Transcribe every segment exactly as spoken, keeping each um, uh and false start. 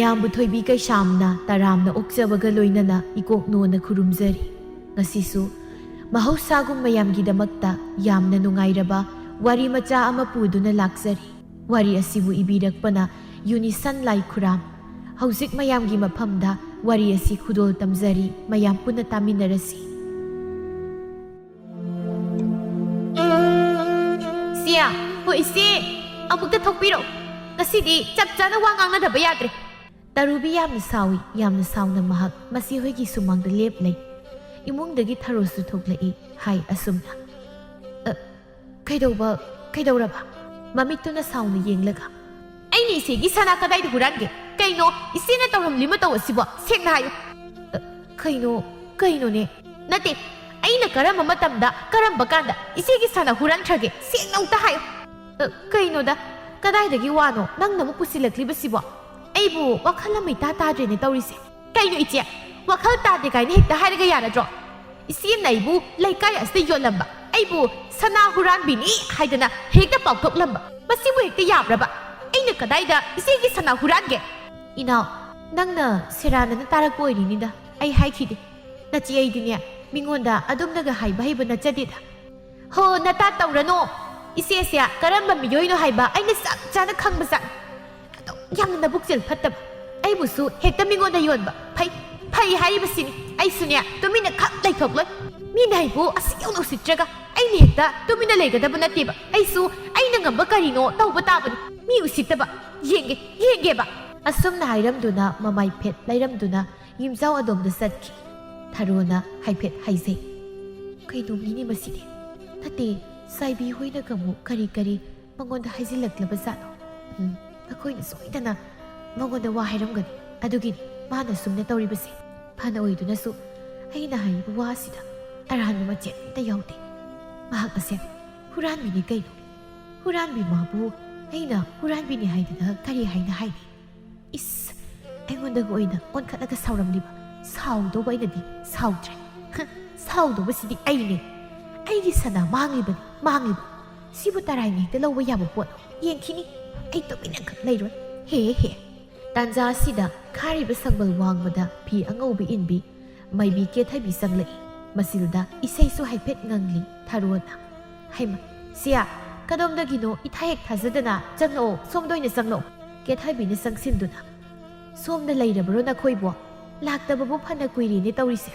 ꯃꯌꯥꯝꯕꯨ ꯊꯣꯏꯕꯤ ꯀꯩꯁꯥꯝꯅ ꯇꯔꯥꯝꯅ ꯑꯣꯛꯆꯕꯒ ꯂꯣꯏꯅꯅ ꯏꯀꯣꯛꯅꯣꯅ ꯈꯨꯔꯨꯝꯖꯔꯤ꯫ ꯉꯁꯤꯁꯨ ꯃꯍꯧꯁꯥꯒꯨꯝ ꯃꯌꯥꯝꯒꯤꯗꯃꯛꯇ ꯌꯥꯝꯅ ꯅꯨꯡꯉꯥꯏꯔꯕ ꯋꯥꯔꯤ ꯃꯆꯥ ꯑꯃ ꯄꯨꯗꯨꯅ ꯂꯥꯛꯆꯔꯤ꯫ ꯋꯥꯔꯤ ꯑꯁꯤꯕꯨ ꯏꯕꯤꯔꯛꯄꯅ ꯌꯨꯅꯤꯁꯟ ꯂꯥꯏꯈꯨꯔꯥꯝ꯫ ꯍꯧꯖꯤꯛ ꯃꯌꯥꯝꯒꯤ ꯃꯐꯝꯗ ꯋꯥꯔꯤ ꯑꯁꯤ ꯈꯨꯗꯣꯜ ꯇꯝꯖꯔꯤ, ꯃꯌꯥꯝ ꯄꯨꯟꯅ ꯇꯥꯃꯤꯟꯅꯔꯁꯤ꯫ ꯁꯤꯌꯥ, ꯍꯣ ꯏꯆꯦ, ꯑꯃꯨꯛꯇ ꯊꯣꯛꯄꯤꯔꯛꯎ꯫ ꯉꯁꯤꯗꯤ ꯆꯞ ꯆꯥꯅ ꯋꯥ ꯉꯥꯡꯅꯗꯕ ꯌꯥꯗ꯭ꯔꯦ꯫ ꯇꯔꯨꯕꯤ ꯌꯥꯝꯅ ꯁꯥꯎꯏ꯫ ꯌꯥꯝꯅ ꯁꯥꯎꯅ ꯃꯍꯥꯛ ꯃꯆꯦ ꯍꯣꯏꯒꯤ ꯁꯨꯃꯥꯡꯗ ꯂꯦꯞ ꯂꯩ꯫ ꯏꯃꯨꯡꯗꯒꯤ ꯊꯔꯣꯁꯨ ꯊꯣꯛꯂꯛꯏ꯫ ꯍꯥꯏ ꯑꯁꯨꯝꯅ꯫ "ꯑ, ꯀꯩꯗꯧꯕ, ꯀꯩꯗꯧꯔꯕ?" ꯃꯃꯤꯠꯇꯨꯅ ꯁꯥꯎꯅ ꯌꯦꯡꯂꯒ꯫ "ꯑꯩꯅ ꯏꯆꯦꯒꯤ ꯁꯅꯥ ꯀꯗꯥꯏꯗ ꯍꯨꯔꯥꯟꯒꯦ? ꯀꯩꯅꯣ ꯏꯆꯦꯅ ꯇꯧꯔꯝꯂꯤ ꯃꯇꯧ ꯑꯁꯤꯕꯣ? ꯁꯦꯡꯅ ꯍꯥꯏꯌꯨ!" "ꯑ, ꯀꯩꯅꯣ, ꯀꯩꯅꯣꯅꯦ?" "ꯅꯠꯇꯦ, ꯑꯩꯅ ꯀꯔꯝꯕ ꯃꯇꯝꯗ, ꯀꯔꯝꯕ ꯀꯥꯟꯗ ꯏꯆꯦꯒꯤ ꯁꯅꯥ ꯍꯨꯔꯥꯟꯈ꯭ꯔꯒꯦ? ꯁꯦꯡꯅ ꯑꯃꯨꯛꯇ ꯍꯥꯏꯌꯨ!" "ꯑ, ꯀꯩꯅꯣꯗ, ꯀꯗꯥꯏꯗꯒꯤ ꯋꯥꯅꯣ ꯅꯪꯅ ꯑꯃꯨꯛ ꯄꯨꯁꯤꯜꯂꯛꯂꯤꯕꯁꯤꯕꯣ? ꯑꯩꯕꯨ ꯋꯥꯈꯜ ꯑꯃ ꯏꯇꯥ ꯇꯥꯗ꯭ꯔꯦꯅꯦ ꯇꯧꯔꯤꯁꯦ꯫" "ꯀꯩꯅꯣ ꯏꯆꯦ, ꯋꯥꯈꯜ ꯇꯥꯗꯦ ꯀꯥꯏꯅ ꯍꯦꯛꯇ ꯍꯥꯏꯔꯒ ꯌꯥꯔꯗ꯭ꯔꯣ? ꯏꯆꯦꯅ ꯑꯩꯕꯨ ꯂꯩꯀꯥꯏ ꯑꯁꯤꯗ ꯌꯣꯜꯂꯝꯕ, ꯑꯩꯕꯨ ꯁꯅꯥ ꯍꯨꯔꯥꯟꯕꯤꯅꯤ ꯍꯥꯏꯗꯅ ꯍꯦꯛꯇ ꯄꯥꯎꯊꯣꯛꯂꯝꯕ, ꯃꯁꯤꯕꯨ ꯍꯦꯛꯇ ꯌꯥꯕ꯭ꯔꯕ? ꯑꯩꯅ ꯀꯗꯥꯏꯗ ꯏꯆꯦꯒꯤ ꯁꯅꯥ ꯍꯨꯔꯥꯟꯒꯦ?" "ꯏꯅꯥꯎ, ꯅꯪꯅ ꯁꯦꯔꯥꯟꯅꯅ ꯇꯥꯔꯛꯄ ꯑꯣꯏꯔꯤꯅꯤꯗ꯫ ꯑꯩ ꯍꯥꯏꯈꯤꯗꯦ꯫ ꯅꯆꯦ ꯑꯩꯗꯤꯅꯦ, ꯃꯤꯉꯣꯟꯗ ꯑꯗꯨꯝꯅꯒ ꯍꯥꯏꯕ ꯍꯩꯕ ꯅꯠꯆꯗꯦꯗ꯫" "ꯍꯣ, ꯅꯇꯥ ꯇꯧꯔꯅꯨ꯫ ꯏꯆꯦꯁꯦ ꯀꯔꯝꯕ ꯃꯤꯑꯣꯏꯅꯣ ꯍꯥꯏꯕ ꯑꯩꯅ ꯆꯞ ꯆꯥꯅ ꯈꯪꯕꯖꯥꯠꯅꯤ꯫ ꯑꯗꯣ ꯌꯥꯝꯅ ꯅꯕꯨꯛꯆꯦꯜ ꯐꯠꯇꯕ꯫ ꯑꯩꯕꯨꯁꯨ ꯍꯦꯛꯇ ꯃꯤꯉꯣꯟꯗ ꯌꯣꯟꯕ꯫ ꯐꯩ, ꯐꯩ ꯍꯥꯏꯔꯤꯕꯁꯤꯅꯤ꯫ ꯑꯩꯁꯨꯅꯦ, ꯇꯨꯃꯤꯟꯅ ꯈꯛ ꯂꯩꯊꯣꯛꯂꯣꯏ꯫ ꯃꯤꯅ ꯑꯩꯕꯨ ꯑꯁꯨꯛ ꯌꯧꯅ ꯎꯁꯤꯠꯇ꯭ꯔꯒ ꯑꯩꯅ ꯍꯦꯛꯇ ꯇꯨꯃꯤꯟꯅ ꯂꯩꯒꯗꯕ ꯅꯠꯇꯦꯕ꯫ ꯑꯩꯁꯨ ꯑꯩꯅ ꯉꯝꯕ ꯀꯔꯤꯅꯣ ꯇꯧꯕ ꯇꯥꯕꯅꯤ꯫ ꯃꯤ ꯎꯁꯤꯠꯇꯕ꯫ ꯌꯦꯡꯒꯦ, ꯌꯦꯡꯒꯦꯕ꯫" ꯑꯁꯨꯝꯅ ꯍꯥꯏꯔꯝꯗꯨꯅ ꯃꯃꯥꯏ ꯐꯦꯠ ꯂꯩꯔꯝꯗꯨꯅ ꯌꯨꯝꯖꯥꯎ ꯑꯗꯣꯝꯗ ꯆꯠꯈꯤ꯫ ꯊꯔꯣꯅ ꯍꯥꯏꯐꯦꯠ ꯍꯥꯏꯖꯩ꯫ "ꯀꯩꯅꯣ ꯃꯤꯅꯤ ꯃꯁꯤꯗꯤ꯫ ꯅꯠꯇꯦ, ꯆꯥꯏꯕꯤ ꯍꯣꯏꯅꯒ ꯑꯃꯨꯛ ꯀꯔꯤ ꯀꯔꯤ ꯃꯉꯣꯟꯗ ꯍꯥꯏꯖꯤꯜꯂꯛꯂꯕ ꯖꯥꯠꯅꯣ? ꯎꯝ, ꯃꯈꯣꯏꯅ ꯁꯣꯏꯗꯅ ꯃꯉꯣꯟꯗ ꯋꯥ ꯍꯥꯏꯔꯝꯒꯅꯤ꯫ ꯑꯗꯨꯒꯤꯅꯤ ꯃꯥꯅ ꯁꯨꯝꯅ ꯇꯧꯔꯤꯕꯁꯦ꯫ ꯐꯅ ꯑꯣꯏꯗꯨꯅꯁꯨ ꯑꯩꯅ ꯍꯥꯏꯔꯤꯕ ꯋꯥ ꯑꯁꯤꯗ ꯑꯔꯥꯟꯕ ꯃꯆꯦꯠ ꯑꯝꯇ ꯌꯥꯎꯗꯦ꯫ ꯃꯍꯥꯛ ꯑꯁꯦ ꯍꯨꯔꯥꯟꯕꯤꯅꯤ ꯀꯩꯅꯣ꯫ ꯍꯨꯔꯥꯟꯕꯤ ꯃꯥꯕꯨ ꯑꯩꯅ ꯍꯨꯔꯥꯟꯕꯤꯅꯤ ꯍꯥꯏꯗꯅ ꯀꯔꯤ ꯍꯥꯏꯅ ꯍꯥꯏꯅꯤ? ꯏꯁ, ꯑꯩꯉꯣꯟꯗꯒ ꯑꯣꯏꯅ ꯑꯣꯟꯈꯠꯂꯒ ꯁꯥꯎꯔꯝꯂꯤꯕ꯫ ꯁꯥꯎꯗꯧꯕ ꯑꯩꯅꯗꯤ ꯁꯥꯎꯗ꯭ꯔꯦ꯫ ꯍ, ꯁꯥꯎꯗꯧꯕꯁꯤꯗꯤ ꯑꯩꯅꯦ꯫ ꯑꯩꯒꯤ ꯁꯅꯥ ꯃꯥꯡꯂꯤꯕꯅꯤ, ꯃꯥꯡꯂꯤꯕ꯫ ꯁꯤꯕꯨ ꯇꯔꯥꯏꯅ ꯍꯦꯛꯇ ꯂꯧꯕ ꯌꯥꯕ ꯄꯣꯠꯂꯣ? ꯌꯦꯡꯈꯤꯅꯤ꯫ ꯑꯩ ꯇꯨꯃꯤꯟꯅ ꯈꯛ ꯂꯩꯔꯣꯏ꯫ ꯍꯦ, ꯍꯦ꯫ ꯇꯥꯟꯖꯥ ꯑꯁꯤꯗ ꯈꯥꯔꯤꯕ ꯁꯪꯕꯜ ꯋꯥꯡꯃꯗ ꯐꯤ ꯑꯉꯧꯕ ꯏꯟꯕꯤ ꯃꯥꯏꯕꯤ ꯀꯦꯊꯕꯤ ꯆꯪꯂꯛꯏ꯫ ꯃꯆꯤꯜꯗ ꯏꯁꯩꯁꯨ ꯍꯥꯏꯐꯦꯠ ꯉꯪꯂꯤ ꯊꯥꯔꯣꯅ꯫ "ꯍꯩꯃ, ꯁꯤꯌꯥ, ꯀꯗꯣꯝꯗꯒꯤꯅꯣ ꯏꯊꯥ ꯍꯦꯛ ꯊꯥꯖꯗꯅ? ꯆꯪꯂꯛꯑꯣ, ꯁꯣꯝꯗ ꯑꯣꯏꯅ ꯆꯪꯂꯛꯑꯣ꯫" ꯀꯦꯊꯕꯤꯅ ꯆꯪꯁꯤꯟꯗꯨꯅ, "ꯁꯣꯝꯗ ꯂꯩꯔꯕ꯭ꯔꯣ ꯅꯈꯣꯏꯕꯣ? ꯂꯥꯛꯇꯕꯕꯨ ꯐꯅ ꯀꯨꯏꯔꯦꯅꯦ ꯇꯧꯔꯤꯁꯦ꯫"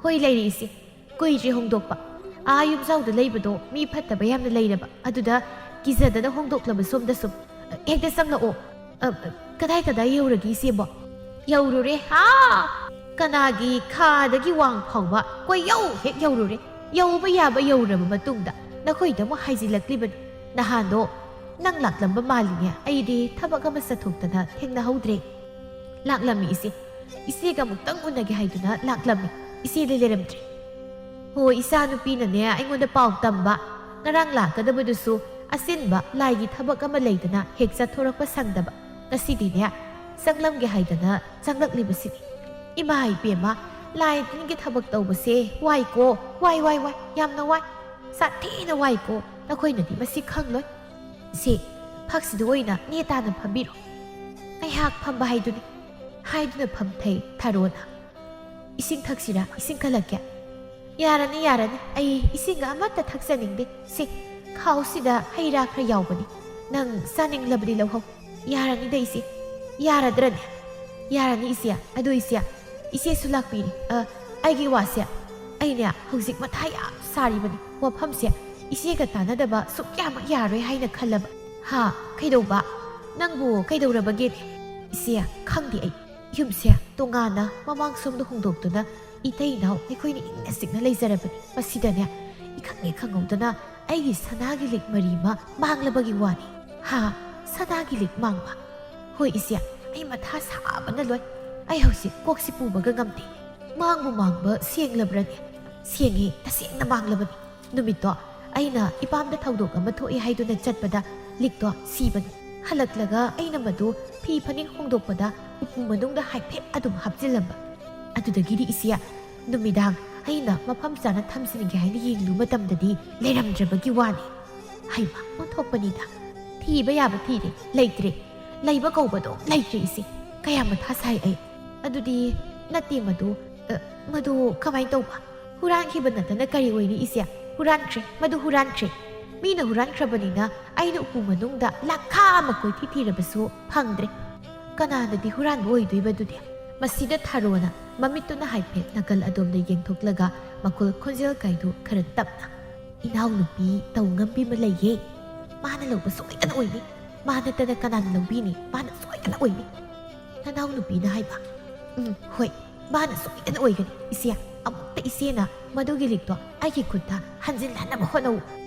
"ꯍꯣꯏ, ꯂꯩꯔꯦ ꯏꯆꯦ꯫ ꯀꯨꯏꯗ꯭ꯔꯤ ꯍꯣꯡꯗꯣꯛꯄ꯫ ꯑꯥ ꯌꯨꯝꯖꯥꯎꯗ ꯂꯩꯕꯗꯣ ꯃꯤ ꯐꯠꯇꯕ ꯌꯥꯝꯅ ꯂꯩꯔꯕ, ꯑꯗꯨꯗ ꯀꯤꯖꯗꯅ ꯍꯣꯡꯗꯣꯛꯂꯕ ꯁꯣꯝꯗ ꯁꯨꯝ꯫ ꯍꯦꯛꯇ ꯆꯪꯂꯛꯑꯣ꯫" "ꯑ, ꯀꯗꯥꯏ ꯀꯗꯥꯏ ꯌꯧꯔꯒꯦ ꯏꯆꯦꯕꯣ?" "ꯌꯧꯔꯨꯔꯦ, ꯍꯥ! ꯀꯅꯥꯒꯤ ꯈꯥꯗꯒꯤ ꯋꯥꯡ ꯐꯥꯎꯕ ꯀꯣꯏꯌꯧ ꯍꯦꯛ ꯌꯧꯔꯨꯔꯦ꯫ ꯌꯧꯕ ꯌꯥꯕ ꯌꯧꯔꯕ ꯃꯇꯨꯡꯗ ꯅꯈꯣꯏꯗ ꯑꯃꯨꯛ ꯍꯥꯏꯖꯤꯜꯂꯛꯂꯤꯕꯅꯤ꯫ ꯅꯍꯥꯟꯗꯣ ꯅꯪ ꯂꯥꯛꯂꯝꯕ ꯃꯥꯜꯂꯤꯅꯦ, ꯑꯩꯗꯤ ꯊꯕꯛ ꯑꯃ ꯆꯠꯊꯣꯛꯇꯅ ꯊꯦꯡꯅꯍꯧꯗ꯭ꯔꯦ꯫" "ꯂꯥꯛꯂꯝꯃꯤ ꯏꯆꯦ꯫ ꯏꯆꯦꯒ ꯑꯃꯨꯛꯇꯪ ꯎꯅꯒꯦ ꯍꯥꯏꯗꯨꯅ ꯂꯥꯛꯂꯝꯃꯤ꯫ ꯏꯆꯦꯗꯤ ꯂꯩꯔꯝꯗ꯭ꯔꯦ꯫" "ꯍꯣ, ꯏꯆꯥꯅꯨꯄꯤꯅꯅꯦ ꯑꯩꯉꯣꯟꯗ ꯄꯥꯎ ꯇꯝꯕ꯫ ꯉꯔꯥꯡ ꯂꯥꯛꯀꯗꯕꯗꯨꯁꯨ ꯑꯆꯤꯟꯕ ꯂꯥꯏꯒꯤ ꯊꯕꯛ ꯑꯃ ꯂꯩꯗꯅ ꯍꯦꯛ ꯆꯠꯊꯣꯔꯛꯄ ꯁꯪꯗꯕ꯫ ꯉꯁꯤꯗꯤꯅꯦ ꯆꯪꯂꯝꯒꯦ ꯍꯥꯏꯗꯅ ꯆꯪꯂꯛꯂꯤꯕꯁꯤꯅꯤ꯫ ꯏꯃꯥ ꯏꯕꯦꯝꯃ, ꯂꯥꯏ ꯇꯤꯟꯒꯤ ꯊꯕꯛ ꯇꯧꯕꯁꯦ ꯋꯥꯏꯀꯣ, ꯋꯥꯏ, ꯋꯥꯏ, ꯋꯥꯏ, ꯌꯥꯝꯅ ꯋꯥꯏ꯫ ꯁꯥꯊꯤꯅ ꯋꯥꯏꯀꯣ꯫ ꯅꯈꯣꯏꯅꯗꯤ ꯃꯁꯤ ꯈꯪꯂꯣꯏ꯫ ꯁꯦ, ꯐꯛꯁꯤꯗ ꯑꯣꯏꯅ ꯅꯦ ꯇꯥꯅ ꯐꯝꯕꯤꯔꯣ꯫" "ꯉꯥꯏꯍꯥꯛ ꯐꯝꯕ ꯍꯥꯏꯗꯨꯅꯤ꯫" ꯍꯥꯏꯗꯨꯅ ꯐꯝꯊꯩ ꯊꯥꯔꯣꯅ꯫ "ꯏꯁꯤꯡ ꯊꯛꯁꯤꯔꯥ? ꯏꯁꯤꯡ ꯀꯜꯂꯛꯀꯦ?" "ꯌꯥꯔꯅꯤ, ꯌꯥꯔꯅꯤ꯫ ꯑꯩ ꯏꯁꯤꯡꯒ ꯑꯃꯠꯇ ꯊꯛꯆꯅꯤꯡꯗꯦ꯫ ꯁꯤ, ꯈꯥꯎꯁꯤꯗ ꯍꯩ ꯔꯥ ꯈꯔ ꯌꯥꯎꯕꯅꯤ꯫ ꯅꯪ ꯆꯥꯅꯤꯡꯂꯕꯗꯤ ꯂꯧꯍꯧ꯫" "ꯌꯥꯔꯅꯤꯗ ꯏꯆꯦ꯫" "ꯌꯥꯔꯗ꯭ꯔꯅꯦ?" "ꯌꯥꯔꯅꯤ ꯏꯆꯦ꯫ ꯑꯗꯨ ꯏꯆꯦ, ꯏꯆꯦꯁꯨ ꯂꯥꯛꯄꯤꯔꯤ꯫ ꯑ, ꯑꯩꯒꯤ ꯋꯥꯁꯦ, ꯑꯩꯅꯦ ꯍꯧꯖꯤꯛ ꯃꯊꯥ ꯌꯥꯝ ꯁꯥꯔꯤꯕꯅꯤ꯫ ꯋꯥꯐꯝꯁꯦ ꯏꯆꯦꯒ ꯇꯥꯟꯅꯗꯕ ꯁꯨꯛꯌꯥꯃꯛ ꯌꯥꯔꯣꯏ ꯍꯥꯏꯅ ꯈꯜꯂꯕ꯫" "ꯍꯥ? ꯀꯩꯗꯧꯕ? ꯅꯪꯕꯨ ꯀꯩꯗꯧꯔꯕꯒꯦꯅꯦ?" "ꯏꯆꯦ, ꯈꯪꯗꯦ ꯑꯩ꯫ ꯌꯨꯝꯁꯦ ꯇꯣꯉꯥꯟꯅ ꯃꯃꯥꯡ ꯁꯣꯝꯗ ꯍꯣꯡꯗꯣꯛꯇꯨꯅ ꯏꯇꯩ ꯏꯅꯥꯎ ꯑꯩꯈꯣꯏꯅ ꯏꯪꯅ ꯆꯤꯛꯅ ꯂꯩꯖꯔꯕꯅꯤ꯫ ꯃꯁꯤꯗꯅꯦ ꯏꯈꯪ ꯍꯦꯛ ꯈꯪꯍꯧꯗꯅ ꯑꯩꯒꯤ ꯁꯅꯥꯒꯤ ꯂꯤꯛ ꯃꯔꯤ ꯑꯃ ꯃꯥꯡꯂꯕꯒꯤ ꯋꯥꯅꯤ꯫" "ꯍꯥ? ꯁꯅꯥꯒꯤ ꯂꯤꯛ ꯃꯥꯡꯕ?" "ꯍꯣꯏ ꯏꯆꯦ, ꯑꯩ ꯃꯊꯥ ꯁꯥꯕꯅ ꯂꯣꯏ꯫ ꯑꯩ ꯍꯧꯖꯤꯛ ꯀꯣꯛꯁꯤ ꯄꯨꯕꯒ ꯉꯝꯗꯦ꯫ ꯃꯥꯡꯕꯨ ꯃꯥꯡꯕ ꯁꯦꯡꯂꯕ꯭ꯔꯅꯦ?" "ꯁꯦꯡꯉꯤ, ꯇꯁꯦꯡꯅ ꯃꯥꯡꯂꯕꯅꯤ꯫ ꯅꯨꯃꯤꯠꯇꯣ ꯑꯩꯅ ꯏꯄꯥꯝꯗ ꯊꯧꯗꯣꯛ ꯑꯃ ꯊꯣꯛꯏ ꯍꯥꯏꯗꯨꯅ ꯆꯠꯄꯗ ꯂꯤꯛꯇꯣ ꯁꯤꯕꯅꯤ꯫ ꯍꯜꯂꯛꯂꯒ ꯑꯩꯅ ꯃꯗꯨ ꯐꯤ ꯐꯅꯦꯛ ꯍꯣꯡꯗꯣꯛꯄꯗ ꯎꯄꯨ ꯃꯅꯨꯡꯗ ꯍꯥꯏꯐꯦꯠ ꯑꯗꯨꯝ ꯍꯥꯞꯆꯤꯜꯂꯝꯕ꯫ ꯑꯗꯨꯗꯒꯤꯗꯤ ꯏꯆꯦ, ꯅꯨꯃꯤꯗꯥꯡ ꯑꯩꯅ ꯃꯐꯝ ꯆꯥꯅ ꯊꯝꯖꯤꯟꯒꯦ ꯍꯥꯏꯅ ꯌꯦꯡꯂꯨꯕ ꯃꯇꯝꯗꯗꯤ ꯂꯩꯔꯝꯗ꯭ꯔꯕꯒꯤ ꯋꯥꯅꯤ꯫" "ꯍꯩꯃ, ꯑꯣꯟꯊꯣꯛꯄꯅꯤꯗ꯫ ꯊꯤꯕ ꯌꯥꯕ ꯊꯤꯔꯦ, ꯂꯩꯇ꯭ꯔꯦ꯫ ꯂꯩꯕ ꯀꯧꯕꯗꯣ ꯂꯩꯇ꯭ꯔꯦ ꯏꯆꯦ꯫ ꯀꯌꯥ ꯃꯊꯥ ꯁꯥꯏ ꯑꯩ꯫ ꯑꯗꯨꯗꯤ ꯅꯠꯇꯦ ꯃꯗꯨ, ꯑ, ꯃꯗꯨ ꯀꯃꯥꯏꯅ ꯇꯧꯕ? ꯍꯨꯔꯥꯟꯈꯤꯕ ꯅꯠꯇꯅ ꯀꯔꯤ ꯑꯣꯏꯅꯤ ꯏꯆꯦ? ꯍꯨꯔꯥꯟꯈ꯭ꯔꯦ, ꯃꯗꯨ ꯍꯨꯔꯥꯟꯈ꯭ꯔꯦ꯫ ꯃꯤꯅ ꯍꯨꯔꯥꯟꯈ꯭ꯔꯕꯅꯤꯅ ꯑꯩꯅ ꯎꯄꯨ ꯃꯅꯨꯡꯗ ꯂꯥꯈꯥ ꯑꯃ ꯀꯣꯏꯊꯤ ꯊꯤꯔꯕꯁꯨ ꯐꯪꯗ꯭ꯔꯦ꯫ ꯀꯅꯥꯅꯗꯤ ꯍꯨꯔꯥꯟꯕ ꯑꯣꯏꯗꯣꯏꯕ ꯑꯗꯨꯗꯤ? ꯃꯁꯤꯗ ꯊꯥꯔꯣꯅ ꯃꯃꯤꯠꯇꯨꯅ ꯍꯥꯏꯐꯦꯠ ꯅꯥꯀꯜ ꯑꯗꯣꯝꯗ ꯌꯦꯡꯊꯣꯛꯂꯒ ꯃꯈꯨꯜ ꯈꯣꯟꯖꯦꯜ ꯀꯥꯏꯗꯨ ꯈꯔ ꯇꯞꯅ, "ꯏꯅꯥꯎꯅꯨꯄꯤ ꯇꯧ ꯉꯝꯕꯤ ꯑꯃ ꯂꯩꯌꯦ꯫ ꯃꯥꯅ ꯂꯧꯕ ꯁꯣꯏꯗꯅ ꯑꯣꯏꯅꯤ꯫ ꯃꯥ ꯅꯠꯇꯅ ꯀꯅꯥꯅ ꯂꯧꯕꯤꯅꯤ? ꯃꯥꯅ ꯁꯣꯏꯗꯅ ꯑꯣꯏꯅꯤ꯫" "ꯅꯅꯥꯎꯅꯨꯄꯤꯅ ꯍꯥꯏꯕ?" "ꯎꯝ, ꯍꯣꯏ, ꯃꯥꯅ ꯁꯣꯏꯗꯅ ꯑꯣꯏꯒꯅꯤ꯫ ꯏꯆꯦ, ꯑꯃꯨꯛꯇ ꯏꯆꯦꯅ ꯃꯗꯨꯒꯤ ꯂꯤꯛꯇꯣ ꯑꯩꯒꯤ ꯈꯨꯠꯇ ꯍꯟꯖꯤꯜꯍꯟꯅꯕ ꯍꯣꯠꯅꯧ꯫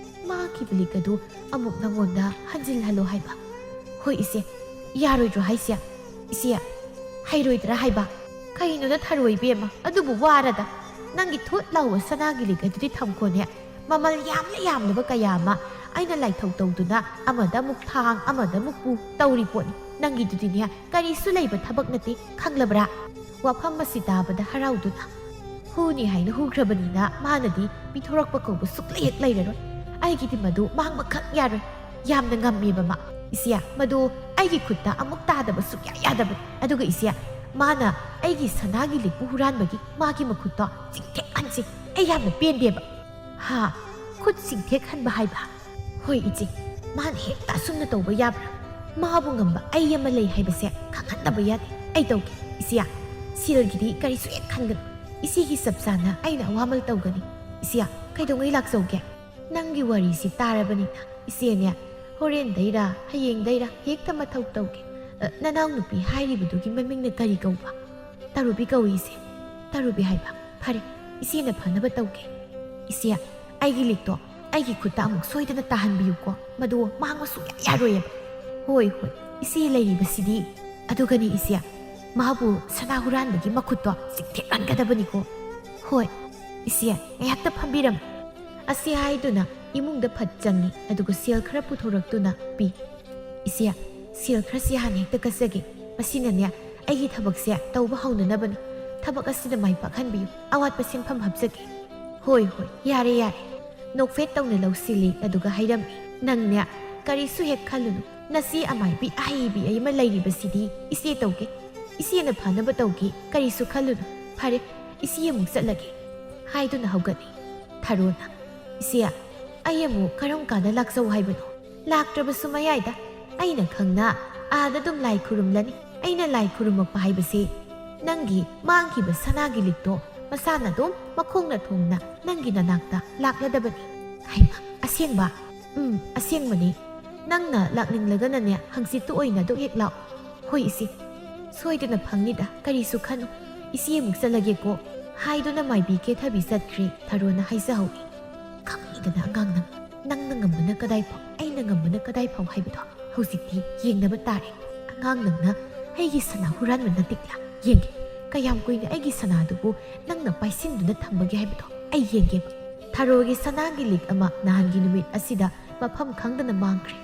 ꯃꯥꯡꯈꯤꯕ ꯂꯤꯛ ꯑꯗꯨ ꯑꯃꯨꯛ ꯅꯉꯣꯟꯗ ꯍꯟꯖꯤꯜꯍꯜꯂꯣ ꯍꯥꯏꯕ꯫" "ꯍꯣꯏ ꯏꯆꯦ꯫" "ꯌꯥꯔꯣꯏꯗ꯭ꯔꯣ ꯍꯥꯏꯁꯦ? ꯏꯆꯦ, ꯍꯩꯔꯣꯏꯗ꯭ꯔꯥ ꯍꯥꯏꯕ?" "ꯀꯩꯅꯣꯗ ꯊꯔꯣꯏ ꯏꯕꯦꯝꯃ, ꯑꯗꯨꯕꯨ ꯋꯥꯔꯗ꯫ ꯅꯪꯒꯤ ꯊꯨꯠ ꯂꯥꯎꯕ ꯁꯅꯥꯒꯤ ꯂꯤꯛ ꯑꯗꯨꯗꯤ ꯊꯝꯈꯣꯅꯦ꯫ ꯃꯃꯜ ꯌꯥꯝꯂ ꯌꯥꯝꯂꯕ ꯀꯌꯥ ꯑꯃ ꯑꯩꯅ ꯂꯥꯏꯊꯧ ꯇꯧꯗꯨꯅ ꯑꯃꯗ ꯑꯃꯨꯛ ꯊꯥꯡ, ꯑꯃꯗ ꯑꯃꯨꯛ ꯄꯨ ꯇꯧꯔꯤ ꯄꯣꯠꯅꯤ꯫ ꯅꯪꯒꯤꯗꯨꯗꯤꯅꯦ ꯀꯔꯤꯁꯨ ꯂꯩꯕ ꯊꯕꯛ ꯅꯠꯇꯦ, ꯈꯪꯂꯕ꯭ꯔꯥ?" ꯋꯥꯐꯝ ꯑꯁꯤ ꯇꯥꯕꯗ ꯍꯔꯥꯎꯗꯨꯅ, "ꯍꯨꯅꯤ ꯍꯥꯏꯅ ꯍꯨꯈ꯭ꯔꯕꯅꯤꯅ ꯃꯥꯅꯗꯤ ꯄꯤꯊꯣꯔꯛꯄ ꯀꯧꯕ ꯁꯨꯛꯂꯩ ꯍꯦꯛ ꯂꯩꯔꯔꯣꯏ꯫ ꯑꯩꯒꯤꯗꯤ ꯃꯗꯨ ꯃꯥꯡꯕꯈꯛ ꯌꯥꯔꯣꯏ꯫ ꯌꯥꯝꯅ ꯉꯝꯃꯦꯕ ꯃꯥ꯫ ꯏꯆꯦ, ꯃꯗꯨ ꯑꯩꯒꯤ ꯈꯨꯠꯇ ꯑꯃꯨꯛ ꯇꯥꯗꯕ ꯁꯨꯛꯌꯥ ꯌꯥꯗꯕꯅꯤ꯫ ꯑꯗꯨꯒ ꯏꯆꯦ, ꯃꯥꯅ ꯑꯩꯒꯤ ꯁꯅꯥꯒꯤ ꯂꯤꯛꯄꯨ ꯍꯨꯔꯥꯟꯕꯒꯤ ꯃꯥꯒꯤ ꯃꯈꯨꯠꯇꯣ ꯆꯤꯡꯊꯦꯛꯍꯟꯁꯤ꯫ ꯑꯩ ꯌꯥꯝꯅ ꯄꯦꯟꯗꯦꯕ꯫" "ꯍꯥ? ꯈꯨꯠ ꯆꯤꯡꯊꯦꯛꯍꯟꯕ ꯍꯥꯏꯕ?" "ꯍꯣꯏ ꯏꯆꯦ, ꯃꯥꯅ ꯍꯦꯛꯇ ꯑꯁꯨꯝꯅ ꯇꯧꯕ ꯌꯥꯕ꯭ꯔꯥ? ꯃꯥꯕꯨ ꯉꯝꯕ ꯑꯩ ꯑꯃ ꯂꯩ ꯍꯥꯏꯕꯁꯦ ꯈꯪꯍꯟꯗꯕ ꯌꯥꯗꯦ꯫ ꯑꯩ ꯇꯧꯒꯦ ꯏꯆꯦ꯫ ꯁꯦꯜꯒꯤꯗꯤ ꯀꯔꯤꯁꯨ ꯍꯦꯛ ꯈꯟꯒꯅꯨ꯫ ꯏꯆꯦꯒꯤ ꯆꯞ ꯆꯥꯅ ꯑꯩꯅ ꯑꯋꯥꯃꯜ ꯇꯧꯒꯅꯤ꯫ ꯏꯆꯦ, ꯀꯩꯗꯧꯉꯩ ꯂꯥꯛꯆꯧꯒꯦ?" "ꯅꯪꯒꯤ ꯋꯥꯔꯤꯁꯤ ꯇꯥꯔꯕꯅꯤꯅ ꯏꯆꯦꯅꯦ, ꯍꯣꯔꯦꯟꯗꯩꯔꯥ ꯍꯌꯦꯡꯗꯩꯔꯥ ꯍꯦꯛꯇ ꯃꯊꯧ ꯇꯧꯒꯦ꯫ ꯑ, ꯅꯅꯥꯎꯅꯨꯄꯤ ꯍꯥꯏꯔꯤꯕꯗꯨꯒꯤ ꯃꯃꯤꯡꯅ ꯀꯔꯤ ꯀꯧꯕ?" "ꯇꯔꯨꯕꯤ ꯀꯧꯏ ꯏꯆꯦ꯫" "ꯇꯔꯨꯕꯤ ꯍꯥꯏꯕ? ꯐꯔꯦ, ꯏꯆꯦꯅ ꯐꯅꯕ ꯇꯧꯒꯦ꯫" "ꯏꯆꯦ, ꯑꯩꯒꯤ ꯂꯤꯛꯇꯣ ꯑꯩꯒꯤ ꯈꯨꯠꯇ ꯑꯃꯨꯛ ꯁꯣꯏꯗꯅ ꯇꯥꯍꯟꯕꯤꯌꯨꯀꯣ꯫ ꯃꯗꯨ ꯃꯥꯡꯕ ꯁꯨꯡꯌꯥ ꯌꯥꯔꯣꯏꯑꯕ꯫" "ꯍꯣꯏ, ꯍꯣꯏ, ꯏꯆꯦ ꯂꯩꯔꯤꯕꯁꯤꯗꯤ꯫" "ꯑꯗꯨꯒꯅꯤ ꯏꯆꯦ, ꯃꯥꯕꯨ ꯁꯅꯥ ꯍꯨꯔꯥꯟꯕꯒꯤ ꯃꯈꯨꯠꯇꯣ ꯆꯤꯡꯊꯦꯛꯍꯟꯒꯗꯕꯅꯤꯀꯣ꯫" "ꯍꯣꯏ, ꯏꯆꯦ, ꯉꯥꯏꯍꯥꯛꯇ ꯐꯝꯕꯤꯔꯝꯃꯨ꯫" ꯑꯁꯤ ꯍꯥꯏꯗꯨꯅ ꯏꯃꯨꯡꯗ ꯐꯠ ꯆꯪꯉꯤ, ꯑꯗꯨꯒ ꯁꯦꯜ ꯈꯔ ꯄꯨꯊꯣꯔꯛꯇꯨꯅ ꯄꯤ꯫ "ꯏꯆꯦ, ꯁꯦꯜ ꯈꯔꯁꯤ ꯍꯥꯟꯅ ꯍꯦꯛꯇ ꯀꯠꯆꯒꯦ꯫ ꯃꯁꯤꯅꯅꯦ, ꯑꯩꯒꯤ ꯊꯕꯛꯁꯦ ꯇꯧꯕ ꯍꯧꯅꯅꯕꯅꯤ꯫ ꯊꯕꯛ ꯑꯁꯤꯗ ꯃꯥꯏ ꯄꯥꯛꯍꯟꯕꯤꯌꯨ꯫ ꯑꯋꯥꯠꯄ ꯁꯦꯟꯐꯝ ꯍꯥꯞꯆꯒꯦ꯫" "ꯍꯣꯏ, ꯍꯣꯏ, ꯌꯥꯔꯦ, ꯌꯥꯔꯦ꯫" ꯅꯣꯛꯐꯦꯠ ꯇꯧꯅ ꯂꯧꯁꯤꯜꯂꯤ, ꯑꯗꯨꯒ ꯍꯥꯏꯔꯝꯃꯤ, "ꯅꯪꯅꯦ, ꯀꯔꯤꯁꯨ ꯍꯦꯛ ꯈꯜꯂꯨꯅꯨ꯫ ꯅꯆꯦ ꯑꯃꯥꯏꯕꯤ ꯑꯍꯩꯕꯤ ꯑꯃ ꯂꯩꯔꯤꯕꯁꯤꯗꯤ ꯏꯆꯦ ꯇꯧꯒꯦ꯫ "ꯏꯆꯦꯅ ꯐꯅꯕ ꯇꯧꯒꯦ, ꯀꯔꯤꯁꯨ ꯈꯜꯂꯨꯅꯨ꯫ ꯐꯔꯦ, ꯏꯆꯦ ꯑꯃꯨꯛ ꯆꯠꯂꯒꯦ" ꯍꯥꯏꯗꯨꯅ ꯍꯧꯒꯠꯂꯤ꯫ ꯊꯔꯣꯅ, "ꯏꯆꯦ, ꯑꯩ ꯑꯃꯨꯛ ꯀꯔꯝ ꯀꯥꯟꯗ ꯂꯥꯛꯆꯧ ꯍꯥꯏꯕꯅꯣ? ꯂꯥꯛꯇ꯭ꯔꯕꯁꯨ ꯃꯌꯥꯏꯗ ꯑꯩꯅ ꯈꯪꯅ ꯑꯥꯗ ꯑꯗꯨꯝ ꯂꯥꯏ ꯈꯨꯔꯨꯝꯂꯅꯤ꯫ ꯑꯩꯅ ꯂꯥꯏ ꯈꯨꯔꯨꯝꯃꯛꯄ ꯍꯥꯏꯕꯁꯤ ꯅꯪꯒꯤ ꯃꯥꯡꯈꯤꯕ ꯁꯅꯥꯒꯤ ꯂꯤꯛꯇꯣ ꯃꯁꯥꯅ ꯑꯗꯨꯝ ꯃꯈꯣꯡꯅ ꯊꯣꯡꯅ ꯅꯪꯒꯤ ꯅꯅꯥꯛꯇ ꯂꯥꯛꯂꯗꯕꯅꯤ"꯫ "ꯍꯩꯃꯥ, ꯑꯁꯦꯡꯕ?" "ꯎꯝ, ꯑꯁꯦꯡꯕꯅꯤ꯫ ꯅꯪꯅ ꯂꯥꯛꯅꯤꯡꯂꯒꯅꯅꯦ, ꯍꯪꯆꯤꯠꯇꯨ ꯑꯣꯏꯅ ꯑꯗꯨꯝ ꯍꯦꯛ ꯂꯥꯛꯑꯣ"꯫ "ꯍꯣꯏ ꯏꯆꯦ, ꯁꯣꯏꯗꯅ ꯐꯪꯅꯤꯗ, ꯀꯔꯤꯁꯨ ꯈꯟꯅꯨ꯫ ꯏꯆꯦ ꯑꯃꯨꯛ ꯆꯠꯂꯒꯦꯀꯣ" ꯍꯥꯏꯗꯨꯅ ꯃꯥꯏꯕꯤ ꯀꯦꯊꯕꯤ ꯆꯠꯈ꯭ꯔꯦ꯫ ꯊꯔꯣꯅ ꯍꯥꯏꯖꯍꯧꯏ, "ꯈꯪꯉꯤꯗꯅ ꯑꯉꯥꯡ ꯅꯪ, ꯅꯪꯅ ꯉꯝꯕꯅ ꯀꯗꯥꯏ ꯐꯥꯎ, ꯑꯩꯅ ꯉꯝꯕꯅ ꯀꯗꯥꯏ ꯐꯥꯎ ꯍꯥꯏꯕꯗꯣ꯫ ꯍꯧꯖꯤꯛꯇꯤ ꯌꯦꯡꯅꯕ ꯇꯥꯔꯦ꯫ ꯑꯉꯥꯡ ꯅꯪꯅ ꯑꯩꯒꯤ ꯁꯅꯥ ꯍꯨꯔꯥꯟꯕ ꯅꯠꯇꯤꯛꯂꯥ? ꯌꯦꯡꯒꯦ, ꯀꯌꯥꯝ ꯀꯨꯏꯅ ꯑꯩꯒꯤ ꯁꯅꯥꯗꯨꯕꯨ ꯅꯪꯅ ꯄꯥꯏꯁꯤꯟꯗꯨꯅ ꯊꯝꯕꯒꯦ ꯍꯥꯏꯕꯗꯣ ꯑꯩ ꯌꯦꯡꯒꯦꯕ"꯫ ꯊꯔꯣꯒꯤ ꯁꯅꯥꯒꯤ ꯂꯤꯛ ꯑꯃ ꯅꯍꯥꯟꯒꯤ ꯅꯨꯃꯤꯠ ꯑꯁꯤꯗ ꯃꯐꯝ ꯈꯪꯗꯅ ꯃꯥꯡꯈ꯭ꯔꯦ꯫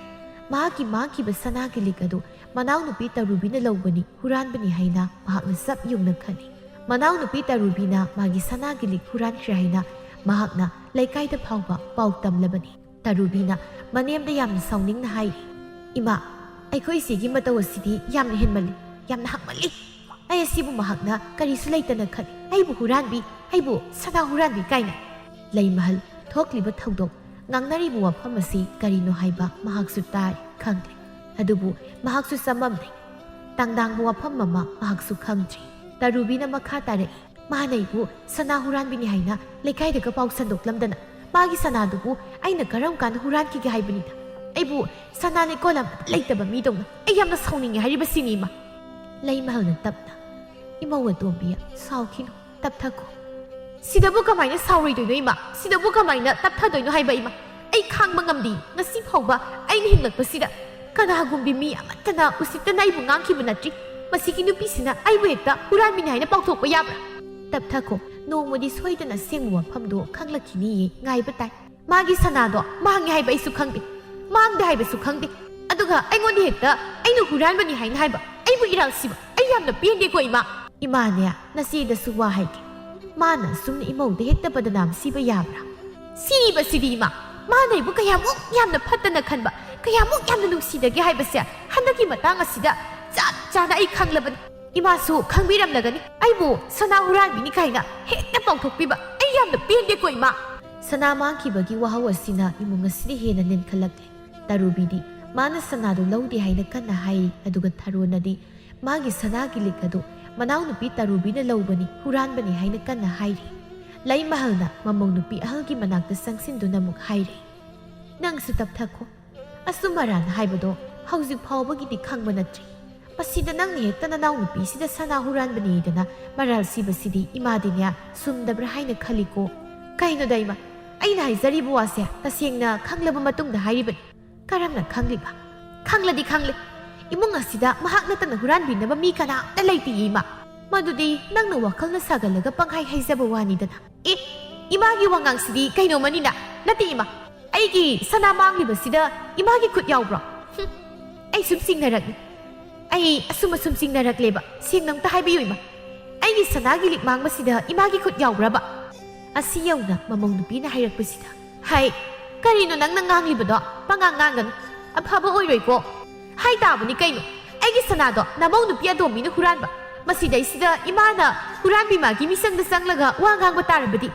ꯃꯍꯥꯛꯀꯤ ꯃꯥꯡꯈꯤꯕ ꯁꯅꯥꯒꯤ ꯂꯤꯛ ꯑꯗꯨ ꯃꯅꯥꯎꯅꯨꯄꯤ ꯇꯔꯨꯕꯤꯅ ꯂꯧꯕꯅꯤ, ꯍꯨꯔꯥꯟꯕꯅꯤ ꯍꯥꯏꯅ ꯃꯍꯥꯛꯅ ꯆꯞ ꯌꯨꯡꯅ ꯈꯜꯂꯤ꯫ ꯃꯅꯥꯎꯅꯨꯄꯤ ꯇꯔꯨꯕꯤꯅ ꯃꯥꯒꯤ ꯁꯅꯥꯒꯤ ꯂꯤꯛ ꯍꯨꯔꯥꯟꯈ꯭ꯔꯦ ꯍꯥꯏꯅ ꯃꯍꯥꯛꯅ ꯂꯩꯀꯥꯏꯗ ꯐꯥꯎꯕ ꯄꯥꯎ ꯇꯝꯂꯕꯅꯤ꯫ ꯇꯔꯨꯕꯤꯅ ꯃꯅꯦꯝꯗ ꯌꯥꯝꯅ ꯁꯥꯎꯅꯤꯡꯅ ꯍꯥꯏꯔꯤ, "ꯏꯃꯥ, ꯑꯩꯈꯣꯏ ꯏꯆꯦꯒꯤ ꯃꯇꯧ ꯑꯁꯤꯗꯤ ꯌꯥꯝꯅ ꯍꯦꯟꯃꯜꯂꯤ, ꯌꯥꯝꯅ ꯍꯛꯃꯜꯂꯤ꯫ ꯑꯩ ꯑꯁꯤꯕꯨ ꯃꯍꯥꯛꯅ ꯀꯔꯤꯁꯨ ꯂꯩꯇꯅ ꯈꯜꯂꯤ꯫ ꯑꯩꯕꯨ ꯍꯨꯔꯥꯟꯕꯤ, ꯑꯩꯕꯨ ꯁꯅꯥ ꯍꯨꯔꯥꯟꯕꯤ ꯀꯥꯏꯅ"꯫ ꯂꯩꯃꯍꯜ, ꯊꯣꯛꯂꯤꯕ ꯊꯧꯗꯣꯛ, ꯉꯥꯡꯅꯔꯤꯕ ꯋꯥꯐꯝ ꯑꯁꯤ ꯀꯔꯤꯅꯣ ꯍꯥꯏꯕ ꯃꯍꯥꯛꯁꯨ ꯇꯥꯔꯤ, ꯈꯪꯂꯦ꯫ ꯑꯗꯨꯕꯨ ꯃꯍꯥꯛꯁꯨ ꯆꯃꯝꯅꯩ꯫ ꯇꯥꯡꯗꯥꯡꯕ ꯋꯥꯐꯝ ꯑꯃ ꯃꯍꯥꯛꯁꯨ ꯈꯪꯗ꯭ꯔꯤ꯫ ꯇꯔꯨꯕꯤꯅ ꯃꯈꯥ ꯇꯥꯔꯛꯏ, "ꯃꯥꯅ ꯑꯩꯕꯨ ꯁꯅꯥ ꯍꯨꯔꯥꯟꯕꯤꯅꯤ ꯍꯥꯏꯅ ꯂꯩꯀꯥꯏꯗꯒ ꯄꯥꯎ ꯁꯟꯗꯣꯛꯂꯝꯗꯅ, ꯃꯥꯒꯤ ꯁꯅꯥꯗꯨꯕꯨ ꯑꯩꯅ ꯀꯔꯝ ꯀꯥꯟꯗ ꯍꯨꯔꯥꯟꯈꯤꯒꯦ ꯍꯥꯏꯕꯅꯤꯗ? ꯑꯩꯕꯨ ꯁꯅꯥ ꯂꯤꯛꯀꯣꯟ ꯑꯃꯠꯇ ꯂꯩꯇꯕ ꯃꯤꯗꯧꯅ꯫ ꯑꯩ ꯌꯥꯝꯅ ꯁꯥꯎꯅꯤꯡꯉꯦ ꯍꯥꯏꯔꯤꯕꯁꯤꯅꯤ, ꯏꯃꯥ"꯫ ꯂꯩꯃꯍꯜꯅ ꯇꯞꯅ, "ꯏꯃꯧ ꯑꯇꯣꯝꯕꯤ, ꯁꯥꯎꯈꯤꯅꯨ, ꯇꯞꯊꯈꯣ꯫ ꯁꯤꯗꯕꯨ ꯀꯃꯥꯏꯅ ꯁꯥꯎꯔꯣꯏꯗꯣꯏꯅꯣ, ꯏꯃꯥ? ꯁꯤꯗꯕꯨ ꯀꯃꯥꯏꯅ ꯇꯞꯊꯗꯣꯏꯅꯣ ꯍꯥꯏꯕ, ꯏꯃꯥ? ꯑꯩ ꯈꯥꯡꯕ ꯉꯝꯗꯦ꯫ ꯉꯁꯤ ꯐꯥꯎꯕ ꯑꯩꯅ ꯍꯤꯡꯂꯛꯄꯁꯤꯗ ꯀꯅꯥꯒꯨꯝꯕꯤ ꯃꯤ ꯑꯃꯠꯇꯅ ꯎꯁꯤꯠꯇꯅ ꯑꯩꯕꯨ ꯉꯥꯡꯈꯤꯕ ꯅꯠꯇ꯭ꯔꯤ꯫ ꯃꯁꯤꯒꯤ ꯅꯨꯄꯤꯁꯤꯅ ꯑꯩꯕꯨ ꯍꯦꯛꯇ ꯍꯨꯔꯥꯟꯕꯤꯅꯤ ꯍꯥꯏꯅ ꯄꯥꯎꯊꯣꯛꯄ ꯌꯥꯕ꯭ꯔꯥ?" "ꯇꯞꯊꯈꯣ꯫ ꯅꯣꯡꯃꯗꯤ ꯁꯣꯏꯗꯅ ꯑꯁꯦꯡꯕ ꯋꯥꯐꯝꯗꯣ ꯈꯪꯂꯛꯈꯤꯅꯤꯌꯦ, ꯉꯥꯏꯕ ꯇꯥꯏ꯫ ꯃꯥꯒꯤ ꯁꯅꯥꯗꯣ ꯃꯥꯡꯉꯦ ꯍꯥꯏꯕ ꯑꯩꯁꯨ ꯈꯪꯗꯦ, ꯃꯥꯡꯗꯦ ꯍꯥꯏꯕꯁꯨ ꯈꯪꯗꯦ, ꯑꯗꯨꯒ ꯑꯩꯉꯣꯟꯗ ꯍꯦꯛꯇ ꯑꯩꯅ ꯍꯨꯔꯥꯟꯕꯅꯤ ꯍꯥꯏꯅ ꯍꯥꯏꯕ꯫ ꯑꯩꯕꯨ ꯏꯔꯥꯜ ꯁꯤꯕ, ꯑꯩ ꯌꯥꯝꯅ ꯄꯦꯟꯗꯦꯀꯣ, ꯏꯃꯥ"꯫ "ꯏꯃꯥꯅꯦ, ꯅꯆꯦꯗꯁꯨ ꯋꯥ ꯍꯥꯏꯒꯦ꯫ ꯃꯥꯅ ꯑꯁꯨꯝꯅ ꯏꯃꯧꯗ ꯍꯦꯛꯇ ꯕꯗꯅꯥꯝ ꯁꯤꯕ ꯌꯥꯕ꯭ꯔꯥ?" "ꯁꯤꯔꯤꯕꯁꯤꯗꯤ, ꯏꯃꯥ, ꯃꯥꯅ ꯑꯩꯕꯨ ꯀꯌꯥꯃꯨꯛ ꯌꯥꯝꯅ ꯐꯠꯇꯅ ꯈꯟꯕ, ꯀꯌꯥꯃꯨꯛ ꯌꯥꯝꯅ ꯅꯨꯡꯁꯤꯗꯒꯦ ꯍꯥꯏꯕꯁꯦ ꯍꯟꯗꯛꯀꯤ ꯃꯇꯥꯡ ꯑꯁꯤꯗ ꯆꯞ ꯆꯥꯅ ꯑꯩ ꯈꯪꯂꯕꯅꯤ꯫ ꯏꯃꯥꯁꯨ ꯈꯪꯕꯤꯔꯝꯂꯒꯅꯤ, ꯑꯩꯕꯨ ꯁꯅꯥ ꯍꯨꯔꯥꯟꯕꯤꯅꯤ ꯀꯥꯏꯅ ꯍꯦꯛꯇ ꯄꯥꯎꯊꯣꯛꯄꯤꯕ꯫ ꯑꯩ ꯌꯥꯝꯅ ꯄꯦꯟꯗꯦꯀꯣ, ꯏꯃꯥ꯫ ꯁꯅꯥ ꯃꯥꯡꯈꯤꯕꯒꯤ ꯋꯥꯍꯧ ꯑꯁꯤꯅ ꯏꯃꯨꯡ ꯑꯁꯤꯗ ꯍꯦꯟꯅ ꯅꯦꯟꯈꯠꯂꯛꯂꯦ꯫ ꯇꯔꯨꯕꯤꯗꯤ ꯃꯥꯅ ꯁꯅꯥꯗꯨ ꯂꯧꯗꯦ ꯍꯥꯏꯅ ꯀꯟꯅ ꯍꯥꯏꯔꯤ, ꯑꯗꯨꯒ ꯊꯔꯣꯅꯗꯤ ꯃꯥꯒꯤ ꯁꯅꯥꯒꯤ ꯂꯤꯛ ꯑꯗꯨ ꯃꯅꯥꯎꯅꯨꯄꯤ ꯇꯔꯨꯕꯤꯅ ꯂꯧꯕꯅꯤ, ꯍꯨꯔꯥꯟꯕꯅꯤ ꯍꯥꯏꯅ ꯀꯟꯅ ꯍꯥꯏꯔꯤ꯫ ꯂꯩꯃꯍꯜꯅ ꯃꯃꯧ ꯅꯨꯄꯤ ꯑꯍꯜꯒꯤ ꯃꯅꯥꯛꯇ ꯆꯪꯁꯤꯟꯗꯨꯅ ꯑꯃꯨꯛ ꯍꯥꯏꯔꯤ, "ꯅꯪꯁꯨ ꯇꯞꯊꯈꯣ꯫ ꯑꯆꯨꯝ ꯑꯔꯥꯟ ꯍꯥꯏꯕꯗꯣ ꯍꯧꯖꯤꯛ ꯐꯥꯎꯕꯒꯤꯗꯤ ꯈꯪꯕ ꯅꯠꯇ꯭ꯔꯤ꯫ ꯃꯁꯤꯗ ꯅꯪꯅ ꯍꯦꯛꯇ ꯅꯅꯥꯎꯅꯨꯄꯤꯁꯤꯗ ꯁꯅꯥ ꯍꯨꯔꯥꯟꯕꯅꯤꯗꯅ ꯃꯔꯥꯜ ꯁꯤꯕꯁꯤꯗꯤ ꯏꯃꯥꯗꯤꯅꯦ ꯆꯨꯝꯗꯕ꯭ꯔꯥ ꯍꯥꯏꯅ ꯈꯜꯂꯤꯀꯣ?" "ꯀꯩꯅꯣꯗ ꯏꯃꯥ, ꯑꯩꯅ ꯍꯥꯏꯖꯔꯤꯕ ꯋꯥꯁꯦ ꯇꯁꯦꯡꯅ ꯈꯪꯂꯕ ꯃꯇꯨꯡꯗ ꯍꯥꯏꯔꯤꯕꯅꯤ꯫" "ꯀꯔꯝꯅ ꯈꯪꯂꯤꯕ?" "ꯈꯪꯂꯗꯤ ꯈꯪꯂꯦ꯫ ꯏꯃꯨꯡ ꯑꯁꯤꯗ ꯃꯍꯥꯛ ꯅꯠꯇꯅ ꯍꯨꯔꯥꯟꯕꯤꯅꯕ ꯃꯤ ꯀꯅꯥꯝꯇ ꯂꯩꯇꯦꯌꯦ ꯏꯃꯥ꯫ ꯃꯗꯨꯗꯤ ꯅꯪꯅ ꯋꯥꯈꯜꯅ ꯁꯥꯒꯠꯂꯒ ꯄꯪꯍꯥꯏ ꯍꯥꯏꯖꯕ ꯋꯥꯅꯤꯗꯅ꯫" "ꯑꯦ, ꯏꯃꯥꯒꯤ ꯋꯥꯉꯥꯡꯁꯤꯗꯤ ꯀꯩꯅꯣꯃꯅꯤꯅ꯫ ꯅꯠꯇꯦ ꯏꯃꯥ, ꯑꯩꯒꯤ ꯁꯅꯥ ꯃꯥꯡꯂꯤꯕꯁꯤꯗ ꯏꯃꯥꯒꯤ ꯈꯨꯠ ꯌꯥꯎꯕ꯭ꯔꯣ? ꯍꯨꯝ, ꯑꯩ ꯁꯨꯝ ꯆꯤꯡꯅꯔꯛꯂꯤ꯫ ꯑꯩ ꯑꯁꯨꯝ ꯑꯁꯨꯝ ꯆꯤꯡꯅꯔꯛꯂꯦꯕ꯫ ꯁꯦꯡꯅ ꯑꯝꯇ ꯍꯥꯏꯕꯤꯌꯨ ꯏꯃꯥ, ꯑꯩꯒꯤ ꯁꯅꯥꯒꯤ ꯂꯤꯛ ꯃꯥꯡꯕꯁꯤꯗ ꯏꯃꯥꯒꯤ ꯈꯨꯠ ꯌꯥꯎꯕ꯭ꯔꯕ?" ꯑꯁꯤ ꯌꯧꯅ ꯃꯃꯧ ꯅꯨꯄꯤꯅ ꯍꯥꯏꯔꯛꯄꯁꯤꯗ, "ꯍꯥꯏ, ꯀꯔꯤꯅꯣ ꯅꯪꯅ ꯉꯥꯡꯂꯤꯕꯗꯣ? ꯄꯉꯥꯡ ꯉꯥꯡꯒꯅꯨ꯫ ꯑꯐꯕ ꯑꯣꯏꯔꯣꯏꯀꯣ꯫ ꯍꯥꯏ ꯇꯥꯕꯅꯤ ꯀꯩꯅꯣ, ꯑꯩꯒꯤ ꯁꯅꯥꯗꯣ ꯅꯃꯧ ꯅꯨꯄꯤ ꯑꯇꯣꯝꯕꯤꯅ ꯍꯨꯔꯥꯟꯕ꯫ ꯃꯁꯤꯗꯩꯁꯤꯗ ꯏꯃꯥꯅ ꯍꯨꯔꯥꯟꯕꯤ ꯃꯥꯒꯤ ꯃꯤꯆꯪꯗ ꯆꯪꯂꯒ ꯋꯥ ꯉꯥꯡꯕ ꯇꯥꯔꯕꯗꯤ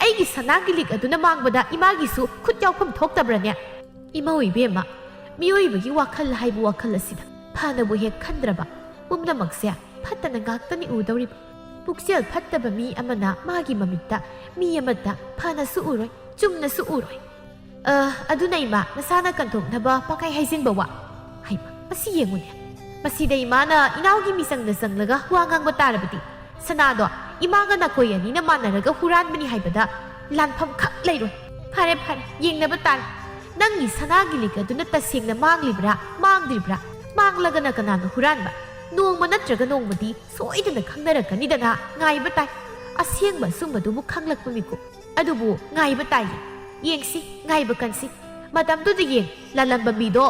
ꯑꯩꯒꯤ ꯁꯅꯥꯒꯤ ꯂꯤꯛ ꯑꯗꯨꯅ ꯃꯥꯡꯕꯗ ꯏꯃꯥꯒꯤꯁꯨ ꯈꯨꯠ ꯌꯥꯎꯐꯝ ꯊꯣꯛꯇꯕ꯭ꯔꯅꯦ?" ꯏꯃꯧ ꯏꯕꯦꯝꯃ, ꯃꯤꯑꯣꯏꯕꯒꯤ ꯋꯥꯈꯜ ꯍꯥꯏꯕ ꯋꯥꯈꯜ ꯑꯁꯤꯗ ꯐꯅꯕꯨ ꯍꯦꯛ ꯈꯟꯗ꯭ꯔꯕ, ꯄꯨꯝꯅꯃꯛꯁꯦ ꯐꯠꯇꯅ ꯉꯥꯛꯇꯅꯤ ꯎꯗꯧꯔꯤꯕ꯫ ꯄꯨꯛꯆꯦꯜ ꯐꯠꯇꯕ ꯃꯤ ꯑꯃꯅ ꯃꯥꯒꯤ ꯃꯃꯤꯠꯇ ꯃꯤ ꯑꯃꯠꯇ ꯐꯅꯁꯨ ꯎꯔꯣꯏ, ꯆꯨꯝꯅꯁꯨ ꯎꯔꯣꯏ꯫ ꯑ, ꯑꯗꯨꯅ ꯏꯃꯥ, ꯅꯁꯥꯅ ꯀꯟꯊꯣꯛꯅꯕ ꯄꯪꯍꯥꯏ ꯍꯥꯏꯖꯤꯟꯕ ꯋꯥ꯫ ꯍꯩꯃꯥ, ꯃꯁꯤ ꯌꯦꯡꯉꯨꯅꯦ꯫ ꯃꯁꯤꯗ ꯏꯃꯥꯅ ꯏꯅꯥꯎꯒꯤ ꯃꯤꯆꯪꯗ ꯆꯪꯂꯒ ꯋꯥ ꯉꯥꯡꯕ ꯇꯥꯔꯕꯗꯤ, ꯁꯅꯥꯗꯣ ꯏꯃꯥꯒ ꯅꯈꯣꯏ ꯑꯅꯤꯅ ꯃꯥꯟꯅꯔꯒ ꯍꯨꯔꯥꯟꯕꯅꯤ ꯍꯥꯏꯕꯗ ꯂꯥꯟꯐꯝ ꯈꯛ ꯂꯩꯔꯣꯏ꯫ ꯐꯔꯦ, ꯐꯔꯦ, ꯌꯦꯡꯅꯕ ꯇꯥꯔꯦ꯫ ꯅꯪꯒꯤ ꯁꯅꯥꯒꯤ ꯂꯤꯛ ꯑꯗꯨꯅ ꯇꯁꯦꯡꯅ ꯃꯥꯡꯂꯤꯕ꯭ꯔꯥ, ꯃꯥꯡꯗ꯭ꯔꯤꯕ꯭ꯔꯥ? ꯃꯥꯡꯂꯒꯅ ꯀꯅꯥꯅ ꯍꯨꯔꯥꯟꯕ? ꯅꯣꯡꯃ ꯅꯠꯇ꯭ꯔꯒ ꯅꯣꯡꯃꯗꯤ ꯁꯣꯏꯗꯅ ꯈꯪꯅꯔꯛꯀꯅꯤꯗꯅ ꯉꯥꯏꯕ ꯇꯥꯏ꯫ ꯑꯁꯦꯡꯕ ꯑꯆꯨꯝꯕꯗꯨꯕꯨ ꯈꯪꯂꯛꯄ ꯃꯤꯀꯨꯞ ꯑꯗꯨꯕꯨ ꯉꯥꯏꯕ ꯇꯥꯏꯌꯦ꯫ ꯌꯦꯡꯁꯤ, ꯉꯥꯏꯕ ꯀꯟꯁꯤ꯫ ꯃꯇꯝꯗꯨꯗ ꯌꯦꯡ, ꯂꯥꯜꯂꯝꯕ ꯃꯤꯗꯣ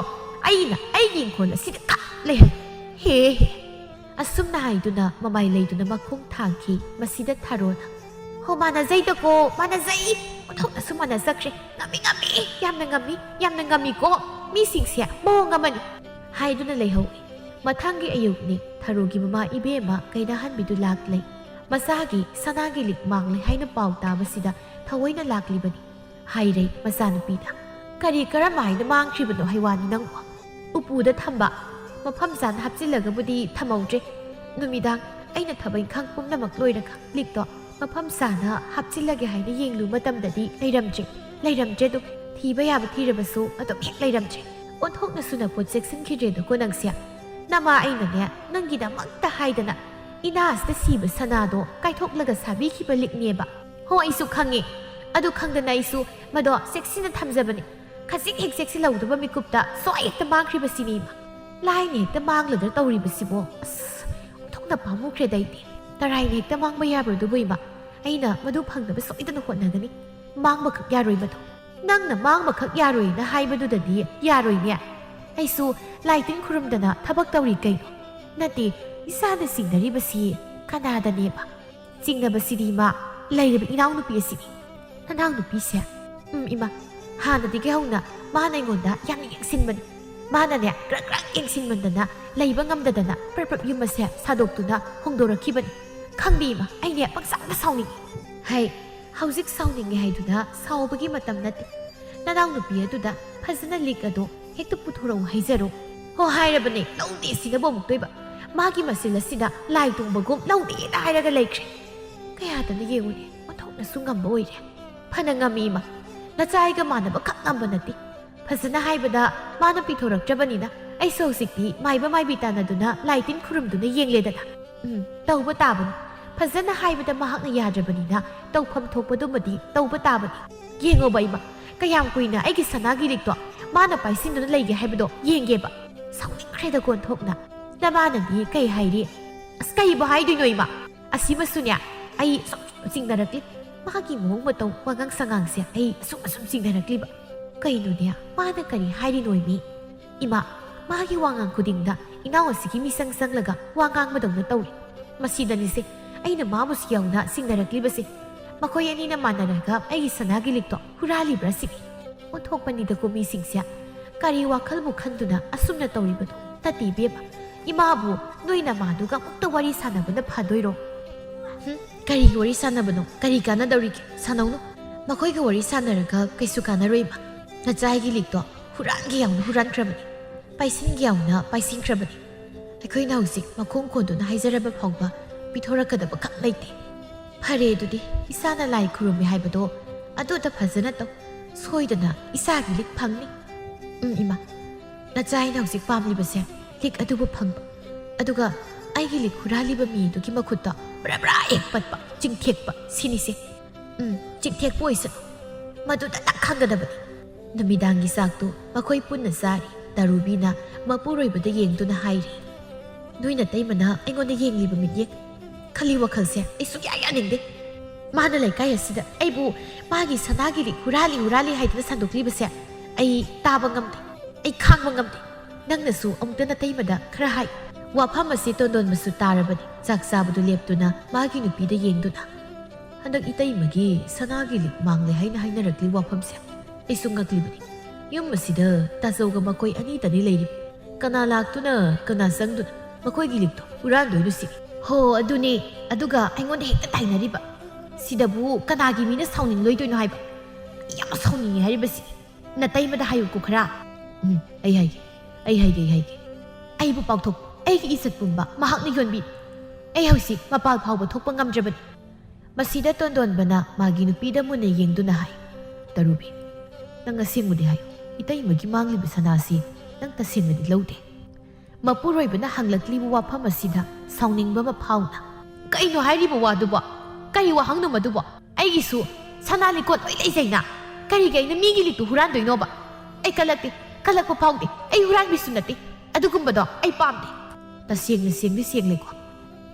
ꯑꯩꯅ ꯑꯩꯒꯤ ꯏꯪꯈꯣꯜ ꯑꯁꯤꯗ ꯀꯛ ꯂꯩꯍꯟ꯫ ꯍꯦ ꯍꯦ꯫ ꯑꯁꯨꯝꯅ ꯍꯥꯏꯗꯨꯅ ꯃꯃꯥꯏ ꯂꯩꯗꯨꯅ ꯃꯈꯣꯡ ꯊꯥꯡꯈꯤ꯫ ꯃꯁꯤꯗ ꯊꯔꯣꯅ, "ꯍꯣ, ꯃꯥꯟꯅꯖꯩꯗꯀꯣ, ꯃꯥꯟꯅꯖꯩ꯫ ꯑꯣꯟꯊꯣꯛꯅꯁꯨ ꯃꯥꯟꯅꯖꯈ꯭ꯔꯦ꯫ ꯉꯝꯃꯤ, ꯉꯝꯃꯤ, ꯌꯥꯝꯅ ꯉꯝꯃꯤ, ꯌꯥꯝꯅ ꯉꯝꯃꯤꯀꯣ꯫ ꯃꯤꯁꯤꯡꯁꯦ ꯃꯑꯣꯡ ꯑꯃꯅꯤ" ꯍꯥꯏꯗꯨꯅ ꯂꯩꯍꯧꯏ꯫ ꯃꯊꯪꯒꯤ ꯑꯌꯨꯛꯅꯤ꯫ ꯊꯔꯣꯒꯤ ꯃꯃꯥ ꯏꯕꯦꯝꯃ ꯀꯩꯅꯥꯍꯟꯕꯤꯗꯨ ꯂꯥꯛꯂꯦ꯫ ꯃꯆꯥꯒꯤ ꯁꯅꯥꯒꯤ ꯂꯤꯛ ꯃꯥꯡꯂꯦ ꯍꯥꯏꯅ ꯄꯥꯎ ꯇꯥꯕꯁꯤꯗ ꯊꯑꯣꯏꯅ ꯂꯥꯛꯂꯤꯕꯅꯤ꯫ ꯍꯥꯏꯔꯦ ꯃꯆꯥꯅꯨꯄꯤꯗ꯫ "ꯀꯔꯤ ꯀꯔꯝ ꯍꯥꯏꯅ ꯃꯥꯡꯈ꯭ꯔꯤꯕꯅꯣ ꯍꯩꯋꯥꯅꯤ ꯅꯪꯕꯨ?" "ꯎꯄꯨꯗ ꯊꯝꯕ꯫ ꯃꯐꯝ ꯆꯥꯅ ꯍꯥꯞꯆꯤꯜꯂꯒꯕꯨꯗꯤ ꯊꯝꯍꯧꯗ꯭ꯔꯦ꯫ ꯅꯨꯃꯤꯗꯥꯡ ꯑꯩꯅ ꯊꯕꯛ ꯏꯪꯈꯥꯡ ꯄꯨꯝꯅꯃꯛ ꯂꯣꯏꯔꯒ ꯂꯤꯛꯇꯣ ꯃꯐꯝ ꯆꯥꯅ ꯍꯥꯞꯆꯤꯜꯂꯒꯦ ꯍꯥꯏꯅ ꯌꯦꯡꯂꯨ ꯃꯇꯝꯗꯗꯤ ꯂꯩꯔꯝꯗ꯭ꯔꯦ꯫ ꯂꯩꯔꯝꯗ꯭ꯔꯦ ꯑꯗꯨꯝ꯫ ꯊꯤꯕ ꯌꯥꯕ ꯊꯤꯔꯕꯁꯨ ꯑꯗꯨꯝ ꯍꯦꯛ ꯂꯩꯔꯝꯗ꯭ꯔꯦ꯫ ꯑꯣꯟꯊꯣꯛꯅ ꯁꯨꯅ ꯄꯣꯠ ꯆꯦꯛꯁꯤꯟꯈꯤꯗ꯭ꯔꯦꯗꯀꯣ ꯅꯪꯁꯦ꯫ ꯅꯃꯥ ꯑꯩꯅꯅꯦ ꯅꯪꯒꯤꯗꯃꯛꯇ ꯍꯥꯏꯗꯅ ꯏꯅꯥ ꯑꯁꯤꯗ ꯁꯤꯕ ꯁꯅꯥꯗꯣ ꯀꯥꯏꯊꯣꯛꯂꯒ ꯁꯥꯕꯤꯈꯤꯕ ꯂꯤꯛꯅꯦꯕ꯫ ꯍꯣ, ꯑꯩꯁꯨ ꯈꯪꯉꯦ꯫ ꯑꯗꯨ ꯈꯪꯗꯅ ꯑꯩꯁꯨ ꯃꯗꯣ ꯆꯦꯛꯁꯤꯟꯅ ꯊꯝꯖꯕꯅꯤ꯫ ꯈꯖꯤꯛ ꯍꯦꯛ ꯆꯦꯛꯁꯤꯜꯍꯧꯗꯕ ꯃꯤꯀꯨꯞꯇ ꯁꯣꯏ ꯍꯦꯛꯇ ꯃꯥꯡꯈ꯭ꯔꯤꯕꯁꯤꯅꯤ ꯏꯃꯥ꯫ ꯂꯥꯏꯅ ꯍꯦꯛꯇ ꯃꯥꯡꯂꯗ꯭ꯔꯥ ꯇꯧꯔꯤꯕꯁꯤꯕꯣ꯫ ꯑꯁ, ꯑꯣꯟꯊꯣꯛꯅ ꯄꯥꯝꯃꯨꯈ꯭ꯔꯦꯗ ꯑꯩꯗꯤ꯫ ꯇꯔꯥꯏꯅ ꯍꯦꯛꯇ ꯃꯥꯡꯕ ꯌꯥꯕ꯭ꯔꯗꯨꯕꯨ ꯏꯃꯥ꯫ ꯑꯩꯅ ꯃꯗꯨ ꯐꯪꯅꯕ ꯁꯣꯏꯗꯅ ꯍꯣꯠꯅꯒꯅꯤ꯫ ꯃꯥꯡꯕꯈꯛ ꯌꯥꯔꯣꯏ ꯃꯗꯨ꯫ ꯅꯪꯅ ꯃꯥꯡꯕꯈꯛ ꯌꯥꯔꯣꯏꯅ ꯍꯥꯏꯕꯗꯨꯗꯗꯤ ꯌꯥꯔꯣꯏꯅꯦ꯫ ꯑꯩꯁꯨ ꯂꯥꯏ ꯇꯤꯟ ꯈꯨꯔꯨꯝꯗꯅ ꯊꯕꯛ ꯇꯧꯔꯤ ꯀꯩꯅꯣ? ꯅꯠꯇꯦ, ꯏꯁꯥꯅ ꯆꯤꯡꯅꯔꯤꯕꯁꯤ ꯀꯅꯥꯗꯅꯦꯕ? ꯆꯤꯡꯅꯕꯁꯤꯗꯤ ꯏꯃꯥ, ꯂꯩꯔꯤꯕ ꯏꯅꯥꯎꯅꯨꯄꯤ ꯑꯁꯤꯅꯤ꯫ ꯅꯅꯥꯎꯅꯨꯄꯤꯁꯦ? ꯎꯝ, ꯏꯃꯥ, ꯍꯥꯟꯅꯗꯒꯤ ꯍꯧꯅ ꯃꯥꯅ ꯑꯩꯉꯣꯟꯗ ꯌꯥꯝꯅ ꯌꯦꯡꯁꯤꯟꯕꯅꯤ꯫ ꯃꯥꯅꯅꯦ, ꯀ꯭ꯔꯛ ꯀ꯭ꯔꯛ ꯌꯦꯡꯁꯤꯟꯃꯟꯗꯅ ꯂꯩꯕ ꯉꯝꯗꯗꯅ ꯄ꯭ꯔꯞ ꯄ꯭ꯔꯞ ꯌꯨꯝ ꯑꯁꯦ ꯁꯥꯗꯣꯛꯇꯨꯅ ꯍꯣꯡꯗꯣꯔꯛꯈꯤꯕꯅꯤ꯫ ꯈꯪꯗꯦ ꯏꯃꯥ, ꯑꯩꯅꯦ ꯄꯪꯁꯥꯎꯗ ꯁꯥꯎꯅꯤꯡꯉꯤ꯫ ꯍꯩ, ꯍꯧꯖꯤꯛ ꯁꯥꯎꯅꯤꯡꯉꯦ ꯍꯥꯏꯗꯨꯅ ꯁꯥꯎꯕꯒꯤ ꯃꯇꯝ ꯅꯠꯇꯦ꯫ ꯅꯅꯥꯎꯅꯨꯄꯤ ꯑꯗꯨꯗ ꯐꯖꯅ ꯂꯤꯛ ꯑꯗꯣ ꯍꯦꯛꯇ ꯄꯨꯊꯣꯔꯛꯎ ꯍꯥꯏꯖꯔꯣ꯫ ꯍꯣ, ꯍꯥꯏꯔꯕꯅꯦ, ꯂꯧꯗꯦ ꯁꯤꯅꯕꯨ ꯑꯃꯨꯛꯇꯣꯏꯕ꯫ ꯃꯥꯒꯤ ꯃꯆꯤꯜ ꯑꯁꯤꯗ ꯂꯥꯏ ꯇꯣꯡꯕꯒꯨꯝ ꯂꯧꯗꯦꯅ ꯍꯥꯏꯔꯒ ꯂꯩꯈ꯭ꯔꯦ꯫ ꯀꯌꯥꯗꯅ ꯌꯦꯡꯉꯨꯅꯦ, ꯑꯣꯟꯊꯣꯛꯅꯁꯨ ꯉꯝꯕ ꯑꯣꯏꯔꯦ꯫ ꯐꯅ ꯉꯝꯃꯤ ꯏꯃꯥ, ꯅꯆꯥ ꯑꯩꯒ ꯃꯥꯟꯅꯕ ꯈꯛ ꯉꯝꯕ ꯅꯠꯇꯦ꯫ ꯐꯖꯅ ꯍꯥꯏꯕꯗ ꯃꯥꯅ ꯄꯤꯊꯣꯔꯛꯇ꯭ꯔꯕꯅꯤꯅ ꯑꯩꯁꯨ ꯍꯧꯖꯤꯛꯇꯤ ꯃꯥꯏꯕ ꯃꯥꯏꯕꯤ ꯇꯥꯟꯅꯗꯨꯅ ꯂꯥꯏ ꯇꯤꯟ ꯈꯨꯔꯨꯝꯗꯨꯅ ꯌꯦꯡꯂꯦꯗꯅ꯫ ꯎꯝ, ꯇꯧꯕ ꯇꯥꯕꯅꯤ꯫ ꯐꯖꯅ ꯍꯥꯏꯕꯗ ꯃꯍꯥꯛꯅ ꯌꯥꯗ꯭ꯔꯕꯅꯤꯅ ꯇꯧꯐꯝ ꯊꯣꯛꯄꯗꯨꯃꯗꯤ ꯇꯧꯕ ꯇꯥꯕꯅꯤ꯫ ꯌꯦꯡꯉꯣꯕ ꯏꯃꯥ, ꯀꯌꯥꯝ ꯀꯨꯏꯅ ꯑꯩꯒꯤ ꯁꯅꯥꯒꯤ ꯂꯤꯛꯇꯣ ꯃꯥꯅ ꯄꯥꯏꯁꯤꯟꯗꯨꯅ ꯂꯩꯒꯦ ꯍꯥꯏꯕꯗꯣ ꯌꯦꯡꯒꯦꯕ꯫ ꯁꯥꯎꯅꯤꯡꯈ꯭ꯔꯦꯗ ꯀꯣꯟꯊꯣꯛꯅ꯫ ꯅꯃꯥꯅꯗꯤ ꯀꯩ ꯍꯥꯏꯔꯤ? ꯑꯁ, ꯀꯩꯕꯨ ꯍꯥꯏꯗꯣꯏꯅꯣ ꯏꯃꯥ? ꯑꯁꯤꯃꯁꯨꯅꯦ, ꯑꯩ ꯑꯁꯨꯝ ꯁꯨꯝ ꯆꯤꯡꯅꯔꯛꯂꯤ꯫ ꯃꯥꯒꯤ ꯃꯑꯣꯡ ꯃꯇꯧ, ꯋꯥꯉꯥꯡ ꯁꯉꯥꯡꯁꯦ ꯑꯩ ꯑꯁꯨꯝ ꯑꯁꯨꯝ ꯆꯤꯡꯅꯔꯛꯂꯤꯕ꯫ ꯀꯩꯅꯣꯅꯦ, ꯃꯥꯅ ꯀꯔꯤ ꯍꯥꯏꯔꯤꯅꯣ ꯏꯃꯤ? ꯏꯃꯥ, ꯃꯥꯒꯤ ꯋꯥꯉꯥꯡ ꯈꯨꯗꯤꯡꯗ ꯏꯅꯥꯎ ꯑꯁꯤꯒꯤ ꯃꯤꯆꯪ ꯆꯪꯂꯒ ꯋꯥ ꯉꯥꯡꯕꯗꯧꯅ ꯇꯧꯔꯤ꯫ ꯃꯁꯤꯗꯅꯤꯁꯦ ꯑꯩꯅ ꯃꯥꯕꯨꯁꯨ ꯌꯥꯎꯅ ꯆꯤꯡꯅꯔꯛꯂꯤꯕꯁꯦ꯫ ꯃꯈꯣꯏ ꯑꯅꯤꯅ ꯃꯥꯟꯅꯔꯒ ꯑꯩꯒꯤ ꯁꯅꯥꯒꯤ ꯂꯤꯛꯇꯣ ꯍꯨꯔꯥꯜꯂꯤꯕ꯭ꯔꯥ ꯁꯤꯅꯤ꯫ ꯑꯣꯟꯊꯣꯛꯄꯅꯤꯗꯀꯣ ꯃꯤꯁꯤꯡꯁꯦ꯫ ꯀꯔꯤ ꯋꯥꯈꯜꯕꯨ ꯈꯟꯗꯨꯅ ꯑꯁꯨꯝꯅ ꯇꯧꯔꯤꯕꯅꯣ? ꯅꯠꯇꯦ ꯏꯕꯦꯝꯃ, ꯏꯃꯥꯕꯨ ꯅꯣꯏ ꯅꯃꯥꯗꯨꯒ ꯑꯃꯨꯛꯇ ꯋꯥꯔꯤ ꯁꯥꯟꯅꯕꯅ ꯐꯗꯣꯏꯔꯣ? ꯍꯨꯝ? ꯀꯔꯤꯒꯤ ꯋꯥꯔꯤ ꯁꯥꯟꯅꯕꯅꯣ? ꯀꯔꯤ ꯀꯥꯟꯅꯗꯧꯔꯤꯒꯦ? ꯁꯥꯟꯅꯧꯅꯨ꯫ ꯃꯈꯣꯏꯒ ꯋꯥꯔꯤ ꯁꯥꯟꯅꯔꯒ ꯀꯩꯁꯨ ꯀꯥꯟꯅꯔꯣꯏ, ꯏꯃꯥ꯫ ꯅꯆꯥꯒꯤ ꯂꯤꯛꯇꯣ ꯍꯨꯔꯥꯟꯒꯦ ꯌꯥꯎꯅ ꯍꯨꯔꯥꯟꯈ꯭ꯔꯕꯅꯤ, ꯄꯥꯏꯁꯤꯟꯒꯦ ꯌꯥꯎꯅ ꯄꯥꯏꯁꯤꯟꯈ꯭ꯔꯕꯅꯤ꯫ ꯑꯩꯈꯣꯏꯅ ꯍꯧꯖꯤꯛ ꯃꯈꯣꯡ ꯀꯣꯟꯗꯨꯅ ꯍꯥꯏꯖꯔꯕ ꯐꯥꯎꯕ ꯄꯤꯊꯣꯔꯛꯀꯗꯕ ꯈꯛ ꯂꯩꯇꯦ꯫ ꯐꯔꯦ, ꯑꯗꯨꯗꯤ ꯏꯁꯥꯅ ꯂꯥꯏ ꯈꯨꯔꯨꯝꯃꯤ ꯍꯥꯏꯕꯗꯣ ꯑꯗꯨꯗ ꯐꯖꯅ ꯇꯧ꯫ ꯁꯣꯏꯗꯅ ꯏꯁꯥꯒꯤ ꯂꯤꯛ ꯐꯪꯅꯤ꯫ ꯎꯝ, ꯏꯃꯥ, ꯅꯆꯥ ꯑꯩꯅ ꯍꯧꯖꯤꯛ ꯄꯥꯝꯂꯤꯕꯁꯦ ꯂꯤꯛ ꯑꯗꯨꯕꯨ ꯐꯪꯕ, ꯑꯗꯨꯒ ꯑꯩꯒꯤ ꯂꯤꯛ ꯍꯨꯔꯥꯜꯂꯤꯕ ꯃꯤꯗꯨꯒꯤ ꯃꯈꯨꯠꯇ ꯕ꯭ꯔꯥ ꯕ꯭ꯔꯥ ꯍꯦꯛ ꯄꯠꯄ, ꯆꯤꯡꯊꯦꯛꯄ, ꯁꯤꯅꯤꯁꯦ꯫ ꯎꯝ, ꯆꯤꯡꯊꯦꯛꯄ ꯑꯣꯏꯁꯅꯨ, ꯃꯗꯨꯗ ꯅꯪ ꯈꯪꯒꯗꯕꯅꯤ꯫ ꯅꯨꯃꯤꯗꯥꯡꯒꯤ ꯆꯥꯛꯇꯨ ꯃꯈꯣꯏ ꯄꯨꯟꯅ ꯆꯥꯔꯤ꯫ ꯇꯔꯨꯕꯤꯅ ꯃꯄꯨꯔꯣꯏꯕꯗ ꯌꯦꯡꯗꯨꯅ ꯍꯥꯏꯔꯤ, "ꯅꯣꯏ ꯅꯇꯩꯃꯅ ꯑꯩꯉꯣꯟꯗ ꯌꯦꯡꯂꯤꯕ ꯃꯤꯠꯌꯦꯡ, ꯈꯜꯂꯤ ꯋꯥꯈꯜꯁꯦ ꯑꯩ ꯁꯨꯛꯌꯥ ꯌꯥꯅꯤꯡꯗꯦ꯫ ꯃꯥꯅ ꯂꯩꯀꯥꯏ ꯑꯁꯤꯗ ꯑꯩꯕꯨ ꯃꯥꯒꯤ ꯁꯅꯥꯒꯤ ꯂꯤꯛ ꯍꯨꯔꯥꯜꯂꯤ, ꯍꯨꯔꯥꯜꯂꯤ ꯍꯥꯏꯗꯨꯅ ꯁꯟꯗꯣꯛꯂꯤꯕꯁꯦ ꯑꯩ ꯇꯥꯕ ꯉꯝꯗꯦ, ꯑꯩ ꯈꯥꯡꯕ ꯉꯝꯗꯦ꯫ ꯅꯪꯅꯁꯨ ꯑꯃꯨꯛꯇ ꯅꯇꯩꯃꯗ ꯈꯔ ꯍꯥꯏ꯫" ꯋꯥꯐꯝ ꯑꯁꯤ ꯇꯣꯟꯗꯣꯟꯕꯁꯨ ꯇꯥꯔꯕꯅꯤ꯫ ꯆꯥꯛ ꯆꯥꯕꯗꯨ ꯂꯦꯞꯇꯨꯅ ꯃꯥꯒꯤ ꯅꯨꯄꯤꯗ ꯌꯦꯡꯗꯨꯅ, "ꯍꯟꯗꯛ ꯏꯇꯩꯃꯒꯤ ꯁꯅꯥꯒꯤ ꯂꯤꯛ ꯃꯥꯡꯂꯦ ꯍꯥꯏꯅ ꯍꯥꯏꯅꯔꯛꯂꯤ ꯋꯥꯐꯝꯁꯦ ꯑꯩꯁꯨ ꯉꯛꯂꯤꯕꯅꯤ꯫ ꯌꯨꯝ ꯑꯁꯤꯗ ꯇꯥꯆꯧꯒ ꯃꯈꯣꯏ ꯑꯅꯤꯇꯅꯤ ꯂꯩꯔꯤꯕ꯫ ꯀꯅꯥ ꯂꯥꯛꯇꯨꯅ, ꯀꯅꯥ ꯆꯪꯗꯨꯅ ꯃꯈꯣꯏꯒꯤ ꯂꯤꯛꯇꯣ ꯍꯨꯔꯥꯟꯗꯣꯏꯅꯣ ꯁꯤꯅꯤ?" "ꯍꯣ, ꯑꯗꯨꯅꯦ꯫ ꯑꯗꯨꯒ ꯑꯩꯉꯣꯟꯗ ꯍꯦꯛꯇ ꯇꯥꯏꯅꯔꯤꯕ꯫ ꯁꯤꯗꯕꯨ ꯀꯅꯥꯒꯤ ꯃꯤꯅ ꯁꯥꯎꯅꯤꯡꯂꯣꯏꯗꯣꯏꯅꯣ ꯍꯥꯏꯕ? ꯑꯩ ꯌꯥꯝ ꯁꯥꯎꯅꯤꯡꯉꯤ ꯍꯥꯏꯔꯤꯕꯁꯤ꯫ ꯅꯇꯩꯃꯗ ꯍꯥꯏꯌꯨꯀꯣ ꯈꯔ꯫" "ꯎꯝ, ꯑꯩ ꯍꯥꯏꯒꯦ, ꯑꯩ ꯍꯥꯏꯒꯦ, ꯑꯩ ꯍꯥꯏꯒꯦ꯫ ꯑꯩꯕꯨ ꯄꯥꯎꯊꯣꯛ, ꯑꯩꯒꯤ ꯏꯖꯠ ꯄꯨꯝꯕ ꯃꯍꯥꯛꯅ ꯌꯣꯟꯕꯤ꯫ ꯑꯩ ꯍꯧꯖꯤꯛ ꯃꯄꯥꯜ ꯐꯥꯎꯕ ꯊꯣꯛꯄ ꯉꯝꯗ꯭ꯔꯕꯅꯤ꯫" ꯃꯁꯤꯗ ꯇꯣꯟꯗꯣꯟꯕꯅ ꯃꯥꯒꯤ ꯅꯨꯄꯤꯗ ꯃꯨꯟꯅ ꯌꯦꯡꯗꯨꯅ ꯍꯥꯏ, "ꯇꯔꯨꯕꯤ, ꯅꯪ ꯑꯁꯦꯡꯕꯗꯤ ꯍꯥꯏꯌꯨ꯫ ꯏꯇꯩꯃꯒꯤ ꯃꯥꯡꯂꯤꯕ ꯁꯅꯥꯁꯤ ꯅꯪ ꯇꯁꯦꯡꯅꯗꯤ ꯂꯧꯗꯦ?" ꯃꯄꯨꯔꯣꯏꯕꯅ ꯍꯪꯂꯛꯂꯤꯕ ꯋꯥꯐꯝ ꯑꯁꯤꯗ ꯁꯥꯎꯅꯤꯡꯕ ꯑꯃ ꯐꯥꯎꯅ, "ꯀꯩꯅꯣ ꯍꯥꯏꯔꯤꯕ ꯋꯥꯗꯨꯕꯣ? ꯀꯔꯤ ꯋꯥꯍꯪꯅꯣ ꯃꯗꯨꯕꯣ? ꯑꯩꯒꯤꯁꯨ ꯁꯅꯥ ꯂꯤꯛꯀꯣꯟ ꯂꯣꯏ ꯂꯩꯖꯩꯅ꯫ ꯀꯔꯤꯒꯤ ꯑꯩꯅ ꯃꯤꯒꯤ ꯂꯤꯛꯇꯨ ꯍꯨꯔꯥꯟꯗꯣꯏꯅꯣꯕ? ꯑꯩ ꯀꯜꯂꯛꯇꯦ, ꯀꯜꯂꯛꯄ ꯐꯥꯎꯗꯦ꯫ ꯑꯩ ꯍꯨꯔꯥꯟꯕꯤꯁꯨ ꯅꯠꯇꯦ꯫ ꯑꯗꯨꯒꯨꯝꯕꯗꯣ ꯑꯩ ꯄꯥꯝꯗꯦ꯫" "ꯇꯁꯦꯡꯅ ꯁꯦꯡꯗꯤ ꯁꯦꯡꯂꯦꯀꯣ?"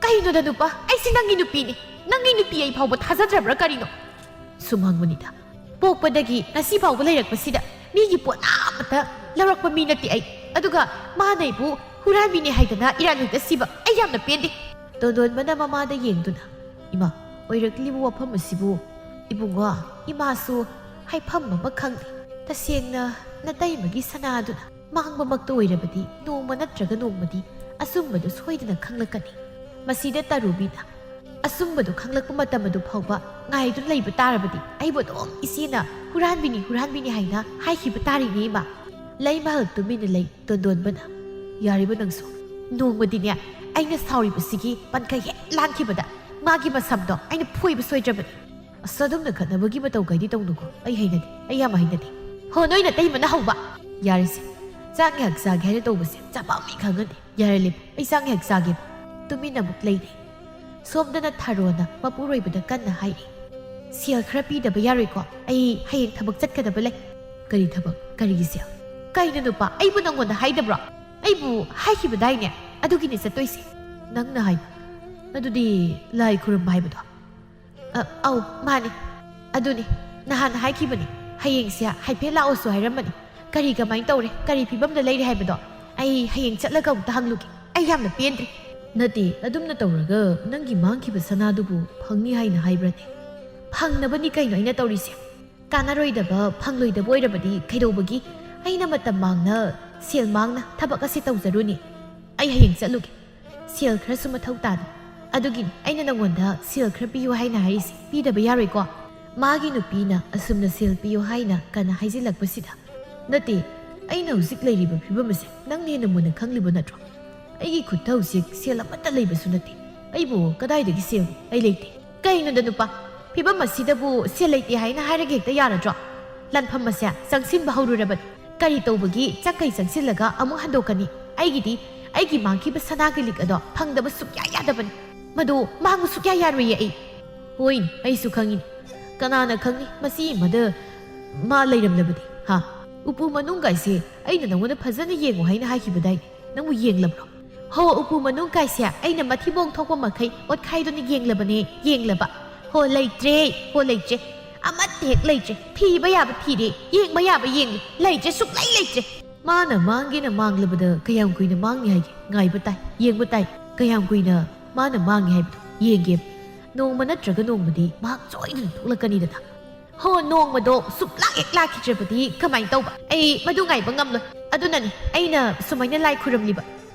"ꯀꯩꯅꯣꯗ ꯅꯨꯄꯥ, ꯑꯩꯁꯤ ꯅꯪꯒꯤ ꯅꯨꯄꯤꯅꯤ꯫ ꯅꯪꯒꯤ ꯅꯨꯄꯤ ꯑꯩ ꯐꯥꯎꯕ ꯊꯥꯖꯗ꯭ꯔꯕ꯭ꯔꯥ ꯀꯔꯤꯅꯣ? ꯁꯨꯝ ꯍꯪꯕꯅꯤꯗ꯫ ꯄꯣꯛꯄꯗꯒꯤ ꯉꯁꯤ ꯐꯥꯎꯕ ꯂꯩꯔꯛꯄꯁꯤꯗ ꯃꯤꯒꯤ ꯄꯣꯠ ꯑꯃꯠꯇ ꯂꯧꯔꯛꯄ ꯃꯤ ꯅꯠꯇꯦ ꯑꯩ꯫ ꯑꯗꯨꯒ ꯃꯥꯅ ꯑꯩꯕꯨ ꯍꯨꯔꯥꯟꯕꯤꯅꯦ ꯍꯥꯏꯗꯅ ꯏꯔꯥꯟ ꯍꯦꯛꯇ ꯁꯤꯕ꯫ ꯑꯩ ꯌꯥꯝꯅ ꯄꯦꯟꯗꯦ꯫" ꯇꯣꯟꯗꯣꯟꯕꯅ ꯃꯃꯥꯗ ꯌꯦꯡꯗꯨꯅ, "ꯏꯃꯥ, ꯑꯣꯏꯔꯛꯂꯤꯕ ꯋꯥꯐꯝ ꯑꯁꯤꯕꯨ ꯏꯕꯨꯡꯉꯣ, ꯏꯃꯥꯁꯨ ꯍꯥꯏꯐꯝ ꯑꯃ ꯈꯪꯗꯦ꯫ ꯇꯁꯦꯡꯅ ꯅꯇꯩꯃꯒꯤ ꯁꯅꯥꯗꯨꯅ ꯃꯥꯡꯕꯃꯛꯇ ꯑꯣꯏꯔꯕꯗꯤ ꯅꯣꯡꯃ ꯅꯠꯇ꯭ꯔꯒ ꯅꯣꯡꯃꯗꯤ ꯑꯆꯨꯝꯕꯗꯨ ꯁꯣꯏꯗꯅ ꯈꯪꯂꯛꯀꯅꯤ꯫ ꯃꯁꯤꯗ ꯇꯔꯨꯕꯤꯅ ꯑꯆꯨꯝꯕꯗꯨ ꯈꯪꯂꯛꯄ ꯃꯇꯝ ꯑꯗꯨ ꯐꯥꯎꯕ ꯉꯥꯏꯗꯨꯅ ꯂꯩꯕ ꯇꯥꯔꯕꯗꯤ ꯑꯩꯕꯨ ꯑꯗꯨꯝ ꯏꯆꯦꯅ "ꯍꯨꯔꯥꯟꯕꯤꯅꯤ, ꯍꯨꯔꯥꯟꯕꯤꯅꯤ" ꯍꯥꯏꯅ ꯍꯥꯏꯈꯤꯕ ꯇꯥꯔꯤꯅꯦ ꯏꯃꯥ꯫ ꯂꯩꯃꯍꯜ ꯇꯨꯃꯤꯟꯅ ꯂꯩ꯫ ꯇꯣꯟꯗꯣꯟꯕꯅ, "ꯌꯥꯔꯤꯕ ꯅꯪꯁꯨ? ꯅꯣꯡꯃꯗꯤꯅꯦ, ꯑꯩꯅ ꯁꯥꯎꯔꯤꯕꯁꯤꯒꯤ ꯄꯟꯈꯩ ꯍꯦꯛ ꯂꯥꯟꯈꯤꯕꯗ ꯃꯥꯒꯤ ꯃꯁꯝꯗꯣ ꯑꯩꯅ ꯐꯣꯏꯕ ꯁꯣꯏꯗ꯭ꯔꯕꯅꯤ꯫ ꯑꯁ, ꯑꯗꯨꯝꯅ ꯈꯠꯅꯕꯒꯤ ꯃꯇꯧ ꯀꯥꯏꯗꯤ ꯇꯧꯅꯨꯀꯣ꯫ ꯑꯩ ꯍꯩꯅꯗꯦ, ꯑꯩ ꯌꯥꯝ ꯍꯩꯅꯗꯦ꯫ ꯍꯣ, ꯅꯣꯏ ꯅꯇꯩꯃꯅ ꯍꯧꯕ꯫ ꯌꯥꯔꯦꯁꯦ, ꯆꯥꯛ ꯉꯥꯏꯍꯥꯛ ꯆꯥꯒꯦ ꯍꯥꯏꯅ ꯇꯧꯕꯁꯦ ꯆꯥꯐꯝꯅꯤ ꯈꯪꯉꯅꯤ꯫ ꯌꯥꯔꯦ, ꯂꯦꯞꯄꯨ, ꯑꯩ ꯆꯥꯛ ꯉꯥꯏꯍꯥꯛ ꯆꯥꯒꯦ"꯫ ꯇꯨꯃꯤꯟꯅ ꯑꯃꯨꯛ ꯂꯩꯔꯦ꯫ ꯁꯣꯝꯗꯅ ꯊꯥꯔꯣꯅ ꯃꯄꯨꯔꯣꯏꯕꯗ ꯀꯟꯅ ꯍꯥꯏꯔꯤ, "ꯁꯦꯜ ꯈꯔ ꯄꯤꯗꯕ ꯌꯥꯔꯣꯏꯀꯣ? ꯑꯩ ꯍꯌꯦꯡ ꯊꯕꯛ ꯆꯠꯀꯗꯕ ꯂꯩ"꯫ "ꯀꯔꯤ ꯊꯕꯛ? ꯀꯔꯤꯒꯤ ꯁꯦꯜ?" "ꯀꯩꯅꯣ ꯅꯨꯄꯥ, ꯑꯩꯕꯨ ꯅꯪꯉꯣꯟꯗ ꯍꯥꯏꯗꯕ꯭ꯔꯣ? ꯑꯩꯕꯨ ꯍꯥꯏꯈꯤꯕꯗꯥꯏꯅꯦ? ꯑꯗꯨꯒꯤꯅꯦ ꯆꯠꯇꯣꯏꯁꯦ"꯫ "ꯅꯪꯅ ꯍꯥꯏꯕ? ꯑꯗꯨꯗꯤ ꯂꯥꯏ ꯈꯨꯔꯨꯝꯕ ꯍꯥꯏꯕꯗꯣ?" "ꯑ, ꯑꯧ, ꯃꯥꯅꯦ꯫ ꯑꯗꯨꯅꯤ, ꯅꯍꯥꯟ ꯍꯥꯏꯈꯤꯕꯅꯤ꯫ ꯍꯌꯦꯡꯁꯦ ꯍꯥꯏꯐꯦꯠ ꯂꯥꯛꯑꯣꯁꯨ ꯍꯥꯏꯔꯝꯕꯅꯤ꯫ ꯀꯔꯤ ꯀꯃꯥꯏꯅ ꯇꯧꯔꯦ, ꯀꯔꯤ ꯐꯤꯕꯝꯗ ꯂꯩꯔꯦ ꯍꯥꯏꯕꯗꯣ ꯑꯩ ꯍꯌꯦꯡ ꯆꯠꯂꯒ ꯑꯃꯨꯛꯇ ꯍꯪꯂꯨꯒꯦ꯫ ꯑꯩ ꯌꯥꯝꯅ ꯄꯦꯟꯗ꯭ꯔꯤ"꯫ "ꯅꯠꯇꯦ, ꯑꯗꯨꯝꯅ ꯇꯧꯔꯒ ꯅꯪꯒꯤ ꯃꯥꯡꯈꯤꯕ ꯁꯅꯥꯗꯨꯕꯨ ꯐꯪꯅꯤ ꯍꯥꯏꯅ ꯍꯥꯏꯕ꯭ꯔꯅꯦ?" "ꯐꯪꯅꯕꯅꯤ ꯀꯩꯅꯣ ꯑꯩꯅ ꯇꯧꯔꯤꯁꯦ꯫ ꯀꯥꯟꯅꯔꯣꯏꯗꯕ, ꯐꯪꯂꯣꯏꯗꯕ ꯑꯣꯏꯔꯕꯗꯤ ꯀꯩꯗꯧꯕꯒꯤ ꯑꯩꯅ ꯃꯇꯝ ꯃꯥꯡꯅ, ꯁꯦꯜ ꯃꯥꯡꯅ ꯊꯕꯛ ꯑꯁꯤ ꯇꯧꯖꯔꯨꯅꯤ? ꯑꯩ ꯍꯌꯦꯡ ꯆꯠꯂꯨꯒꯦ꯫ ꯁꯦꯜ ꯈꯔꯁꯨ ꯃꯊꯧ ꯇꯥꯅꯤ꯫ ꯑꯗꯨꯒꯤꯅꯤ ꯑꯩꯅ ꯅꯉꯣꯟꯗ ꯁꯦꯜ ꯈꯔ ꯄꯤꯌꯨ ꯍꯥꯏꯅ ꯍꯥꯏꯔꯤꯁꯦ꯫ ꯄꯤꯗꯕ ꯌꯥꯔꯣꯏꯀꯣ"꯫ ꯃꯥꯒꯤ ꯅꯨꯄꯤꯅ ꯑꯁꯨꯝꯅ ꯁꯦꯜ ꯄꯤꯌꯨ ꯍꯥꯏꯅ ꯀꯟꯅ ꯍꯥꯏꯖꯤꯜꯂꯛꯄꯁꯤꯗ, "ꯅꯠꯇꯦ, ꯑꯩꯅ ꯍꯧꯖꯤꯛ ꯂꯩꯔꯤꯕ ꯐꯤꯕꯝ ꯑꯁꯦ ꯅꯪꯅ ꯍꯦꯟꯅ ꯃꯨꯟꯅ ꯈꯪꯂꯤꯕ ꯅꯠꯇ꯭ꯔꯣ? ꯑꯩꯒꯤ ꯈꯨꯠꯇ ꯍꯧꯖꯤꯛ ꯁꯦꯜ ꯑꯃꯠꯇ ꯂꯩꯕꯁꯨ ꯅꯠꯇꯦ꯫ ꯑꯩꯕꯨ ꯀꯗꯥꯏꯗꯒꯤ ꯁꯦꯜ? ꯑꯩ ꯂꯩꯇꯦ"꯫ "ꯀꯩꯅꯣꯗ ꯅꯨꯄꯥ, ꯐꯤꯕꯝ ꯑꯁꯤꯗꯕꯨ ꯁꯦꯜ ꯂꯩꯇꯦ ꯍꯥꯏꯅ ꯍꯥꯏꯔꯒ ꯍꯦꯛꯇ ꯌꯥꯔꯗ꯭ꯔꯣ? ꯂꯥꯟꯐꯝ ꯑꯁꯦ ꯆꯪꯁꯤꯟꯕ ꯍꯧꯔꯨꯔꯕꯅꯤ꯫ ꯀꯔꯤ ꯇꯧꯕꯒꯤ ꯆꯪꯈꯩ ꯆꯪꯁꯤꯜꯂꯒ ꯑꯃꯨꯛ ꯍꯟꯗꯣꯛꯀꯅꯤ? ꯑꯩꯒꯤꯗꯤ ꯑꯩꯒꯤ ꯃꯥꯡꯈꯤꯕ ꯁꯅꯥꯒꯤ ꯂꯤꯛ ꯑꯗꯣ ꯐꯪꯗꯕ ꯁꯨꯛꯌꯥ ꯌꯥꯗꯕꯅꯤ꯫ ꯃꯗꯨ ꯃꯥꯡꯕ ꯁꯨꯛꯌꯥ ꯌꯥꯔꯣꯏꯌꯦ ꯑꯩ"꯫ "ꯍꯣꯏꯅꯦ, ꯑꯩꯁꯨ ꯈꯪꯉꯤꯅꯦ꯫ ꯀꯅꯥꯅ ꯈꯪꯅꯤ ꯃꯁꯤ ꯃꯗ ꯃꯥ ꯂꯩꯔꯝꯂꯕꯗꯤ, ꯍꯥ? ꯎꯄꯨ ꯃꯅꯨꯡꯒꯥꯏꯁꯦ ꯑꯩꯅ ꯅꯉꯣꯟꯗ ꯐꯖꯅ ꯌꯦꯡꯉꯨ ꯍꯥꯏꯅ ꯍꯥꯏꯈꯤꯕꯗꯥꯏꯅꯦ? ꯅꯪꯕꯨ ꯌꯦꯡꯂꯕ꯭ꯔꯣ?" "ꯍꯣ, ꯎꯄꯨ ꯃꯅꯨꯡ ꯀꯥꯏꯁꯦ ꯑꯩꯅ ꯃꯊꯤꯕꯣꯡ ꯊꯣꯛꯄ ꯃꯈꯩ ꯑꯣꯠꯈꯥꯏꯗꯨꯅ ꯌꯦꯡꯂꯕꯅꯦ, ꯌꯦꯡꯂꯕ꯫ ꯍꯣ, ꯂꯩꯇ꯭ꯔꯦ, ꯍꯣ, ꯂꯩꯇ꯭ꯔꯦ꯫ ꯑꯃꯠꯇ ꯍꯦꯛ ꯂꯩꯇ꯭ꯔꯦ꯫ ꯊꯤꯕ ꯌꯥꯕ ꯊꯤꯔꯦ, ꯌꯦꯡꯕ ꯌꯥꯕ ꯌꯦꯡꯂꯦ, ꯂꯩꯇ꯭ꯔꯦ, ꯁꯨꯛꯂꯩ ꯂꯩꯇ꯭ꯔꯦ"꯫ "ꯃꯥꯅ ꯃꯥꯡꯒꯦꯅ ꯃꯥꯡꯂꯕꯗ ꯀꯌꯥꯝ ꯀꯨꯏꯅ ꯃꯥꯡꯅꯤ ꯍꯥꯏꯒꯦ? ꯉꯥꯏꯕ ꯇꯥꯏ, ꯌꯦꯡꯕ ꯇꯥꯏ꯫ ꯀꯌꯥꯝ ꯀꯨꯏꯅ ꯃꯥꯅ ꯃꯥꯡꯉꯦ ꯍꯥꯏꯕꯗꯣ ꯌꯦꯡꯒꯦ꯫ ꯅꯣꯡꯃ ꯅꯠꯇ꯭ꯔꯒ ꯅꯣꯡꯃꯗꯤ ꯃꯍꯥꯛ ꯁꯣꯏꯗꯅ ꯊꯣꯛꯂꯛꯀꯅꯤꯗꯅ"꯫ "ꯍꯣ, ꯅꯣꯡꯃꯗꯣ ꯁꯨꯛꯂꯥꯛ ꯍꯦꯛ ꯂꯥꯛꯈꯤꯗ꯭ꯔꯕꯗꯤ ꯀꯃꯥꯏꯅ ꯇꯧꯕ? ꯑꯩ ꯃꯗꯨ ꯉꯥꯏꯕ ꯉꯝꯂꯣꯏ꯫ ꯑꯗꯨꯅꯅꯤ ꯑꯩꯅ ꯁꯨꯃꯥꯏꯅ ꯂꯥꯏ ꯈꯨꯔꯨꯝꯂꯤꯕ꯫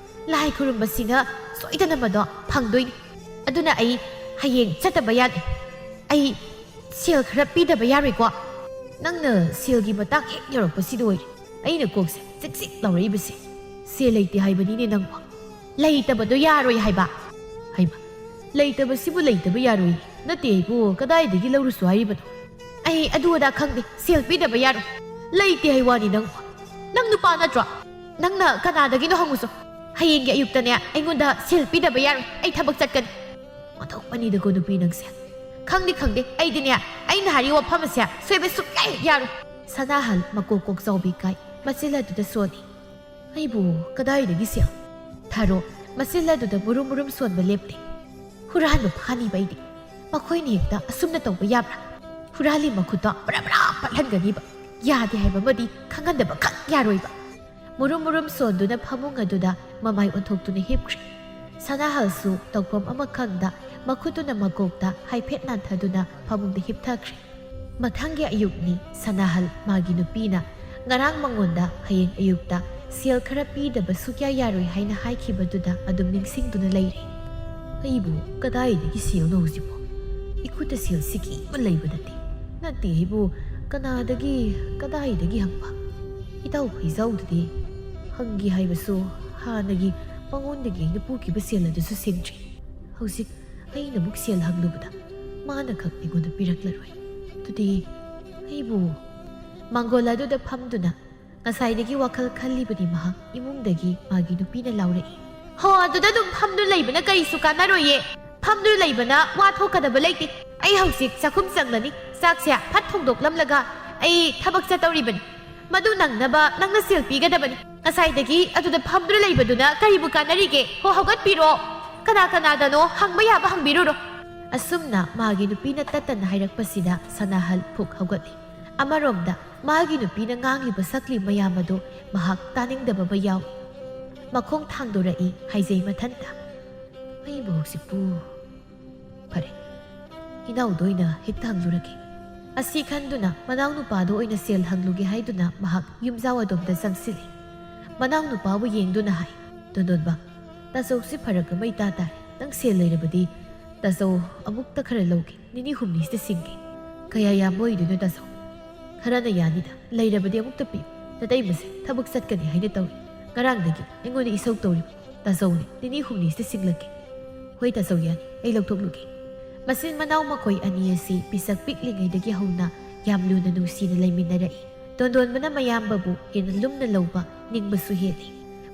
ꯂꯥꯏ ꯈꯨꯔꯨꯝꯕꯁꯤꯅ ꯁꯣꯏꯗꯅ ꯃꯗꯣ ꯐꯪꯗꯣꯏꯅꯤ꯫ ꯑꯗꯨꯅ ꯑꯩ ꯍꯌꯦꯡ ꯆꯠꯇꯕ ꯌꯥꯗꯦ꯫ ꯑꯩ ꯁꯦꯜ ꯈꯔ ꯄꯤꯗꯕ ꯌꯥꯔꯣꯏꯀꯣ? ꯅꯪꯅ ꯁꯦꯜꯒꯤ ꯃꯇꯥꯡ ꯍꯦꯛ ꯌꯧꯔꯛꯄꯁꯤꯗ ꯑꯣꯏꯔꯦ ꯑꯩꯅ ꯀꯣꯛꯁꯦ ꯆꯤꯛ ꯆꯤꯛ ꯂꯥꯎꯔꯛꯏꯕꯁꯦ꯫ ꯁꯦꯜ ꯂꯩꯇꯦ ꯍꯥꯏꯕꯅꯤꯅꯦ ꯅꯪꯕꯣ꯫ ꯂꯩꯇꯕꯗꯣ ꯌꯥꯔꯣꯏ ꯍꯥꯏꯕ꯫ ꯍꯩꯃ, ꯂꯩꯇꯕꯁꯤꯕꯨ ꯂꯩꯇꯕ ꯌꯥꯔꯣꯏ ꯅꯠꯇꯦ ꯑꯩꯕꯨ ꯀꯗꯥꯏꯗꯒꯤ ꯂꯧꯔꯨꯁꯨ ꯍꯥꯏꯔꯤꯕꯅꯣ? ꯑꯩ ꯑꯗꯨ ꯑꯗꯥ ꯈꯪꯗꯦ, ꯁꯦꯜ ꯄꯤꯗꯕ ꯌꯥꯔꯣꯏ꯫ ꯂꯩꯇꯦ ꯍꯥꯏ ꯋꯥꯅꯤ ꯅꯪꯕꯨ꯫ ꯅꯪ ꯅꯨꯄꯥ ꯅꯠꯇ꯭ꯔꯣ? ꯅꯪꯅ ꯀꯅꯥꯗꯒꯤꯅꯣ ꯍꯪꯉꯨꯁꯨ꯫ ꯍꯌꯦꯡꯒꯤ ꯑꯌꯨꯛꯇꯅꯦ ꯑꯩꯉꯣꯟꯗ ꯁꯦꯜ ꯄꯤꯗꯕ ꯌꯥꯔꯣꯏ, ꯑꯩ ꯊꯕꯛ ꯆꯠꯀꯅꯤ꯫ ꯑꯣꯟꯊꯣꯛꯄꯅꯤꯗꯀꯣ ꯅꯨꯄꯤ ꯅꯪꯁꯦ꯫ ꯈꯪꯗꯤ ꯈꯪꯗꯦ, ꯑꯩꯗꯤꯅꯦ ꯑꯩꯅ ꯍꯥꯏꯔꯤ ꯋꯥꯐꯝ ꯑꯁꯦ ꯁꯣꯏꯕ ꯁꯨꯛꯌꯥ ꯍꯦꯛ ꯌꯥꯔꯣꯏ꯫ ꯁꯅꯥꯍꯜ ꯃꯀꯣꯛ ꯀꯣꯛ ꯆꯥꯎꯕꯤ ꯀꯥꯏ ꯃꯆꯤꯜ ꯑꯗꯨꯗ ꯁꯣꯜꯂꯤ꯫ ꯑꯩꯕꯨ ꯀꯗꯥꯏꯗꯒꯤ ꯁꯦꯜ? ꯊꯥꯔꯣ ꯃꯆꯤꯜ ꯑꯗꯨꯗ ꯃꯨꯔꯨꯝ ꯃꯨꯔꯨꯝ ꯁꯣꯟꯕ ꯂꯦꯞꯂꯦ꯫ ꯍꯨꯔꯥꯟꯕ ꯐꯥꯅꯤꯕ ꯑꯩꯗꯤ꯫ ꯃꯈꯣꯏꯅ ꯍꯦꯛꯇ ꯑꯁꯨꯝꯅ ꯇꯧꯕ ꯌꯥꯕ꯭ꯔꯥ? ꯍꯨꯔꯥꯜꯂꯤ ꯃꯈꯨꯠꯇꯣ ꯕ꯭ꯔꯥ ꯕ꯭ꯔꯥ ꯄꯠꯍꯟꯒꯅꯤꯕ꯫ ꯌꯥꯗꯦ ꯍꯥꯏꯕꯃꯗꯤ ꯈꯪꯍꯟꯗꯕ ꯈꯛ ꯌꯥꯔꯣꯏꯕ꯫ ꯃꯨꯔꯨꯝ ꯃꯨꯔꯨꯝ ꯁꯣꯟꯗꯨꯅ ꯐꯃꯨꯡ ꯑꯗꯨꯗ ꯃꯃꯥꯏ ꯑꯣꯟꯊꯣꯛꯇꯨꯅ ꯍꯤꯞꯈ꯭ꯔꯦ꯫ ꯁꯅꯥꯍꯜꯁꯨ ꯇꯧꯐꯝ ꯑꯃ ꯈꯪꯗ ꯃꯈꯨꯠꯇꯨꯅ ꯃꯀꯣꯛꯇ ꯍꯥꯏꯐꯦꯠ ꯅꯥꯟꯊꯗꯨꯅ ꯐꯃꯨꯡꯗ ꯍꯤꯞꯊꯈ꯭ꯔꯦ꯫ ꯃꯊꯪꯒꯤ ꯑꯌꯨꯛꯅꯤ ꯁꯅꯥꯍꯜ ꯃꯥꯒꯤ ꯅꯨꯄꯤꯅ ꯉꯔꯥꯡ ꯃꯉꯣꯟꯗ ꯍꯌꯦꯡ ꯑꯌꯨꯛꯇ ꯁꯦꯜ ꯈꯔ ꯄꯤꯗꯕ ꯁꯨꯛꯌꯥ ꯌꯥꯔꯣꯏ ꯍꯥꯏꯅ ꯍꯥꯏꯈꯤꯕꯗꯨꯗ ꯑꯗꯨꯝ ꯅꯤꯡꯁꯤꯡꯗꯨꯅ ꯂꯩꯔꯦ꯫ ꯑꯩꯕꯨ ꯀꯗꯥꯏꯗꯒꯤ ꯁꯦꯜꯅꯣ ꯍꯧꯖꯤꯛꯄꯣ? ꯏꯈꯨꯠꯇ ꯁꯦꯜ ꯁꯤꯀꯤ ꯑꯃ ꯂꯩꯕ ꯅꯠꯇꯦ꯫ ꯅꯠꯇꯦ ꯑꯩꯕꯨ ꯀꯅꯥꯗꯒꯤ, ꯀꯗꯥꯏꯗꯒꯤ ꯍꯪꯕ? ꯏꯇꯥꯎ ꯐꯩꯖꯥꯎꯗꯗꯤ ꯍꯪꯒꯦ ꯍꯥꯏꯕꯁꯨ ꯍꯥꯟꯅꯒꯤ ꯃꯉꯣꯟꯗꯒꯤ ꯑꯩꯅ ꯄꯨꯈꯤꯕ ꯁꯦꯜ ꯑꯗꯨꯁꯨ ꯁꯤꯡꯗ꯭ꯔꯤ꯫ ꯍꯧꯖꯤꯛ ꯑꯩꯅ ꯑꯃꯨꯛ ꯁꯦꯜ ꯍꯪꯂꯨꯕꯗ ꯃꯥꯅ ꯈꯛ ꯑꯩꯉꯣꯟꯗ ꯄꯤꯔꯛꯂꯔꯣꯏ꯫ ꯑꯗꯨꯗꯤ ꯑꯩꯕꯨ ꯃꯥꯡꯒꯣꯜ ꯑꯗꯨꯗ ꯐꯝꯗꯨꯅ ꯉꯁꯥꯏꯗꯒꯤ ꯋꯥꯈꯜ ꯈꯜꯂꯤꯕꯅꯤ ꯃꯍꯥꯛ꯫ ꯏꯃꯨꯡꯗꯒꯤ ꯃꯥꯒꯤ ꯅꯨꯄꯤꯅ ꯂꯥꯎꯔꯛꯏ꯫ ꯍꯣ, ꯑꯗꯨꯗ ꯑꯗꯨꯝ ꯐꯝꯗꯨꯅ ꯂꯩꯕꯅ ꯀꯔꯤꯁꯨ ꯀꯥꯟꯅꯔꯣꯏꯌꯦ꯫ ꯐꯝꯗꯨꯅ ꯂꯩꯕꯅ ꯋꯥ ꯊꯣꯛꯀꯗꯕ ꯂꯩꯇꯦ꯫ ꯑꯩ ꯍꯧꯖꯤꯛ ꯆꯥꯛꯈꯨꯝ ꯆꯪꯂꯅꯤ꯫ ꯆꯥꯛꯁꯦ ꯐꯠ ꯊꯣꯡꯗꯣꯛꯂꯝꯂꯒ ꯑꯩ ꯊꯕꯛ ꯆꯠꯇꯧꯔꯤꯕꯅꯤ꯫ ꯃꯗꯨ ꯅꯪꯅꯕ ꯅꯪꯅ ꯁꯦꯜ ꯄꯤꯒꯗꯕꯅꯤ꯫ ꯉꯁꯥꯏꯗꯒꯤ ꯑꯗꯨꯗ ꯐꯝꯗꯨꯅ ꯂꯩꯕꯗꯨꯅ ꯀꯔꯤꯕꯨ ꯀꯥꯟꯅꯔꯤꯒꯦ? ꯍꯣ, ꯍꯧꯒꯠꯄꯤꯔꯣ꯫ ꯀꯅꯥ ꯀꯅꯥꯗꯅꯣ ꯍꯪꯕ ꯌꯥꯕ ꯍꯪꯕꯤꯔꯨꯔꯣ꯫ ꯑꯁꯨꯝꯅ ꯃꯥꯒꯤ ꯅꯨꯄꯤꯅ ꯇꯠꯇꯅ ꯍꯥꯏꯔꯛꯄꯁꯤꯗ ꯁꯅꯥꯍꯜ ꯐꯨꯛ ꯍꯧꯒꯠꯂꯤ꯫ ꯑꯃꯔꯣꯝꯗ ꯃꯥꯒꯤ ꯅꯨꯄꯤꯅ ꯉꯥꯡꯂꯤꯕ ꯁꯛꯂꯤ ꯃꯌꯥꯝ ꯑꯗꯨ ꯃꯍꯥꯛ ꯇꯥꯅꯤꯡꯗꯕ ꯑꯃ ꯌꯥꯎꯏ꯫ ꯃꯈꯣꯡ ꯊꯥꯡꯗꯣꯔꯛꯏ ꯍꯥꯏꯖꯩ ꯃꯊꯟꯇ꯫ ꯑꯩꯕꯨ ꯍꯧꯖꯤꯛꯄꯨ꯫ ꯐꯔꯦ, ꯏꯅꯥꯎꯗ ꯑꯣꯏꯅ ꯍꯦꯛꯇ ꯍꯪꯂꯨꯔꯒꯦ꯫ ꯑꯁꯤ ꯈꯟꯗꯨꯅ ꯃꯅꯥꯎꯅꯨꯄꯥꯗ ꯑꯣꯏꯅ ꯁꯦꯜ ꯍꯪꯂꯨꯒꯦ ꯍꯥꯏꯗꯨꯅ ꯃꯍꯥꯛ ꯌꯨꯝꯖꯥꯎ ꯑꯗꯣꯝꯗ ꯆꯪꯁꯤꯜꯂꯤ꯫ ꯃꯅꯥꯎꯅꯨꯄꯥꯕꯨ ꯌꯦꯡꯗꯨꯅ ꯍꯥꯏ, "ꯇꯣꯟꯗꯣꯟꯕ, ꯇꯥꯆꯧꯁꯤ ꯐꯔꯛ ꯑꯃ ꯏꯇꯥ ꯇꯥꯔꯦ꯫ ꯅꯪ ꯁꯦꯜ ꯂꯩꯔꯕꯗꯤ ꯇꯥꯆꯧ ꯑꯃꯨꯛꯇ ꯈꯔ ꯂꯧꯒꯦ, ꯅꯤꯅꯤ ꯍꯨꯝꯅꯤꯁꯤꯗ ꯁꯤꯡꯒꯦ"꯫ "ꯀꯌꯥ ꯌꯥꯝꯕ ꯑꯣꯏꯗꯣꯏꯅꯣ ꯇꯥꯆꯧ?" "ꯈꯔꯅ ꯌꯥꯅꯤꯗ, ꯂꯩꯔꯕꯗꯤ ꯑꯃꯨꯛꯇ ꯄꯤꯌꯨ꯫ ꯅꯇꯩꯃꯁꯦ ꯊꯕꯛ ꯆꯠꯀꯅꯤ ꯍꯥꯏꯅ ꯇꯧꯏ꯫ ꯉꯔꯥꯡꯗꯒꯤ ꯑꯩꯉꯣꯟꯗ ꯏꯁꯧ ꯇꯧꯔꯤꯕ꯫ ꯇꯥꯆꯧꯅꯦ, ꯅꯤꯅꯤ ꯍꯨꯝꯅꯤꯁꯤꯗ ꯁꯤꯡꯂꯛꯀꯦ"꯫ "ꯍꯣꯏ ꯇꯥꯆꯧ, ꯌꯥꯅꯤ, ꯑꯩ ꯂꯧꯊꯣꯛꯂꯨꯒꯦ"꯫ ꯃꯆꯤꯟ ꯃꯅꯥꯎ ꯃꯈꯣꯏ ꯑꯅꯤ ꯑꯁꯤ ꯄꯤꯁꯛ ꯄꯤꯛꯂꯤꯉꯩꯗꯒꯤ ꯍꯧꯅ ꯌꯥꯝ ꯂꯨꯅ ꯅꯨꯡꯁꯤꯅ ꯂꯩꯃꯤꯟꯅꯔꯛꯏ꯫ ꯇꯣꯟꯗꯣꯟꯕꯅ ꯃꯌꯥꯝꯕꯕꯨ ꯍꯦꯟꯅ ꯂꯨꯝꯅ ꯂꯧꯕ, ꯅꯤꯡꯕꯁꯨ ꯍꯦꯜꯂꯤ꯫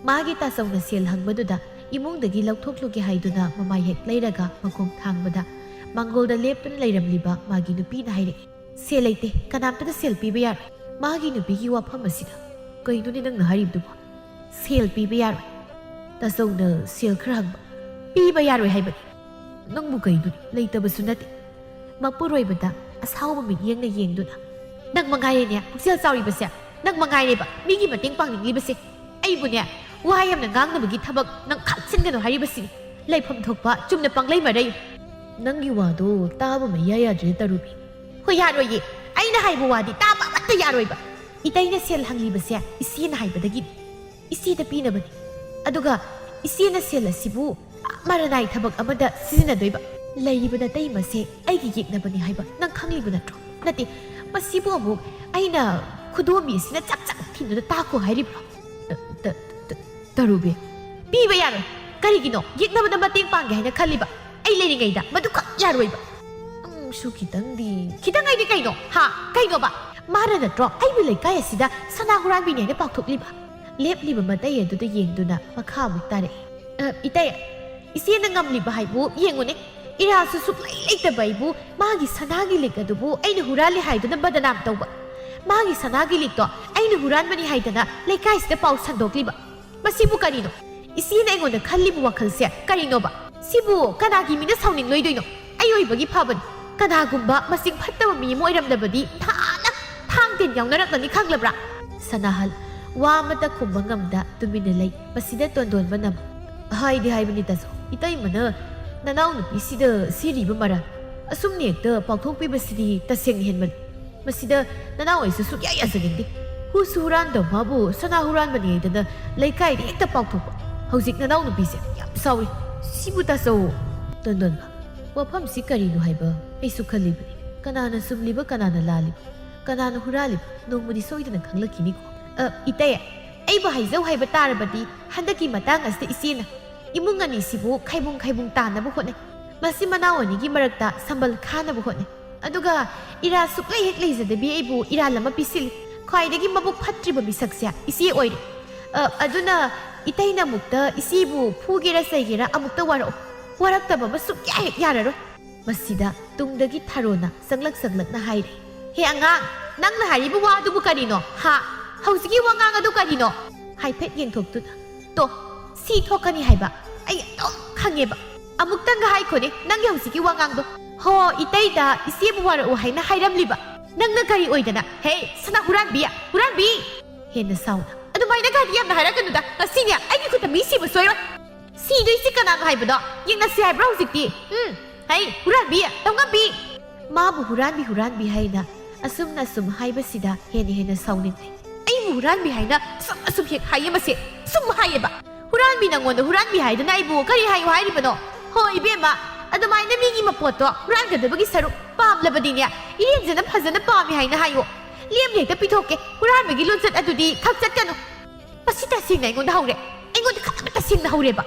ꯃꯥꯒꯤ ꯇꯥꯆꯧꯅ ꯁꯦꯜ ꯍꯪꯕꯗꯨꯗ ꯏꯃꯨꯡꯗꯒꯤ ꯂꯧꯊꯣꯛꯂꯨꯒꯦ ꯍꯥꯏꯗꯨꯅ ꯃꯃꯥꯏ ꯍꯦꯛ ꯂꯩꯔꯒ ꯃꯈꯣꯡ ꯊꯥꯡꯕꯗ, ꯃꯥꯡꯒꯣꯜꯗ ꯂꯦꯞꯇꯨꯅ ꯂꯩꯔꯝꯂꯤꯕ ꯃꯥꯒꯤ ꯅꯨꯄꯤꯅ ꯍꯥꯏꯔꯛꯏ, "ꯁꯦꯜ ꯂꯩꯇꯦ, ꯀꯅꯥꯝꯇꯗ ꯁꯦꯜ ꯄꯤꯕ ꯌꯥꯔꯣꯏ"꯫ ꯃꯥꯒꯤ ꯅꯨꯄꯤꯒꯤ ꯋꯥꯐꯝ ꯑꯁꯤꯗ, "ꯀꯩꯅꯣꯅꯦ ꯅꯪꯅ ꯍꯥꯏꯔꯤꯕꯗꯨꯕꯣ? ꯁꯦꯜ ꯄꯤꯕ ꯌꯥꯔꯣꯏ? ꯇꯥꯆꯧꯅ ꯁꯦꯜ ꯈꯔ ꯍꯪꯕ, ꯄꯤꯕ ꯌꯥꯔꯣꯏ ꯍꯥꯏꯕꯅꯤ"꯫ "ꯅꯪꯕꯨ ꯀꯩꯅꯣꯅꯦ, ꯂꯩꯇꯕꯁꯨ ꯅꯠꯇꯦ"꯫ ꯃꯄꯨꯔꯣꯏꯕꯗ ꯑꯁꯥꯎꯕ ꯃꯤꯠꯌꯦꯡꯅ ꯌꯦꯡꯗꯨꯅ, "ꯅꯪ ꯃꯉꯥꯏꯔꯦꯅꯦ ꯄꯨꯛꯆꯦꯜ ꯆꯥꯎꯔꯤꯕꯁꯦ, ꯅꯪ ꯃꯉꯥꯏꯔꯦꯕ ꯃꯤꯒꯤ ꯃꯇꯦꯡ ꯄꯥꯡꯅꯤꯡꯂꯤꯕꯁꯦ꯫ ꯑꯩꯕꯨꯅꯦ, ꯋꯥ ꯌꯥꯝꯅ ꯉꯥꯡꯅꯕꯒꯤ ꯊꯕꯛ ꯅꯪ ꯈꯥꯛꯆꯤꯟꯒꯅꯨ ꯍꯥꯏꯔꯤꯕꯁꯤꯅꯤ꯫ ꯂꯩꯐꯝ ꯊꯣꯛꯄ ꯆꯨꯝꯅ ꯄꯪꯂꯩ ꯃꯔꯩ"꯫ "ꯅꯪꯒꯤ ꯋꯥꯗꯣ ꯇꯥꯕ ꯑꯃ ꯏꯌꯥ ꯌꯥꯗ꯭ꯔꯦ ꯇꯔꯨꯕꯤ"꯫ "ꯍꯣꯏ, ꯌꯥꯔꯣꯏꯌꯦ꯫ ꯑꯩꯅ ꯍꯥꯏꯕ ꯋꯥꯗꯤ ꯇꯥꯕ ꯑꯃꯠꯇ ꯌꯥꯔꯣꯏꯕ꯫ ꯏꯇꯩꯅ ꯁꯦꯜ ꯍꯪꯂꯤꯕꯁꯦ ꯏꯆꯦꯅ ꯍꯥꯏꯕꯗꯒꯤꯅꯤ꯫ ꯏꯆꯦꯗ ꯄꯤꯅꯕꯅꯤ꯫ ꯑꯗꯨꯒ ꯏꯆꯦꯅ ꯁꯦꯜ ꯑꯁꯤꯕꯨ ꯃꯔꯅꯥꯏ ꯊꯕꯛ ꯑꯃꯗ ꯁꯤꯖꯤꯟꯅꯗꯣꯏꯕ꯫ ꯂꯩꯔꯤꯕ ꯅꯇꯩꯃꯁꯦ ꯑꯩꯒꯤ ꯌꯦꯛꯅꯕꯅꯤ ꯍꯥꯏꯕ ꯅꯪ ꯈꯪꯂꯤꯕ ꯅꯠꯇ꯭ꯔꯣ? ꯅꯠꯇꯦ, ꯃꯁꯤꯕꯨ ꯑꯃꯨꯛ ꯑꯩꯅ ꯈꯨꯗꯣꯝꯕꯤ ꯑꯁꯤꯅ ꯆꯥꯛ ꯆꯥꯛ ꯊꯤꯟꯗꯨꯅ ꯇꯥꯛꯈꯣ ꯍꯥꯏꯔꯤꯕ꯭ꯔꯣ?" "ꯇ-, ꯇ-, ꯇ-, ꯇꯔꯨꯕꯤ"꯫ "ꯄꯤꯕ ꯌꯥꯔꯣꯏ"꯫ "ꯀꯔꯤꯒꯤꯅꯣ? ꯌꯦꯛꯅꯕꯗ ꯃꯇꯦꯡ ꯄꯥꯡꯒꯦ ꯍꯥꯏꯅ ꯈꯜꯂꯤꯕ? ꯑꯩ ꯂꯩꯔꯤꯉꯩꯗ ꯃꯗꯨꯈꯛ ꯌꯥꯔꯣꯏꯕ"꯫ "ꯅꯪꯁꯨ ꯈꯤꯇꯪꯗꯤ"꯫ "ꯈꯤꯇꯪ ꯍꯥꯏꯗꯤ ꯀꯩꯅꯣ? ꯍꯥ? ꯀꯩꯅꯣꯕ? ꯃꯥꯅ ꯅꯠꯇ꯭ꯔꯣ ꯑꯩꯕꯨ ꯂꯩꯀꯥꯏ ꯑꯁꯤꯗ ꯁꯅꯥ ꯍꯨꯔꯥꯟꯕꯤꯅꯤ ꯍꯥꯏꯅ ꯄꯥꯎꯊꯣꯛꯂꯤꯕ?" ꯂꯦꯞꯂꯤꯕ ꯃꯇꯩ ꯑꯗꯨꯗ ꯌꯦꯡꯗꯨꯅ ꯃꯈꯥ ꯑꯃꯨꯛ ꯇꯥꯔꯛꯏ꯫ "ꯑ, ꯏꯇꯩ, ꯏꯆꯦꯅ ꯉꯝꯂꯤꯕ ꯍꯥꯏꯕꯨ ꯌꯦꯡꯉꯨꯅꯦ꯫ ꯏꯔꯥꯁꯨ ꯁꯨꯛꯂꯩ ꯂꯩꯇꯕ ꯑꯩꯕꯨ ꯃꯥꯒꯤ ꯁꯅꯥꯒꯤ ꯂꯤꯛ ꯑꯗꯨꯕꯨ ꯑꯩꯅ ꯍꯨꯔꯥꯜꯂꯤ ꯍꯥꯏꯗꯨꯅ ꯕꯗꯅꯥꯝ ꯇꯧꯕ꯫ ꯃꯥꯒꯤ ꯁꯅꯥꯒꯤ ꯂꯤꯛꯇꯣ ꯑꯩꯅ ꯍꯨꯔꯥꯟꯕꯅꯤ ꯍꯥꯏꯗꯅ ꯂꯩꯀꯥꯏꯁꯤꯗ ꯄꯥꯎ ꯁꯟꯗꯣꯛꯂꯤꯕ꯫ ꯃꯁꯤꯕꯨ ꯀꯔꯤꯅꯣ? ꯏꯆꯦꯅ ꯑꯩꯉꯣꯟꯗ ꯈꯜꯂꯤꯕ ꯋꯥꯈꯜꯁꯦ ꯀꯔꯤꯅꯣꯕ? ꯁꯤꯕꯨ ꯀꯅꯥꯒꯤ ꯃꯤꯅ ꯁꯥꯎꯅꯤꯡꯂꯣꯏꯗꯣꯏꯅꯣ? ꯑꯩ ꯑꯣꯏꯕꯒꯤ ꯐꯕꯅꯤ꯫ ꯀꯅꯥꯒꯨꯝꯕ ꯃꯁꯤꯡ ꯐꯠꯇꯕ ꯃꯤ ꯑꯃ ꯑꯣꯏꯔꯝꯂꯕꯗꯤ ꯅꯍꯥꯟꯅ ꯊꯥꯡ ꯇꯤꯟ ꯌꯥꯎꯅꯔꯛꯂꯅꯤ, ꯈꯪꯂꯕ꯭ꯔꯥ?" ꯁꯅꯥꯍꯜ ꯋꯥ ꯑꯃꯠꯇ ꯈꯨꯝꯕ ꯉꯝꯗ ꯇꯨꯃꯤꯟꯅ ꯂꯩ꯫ ꯃꯁꯤꯗ ꯇꯣꯟꯗꯣꯟꯕꯅ ꯑꯃꯨꯛ, "ꯍꯥꯏꯗꯤ ꯍꯥꯏꯕꯅꯤ ꯇꯥꯆꯧ, ꯏꯇꯩꯃꯅ ꯅꯅꯥꯎꯅꯨꯄꯤꯁꯤꯗ ꯁꯤꯔꯤꯕ ꯃꯔꯥꯜ ꯑꯁꯨꯝꯅ ꯍꯦꯛꯇ ꯄꯥꯎꯊꯣꯛꯄꯤꯕꯁꯤꯗꯤ ꯇꯁꯦꯡꯅ ꯍꯦꯟꯃꯜꯂꯤ꯫ ꯃꯁꯤꯗ ꯅꯅꯥꯎ ꯑꯩꯁꯨ ꯁꯨꯛꯌꯥ ꯌꯥꯖꯅꯤꯡꯗꯦ꯫ ꯍꯨꯁꯨ ꯍꯨꯔꯥꯟꯗꯕ ꯃꯥꯕꯨ ꯁꯅꯥ ꯍꯨꯔꯥꯟꯕꯅꯤ ꯍꯥꯏꯗꯅ ꯂꯩꯀꯥꯏꯗ ꯍꯦꯛꯇ ꯄꯥꯎꯊꯣꯛꯄ꯫ ꯍꯧꯖꯤꯛ ꯅꯅꯥꯎ ꯅꯨꯄꯤꯁꯦ ꯌꯥꯝ ꯁꯥꯎꯔꯤ꯫ ꯁꯤꯕꯨ ꯇꯥꯆꯧ꯫ ꯇꯣꯟꯗꯣꯟꯕ, ꯋꯥꯐꯝꯁꯤ ꯀꯔꯤꯅꯣ ꯍꯥꯏꯕ ꯑꯩꯁꯨ ꯈꯜꯂꯤꯕꯅꯤ꯫ ꯀꯅꯥꯅ ꯆꯨꯝꯂꯤꯕ, ꯀꯅꯥꯅ ꯂꯥꯜꯂꯤꯕ, ꯀꯅꯥꯅ ꯍꯨꯔꯥꯜꯂꯤꯕ, ꯅꯣꯡꯃꯗꯤ ꯁꯣꯏꯗꯅ ꯈꯪꯂꯛꯈꯤꯅꯤꯀꯣ꯫ ꯑ, ꯏꯇꯩ, ꯑꯩꯕꯨ ꯍꯥꯏꯖꯧ ꯍꯥꯏꯕ ꯇꯥꯔꯕꯗꯤ ꯍꯟꯗꯛꯀꯤ ꯃꯇꯥꯡ ꯑꯁꯤꯗ ꯏꯆꯦꯅ ꯏꯃꯨꯡ ꯑꯅꯤꯁꯤꯕꯨ ꯈꯥꯏꯕꯨꯡ ꯈꯥꯏꯕꯨꯡ ꯇꯥꯅꯕ ꯍꯣꯠꯅꯩ꯫ ꯃꯁꯤ ꯃꯅꯥꯎ ꯑꯅꯤꯒꯤ ꯃꯔꯛꯇ ꯁꯝꯕꯜ ꯈꯥꯅꯕ ꯍꯣꯠꯅꯩ꯫ ꯑꯗꯨꯒ ꯏꯔꯥ ꯁꯨꯛꯂꯩ ꯍꯦꯛ ꯂꯩꯖꯗꯕꯤ ꯑꯩꯕꯨ ꯏꯔꯥꯜ ꯑꯃ ꯄꯤꯁꯤꯜꯂꯤ꯫ ꯈ꯭ꯋꯥꯏꯗꯒꯤ ꯃꯕꯨꯛ ꯐꯠꯇ꯭ꯔꯤꯕ ꯃꯤꯁꯛꯁꯦ ꯏꯆꯦ ꯑꯣꯏꯔꯦ꯫ ꯑ, ꯑꯗꯨꯅ ꯏꯇꯩꯅ ꯑꯃꯨꯛꯇ ꯏꯆꯦꯕꯨ ꯐꯨꯒꯦꯔꯥ ꯆꯩꯒꯦꯔꯥ ꯑꯃꯨꯛꯇ ꯋꯥꯔꯛꯑꯣ꯫ ꯋꯥꯔꯛꯇꯕ ꯑꯃ ꯁꯨꯛꯌꯥ ꯍꯦꯛ ꯌꯥꯔꯔꯣꯏ꯫ ꯃꯁꯤꯗ ꯇꯨꯡꯗꯒꯤ ꯊꯥꯔꯣꯅ ꯆꯪꯂꯛ ꯆꯪꯂꯛꯅ ꯍꯥꯏꯔꯦ, "ꯍꯦ ꯑꯉꯥꯡ, ꯅꯪꯅ ꯍꯥꯏꯔꯤꯕ ꯋꯥ ꯑꯗꯨꯕꯨ ꯀꯔꯤꯅꯣ? ꯍꯥ? ꯍꯧꯖꯤꯛꯀꯤ ꯋꯥꯉꯥꯡ ꯑꯗꯨ ꯀꯔꯤꯅꯣ?" ꯍꯥꯏꯐꯦꯠ ꯌꯦꯡꯊꯣꯛꯇꯨꯅ, "ꯇꯣ, ꯁꯤ ꯊꯣꯛꯀꯅꯤ ꯍꯥꯏꯕ ꯑꯩ ꯑꯗꯨꯝ ꯈꯪꯉꯦꯕ꯫ ꯑꯃꯨꯛꯇꯪꯒ ꯍꯥꯏꯈꯣꯅꯦ ꯅꯪꯒꯤ ꯍꯧꯖꯤꯛꯀꯤ ꯋꯥꯉꯥꯡꯗꯣ꯫ ꯍꯣ, ꯏꯇꯩꯗ ꯏꯆꯦꯕꯨ ꯋꯥꯔꯛꯎ ꯍꯥꯏꯅ ꯍꯥꯏꯔꯝꯂꯤꯕ꯫ ꯅꯪꯅ ꯀꯔꯤ ꯑꯣꯏꯗꯅ? ꯍꯦ, ꯁꯅꯥ ꯍꯨꯔꯥꯟꯕꯤ, ꯍꯨꯔꯥꯟꯕꯤ!" ꯍꯦꯟꯅ ꯁꯥꯎꯅ, "ꯑꯗꯨꯃꯥꯏꯅ ꯒꯥꯔꯤ ꯌꯥꯝꯅ ꯍꯥꯏꯔꯛꯀꯅꯨꯗ꯫ ꯉꯁꯤꯅꯦ ꯑꯩꯒꯤ ꯈꯨꯠꯇ ꯃꯤ ꯁꯤꯕ ꯁꯣꯏꯔꯣꯏ꯫ ꯁꯤꯗꯣꯏꯁꯤ ꯀꯅꯥꯅꯣ ꯍꯥꯏꯕꯗꯣ ꯌꯦꯡꯅꯁꯤ ꯍꯥꯏꯕ꯭ꯔꯣ ꯍꯧꯖꯤꯛꯇꯤ? ꯎꯝ, ꯍꯩ, ꯍꯨꯔꯥꯟꯕꯤ, ꯇꯧꯉꯝꯕꯤ!" ꯃꯥꯕꯨ ꯍꯨꯔꯥꯟꯕꯤ, ꯍꯨꯔꯥꯟꯕꯤ ꯍꯥꯏꯅ ꯑꯁꯨꯝꯅ ꯑꯁꯨꯝ ꯍꯥꯏꯕꯁꯤꯗ ꯍꯦꯟꯅ ꯍꯦꯟꯅ ꯁꯥꯎꯅꯤꯡꯂꯦ꯫ "ꯑꯩꯕꯨ ꯍꯨꯔꯥꯟꯕꯤ ꯍꯥꯏꯅ ꯁꯨꯝ ꯑꯁꯨꯝ ꯍꯦꯛ ꯍꯥꯏꯌꯦ ꯃꯁꯦ, ꯁꯨꯝ ꯍꯥꯏꯌꯦꯕ꯫ ꯍꯨꯔꯥꯟꯕꯤ ꯅꯪꯉꯣꯟꯗ ꯍꯨꯔꯥꯟꯕꯤ ꯍꯥꯏꯗꯅ ꯑꯩꯕꯨ ꯀꯔꯤ ꯍꯥꯏꯌꯨ ꯍꯥꯏꯔꯤꯕꯅꯣ? ꯍꯣ ꯏꯕꯦꯝꯃ, ꯑꯗꯨꯃꯥꯏꯅ ꯃꯤꯒꯤ ꯃꯄꯣꯠꯇꯣ ꯍꯨꯔꯥꯟꯒꯗꯕꯒꯤ ꯁꯔꯨꯛ ꯄꯥꯝꯂꯕꯗꯤꯅꯦ, ꯏꯔꯦꯟꯖꯅ ꯐꯖꯅ ꯄꯥꯝꯃꯤ ꯍꯥꯏꯅ ꯍꯥꯏꯌꯣ꯫ ꯂꯦꯝꯅ ꯍꯦꯛꯇ ꯄꯤꯊꯣꯛꯀꯦ, ꯍꯨꯔꯥꯟꯕꯒꯤ ꯂꯣꯟꯆꯠ ꯑꯗꯨꯗꯤ ꯈꯛꯆꯠꯀꯅꯨ꯫ ꯃꯁꯤ ꯇꯁꯦꯡꯅ ꯑꯩꯉꯣꯟꯗ ꯍꯧꯔꯦ, ꯑꯩꯉꯣꯟꯗ ꯈꯛꯇ ꯇꯁꯦꯡꯅ ꯍꯧꯔꯦꯕ꯫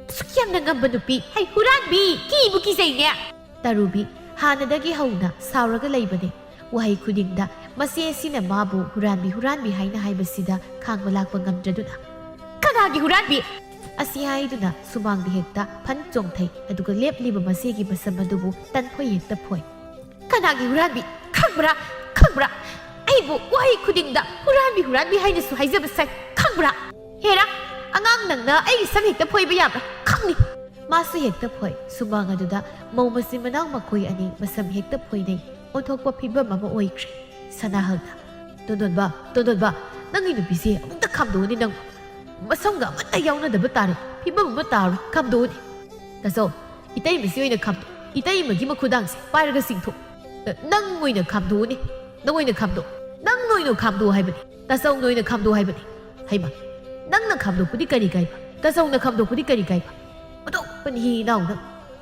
ꯑꯁꯨꯛ ꯌꯥꯝꯅ ꯉꯝꯕ ꯅꯨꯄꯤ, ꯍꯩ ꯍꯨꯔꯥꯟꯕꯤ, ꯀꯤꯕꯨ ꯀꯤꯖꯩꯅꯦ!" ꯇꯔꯨꯕꯤ ꯍꯥꯟꯅꯗꯒꯤ ꯍꯧꯅ ꯁꯥꯎꯔꯒ ꯂꯩꯕꯅꯦ꯫ ꯋꯥꯍꯩ ꯈꯨꯗꯤꯡꯗ ꯃꯆꯦ ꯑꯁꯤꯅ ꯃꯥꯕꯨ ꯍꯨꯔꯥꯟꯕꯤ, ꯍꯨꯔꯥꯟꯕꯤ ꯍꯥꯏꯅ ꯍꯥꯏꯕꯁꯤꯗ ꯈꯥꯡꯕ ꯂꯥꯛꯄ ꯉꯝꯗ꯭ꯔꯗꯨꯅ, "ꯀꯅꯥꯒꯤ ꯍꯨꯔꯥꯟꯕꯤ?" ꯑꯁꯤ ꯍꯥꯏꯗꯨꯅ ꯁꯨꯃꯥꯡꯗ ꯍꯦꯛꯇ ꯐꯟ ꯆꯣꯡꯊꯩ, ꯑꯗꯨꯒ ꯂꯦꯞꯂꯤꯕ ꯃꯆꯦꯒꯤ ꯃꯁꯝ ꯑꯗꯨꯕꯨ ꯇꯟꯐꯣꯏ ꯍꯦꯛꯇ ꯐꯣꯏ꯫ "ꯀꯅꯥꯒꯤ ꯍꯨꯔꯥꯟꯕꯤ? ꯈꯪꯕ꯭ꯔꯥ? ꯈꯪꯕ꯭ꯔꯥ? ꯑꯩꯕꯨ ꯋꯥꯍꯩ ꯈꯨꯗꯤꯡꯗ ꯍꯨꯔꯥꯟꯕꯤ, ꯍꯨꯔꯥꯟꯕꯤ ꯍꯥꯏꯅꯁꯨ ꯍꯥꯏꯖꯕ ꯁꯥꯏ, ꯈꯪꯕ꯭ꯔꯥ? ꯍꯦꯔꯥ, ꯑꯉꯥꯡ ꯅꯪꯅ ꯑꯩꯒꯤ ꯁꯝ ꯍꯦꯛꯇ ꯐꯣꯏꯕ ꯌꯥꯕ꯭ꯔꯥ? ꯈꯪꯅꯤ!" ꯃꯥꯁꯨ ꯍꯦꯛꯇ ꯐꯣꯏ꯫ ꯁꯨꯃꯥꯡ ꯑꯗꯨꯗ ꯃꯧ ꯃꯆꯤꯟ ꯃꯅꯥꯎ ꯃꯈꯣꯏ ꯑꯅꯤ ꯃꯁꯝ ꯍꯦꯛꯇ ꯐꯣꯏꯅꯩ꯫ ꯑꯣꯟꯊꯣꯛꯄ ꯐꯤꯕꯝ ꯑꯃ ꯑꯣꯏꯈ꯭ꯔꯦ꯫ ꯁꯅꯥꯍꯜꯅ, "ꯇꯣꯟꯗꯣꯟꯕ, ꯇꯣꯟꯗꯣꯟꯕ, ꯅꯪꯒꯤ ꯅꯨꯄꯤꯁꯦ ꯑꯃꯨꯛꯇ ꯈꯥꯝꯗꯣꯛꯎꯅꯦ ꯅꯪ꯫ ꯃꯁꯝꯒ ꯑꯃꯠꯇ ꯌꯥꯎꯅꯗꯕ ꯇꯥꯔꯦ꯫ ꯐꯤꯕꯝ ꯑꯃ ꯇꯥꯔꯣꯏ꯫ ꯈꯥꯝꯗꯣꯛꯎꯅꯦ꯫ ꯇꯥꯆꯧ, ꯏꯇꯩꯃꯁꯤ ꯑꯣꯏꯅ ꯈꯥꯝꯗꯣꯛ꯫ ꯏꯇꯩꯃꯒꯤ ꯃꯈꯨꯗꯥꯡꯁꯦ ꯄꯥꯏꯔꯒ ꯆꯤꯡꯊꯣꯛ꯫ ꯑ, ꯅꯪ ꯑꯣꯏꯅ ꯈꯥꯝꯗꯣꯛꯎꯅꯦ꯫ ꯅꯪ ꯑꯣꯏꯅ ꯈꯥꯝꯗꯣꯛ꯫ ꯅꯪ ꯑꯣꯏꯅ ꯈꯥꯝꯗꯣꯛꯑꯣ ꯍꯥꯏꯕꯅꯤ꯫ ꯇꯥꯆꯧꯅ ꯑꯣꯏꯅ ꯈꯥꯝꯗꯣꯛꯑꯣ ꯍꯥꯏꯕꯅꯤ꯫ ꯍꯩꯃ, ꯅꯪꯅ ꯈꯥꯝꯗꯣꯛꯄꯗꯤ ꯀꯔꯤ ꯀꯥꯏꯕ? "ꯇꯥꯆꯧꯅ ꯈꯥꯝꯗꯣꯛꯄꯗꯤ ꯀꯔꯤ ꯀꯥꯏꯕ? ꯍꯨꯟꯗꯣꯛꯄꯅꯤ ꯏꯅꯥꯎꯅ,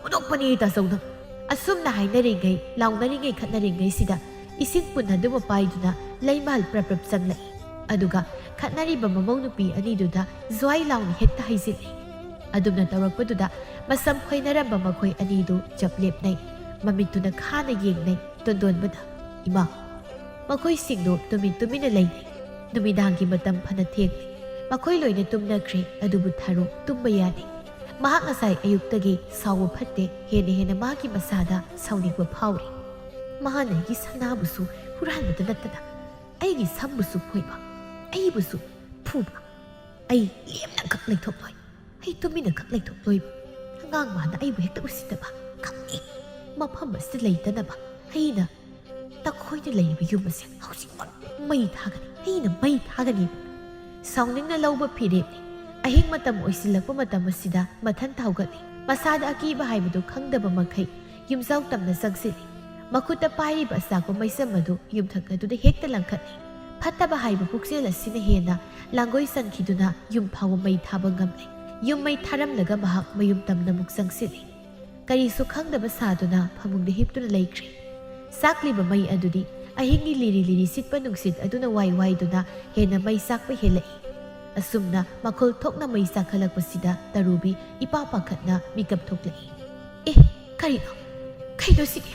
ꯍꯨꯟꯗꯣꯛꯄꯅꯤ ꯇꯥꯆꯧꯅ!" ꯑꯁꯨꯝꯅ ꯍꯥꯏꯅꯔꯤꯉꯩ, ꯂꯥꯎꯅꯔꯤꯉꯩ, ꯈꯠꯅꯔꯤꯉꯩꯁꯤꯗ ꯏꯁꯤꯡ ꯄꯨꯟ ꯑꯗꯨꯃ ꯄꯥꯏꯗꯨꯅ ꯂꯩꯃꯥꯜ ꯄ꯭ꯔꯞ ꯄ꯭ꯔꯞ ꯆꯪꯂꯛꯏ꯫ ꯑꯗꯨꯒ ꯈꯠꯅꯔꯤꯕ ꯃꯃꯧ ꯅꯨꯄꯤ ꯑꯅꯤꯗꯨꯗ ꯖ꯭ꯋꯥꯏ ꯂꯥꯎꯅ ꯍꯦꯛꯇ ꯍꯩꯖꯤꯜꯂꯤ꯫ ꯑꯗꯨꯝꯅ ꯇꯧꯔꯛꯄꯗꯨꯗ ꯃꯁꯝ ꯈꯣꯏꯅꯔꯝꯕ ꯃꯈꯣꯏ ꯑꯅꯤꯗꯨ ꯆꯞ ꯂꯦꯞꯅꯩ꯫ ꯃꯃꯤꯠꯇꯨꯅ ꯈꯥꯅ ꯌꯦꯡꯅꯩ꯫ ꯇꯣꯟꯗꯣꯟꯕꯅ, "ꯏꯃꯥ!" ꯃꯈꯣꯏꯁꯤꯡꯗꯨ ꯇꯨꯃꯤꯟ ꯇꯨꯃꯤꯟꯅ ꯂꯩꯅꯩ꯫ ꯅꯨꯃꯤꯗꯥꯡꯒꯤ ꯃꯇꯝ ꯐꯅ ꯊꯦꯡꯂꯦ꯫ ꯃꯈꯣꯏ ꯂꯣꯏꯅ ꯇꯨꯝꯅꯈ꯭ꯔꯦ, ꯑꯗꯨꯕꯨ ꯊꯥꯔꯣ ꯇꯨꯝꯕ ꯌꯥꯗꯦ꯫ ꯃꯍꯥꯛ ꯉꯁꯥꯏ ꯑꯌꯨꯛꯇꯒꯤ ꯁꯥꯎꯕ ꯐꯠꯇꯦ, ꯍꯦꯟꯅ ꯍꯦꯟꯅ ꯃꯥꯒꯤ ꯃꯁꯥꯗ ꯁꯥꯎꯅꯤꯡꯕ ꯐꯥꯎꯔꯤ꯫ ꯃꯥꯅ ꯑꯩꯒꯤ ꯁꯅꯥꯕꯨꯁꯨ ꯍꯨꯔꯥꯟꯕꯗ ꯅꯠꯇꯅ ꯑꯩꯒꯤ ꯁꯝꯕꯨꯁꯨ ꯐꯣꯏꯕ, ꯑꯩꯕꯨꯁꯨ ꯐꯨꯕ꯫ ꯑꯩ ꯂꯦꯝꯅ ꯈꯛ ꯂꯩꯊꯣꯛꯂꯣꯏ꯫ ꯑꯩ ꯇꯨꯃꯤꯟꯅ ꯈꯛ ꯂꯩꯊꯣꯛꯂꯣꯏꯕ꯫ ꯑꯉꯥꯡ ꯃꯥꯅ ꯑꯩꯕꯨ ꯍꯦꯛꯇ ꯎꯁꯤꯠꯇꯕ꯫ ꯈꯪꯉꯤ꯫ ꯃꯐꯝ ꯑꯁꯤꯗ ꯂꯩꯇꯅꯕ ꯑꯩꯅ ꯅꯈꯣꯏꯅ ꯂꯩꯔꯤꯕ ꯌꯨꯝ ꯑꯁꯦ ꯍꯧꯖꯤꯛꯃꯛ ꯃꯩ ꯊꯥꯒꯅꯤ꯫ ꯑꯩꯅ ꯃꯩ ꯊꯥꯒꯅꯤ꯫ ꯁꯥꯎꯅꯤꯡꯅ ꯂꯧꯕ ꯐꯤꯔꯦꯞꯅꯤ꯫ ꯑꯍꯤꯡ ꯃꯇꯝ ꯑꯣꯏꯁꯤꯜꯂꯛꯄ ꯃꯇꯝ ꯑꯁꯤꯗ ꯃꯊꯟꯇ ꯍꯧꯒꯠꯂꯤ꯫ ꯃꯁꯥꯗ ꯑꯀꯤꯕ ꯍꯥꯏꯕꯗꯨ ꯈꯪꯗꯕ ꯃꯈꯩ ꯌꯨꯝꯖꯥꯎ ꯇꯝꯅ ꯆꯪꯁꯤꯜꯂꯤ꯫ ꯃꯈꯨꯠꯇ ꯄꯥꯏꯔꯤꯕ ꯑꯆꯥꯛꯄ ꯃꯩꯁꯝ ꯑꯗꯨ ꯌꯨꯝꯊꯛ ꯑꯗꯨꯗ ꯍꯦꯛꯇ ꯂꯪꯈꯠꯂꯤ꯫ ꯐꯠꯇꯕ ꯍꯥꯏꯕ ꯄꯨꯛꯆꯦꯜ ꯑꯁꯤꯅ ꯍꯦꯟꯅ ꯂꯥꯡꯒꯣꯏ ꯆꯟꯈꯤꯗꯨꯅ ꯌꯨꯝ ꯐꯥꯎꯕ ꯃꯩ ꯊꯥꯕ ꯉꯝꯂꯦ꯫ ꯌꯨꯝ ꯃꯩ ꯊꯥꯔꯝꯂꯒ ꯃꯍꯥꯛ ꯃꯌꯨꯝ ꯇꯝꯅ ꯑꯃꯨꯛ ꯆꯪꯁꯤꯜꯂꯤ꯫ ꯀꯔꯤꯁꯨ ꯈꯪꯗꯕ ꯁꯥꯗꯨꯅ ꯐꯃꯨꯡꯗ ꯍꯤꯞꯇꯨꯅ ꯂꯩꯈ꯭ꯔꯦ꯫ ꯆꯥꯛꯂꯤꯕ ꯃꯩ ꯑꯗꯨꯗꯤ ꯑꯍꯤꯡꯒꯤ ꯂꯤꯔꯤ ꯂꯤꯔꯤ ꯁꯤꯠꯄ ꯅꯨꯡꯁꯤꯠ ꯑꯗꯨꯅ ꯋꯥꯏ ꯋꯥꯏꯗꯨꯅ ꯍꯦꯟꯅ ꯃꯩ ꯆꯥꯛꯄ ꯍꯦꯜꯂꯛꯏ꯫ ꯑꯁꯨꯝꯅ ꯃꯈꯣꯜ ꯊꯣꯛꯅ ꯃꯩ ꯆꯥꯛꯈꯠꯂꯛꯄꯁꯤꯗ ꯇꯔꯨꯕꯤ ꯏꯄꯥ ꯄꯥꯈꯠꯅ ꯃꯤꯀꯞ ꯊꯣꯛꯂꯛꯏ꯫ "ꯑꯦ, ꯀꯔꯤꯅꯣ? ꯀꯩꯅꯣ ꯁꯤꯗꯤ?"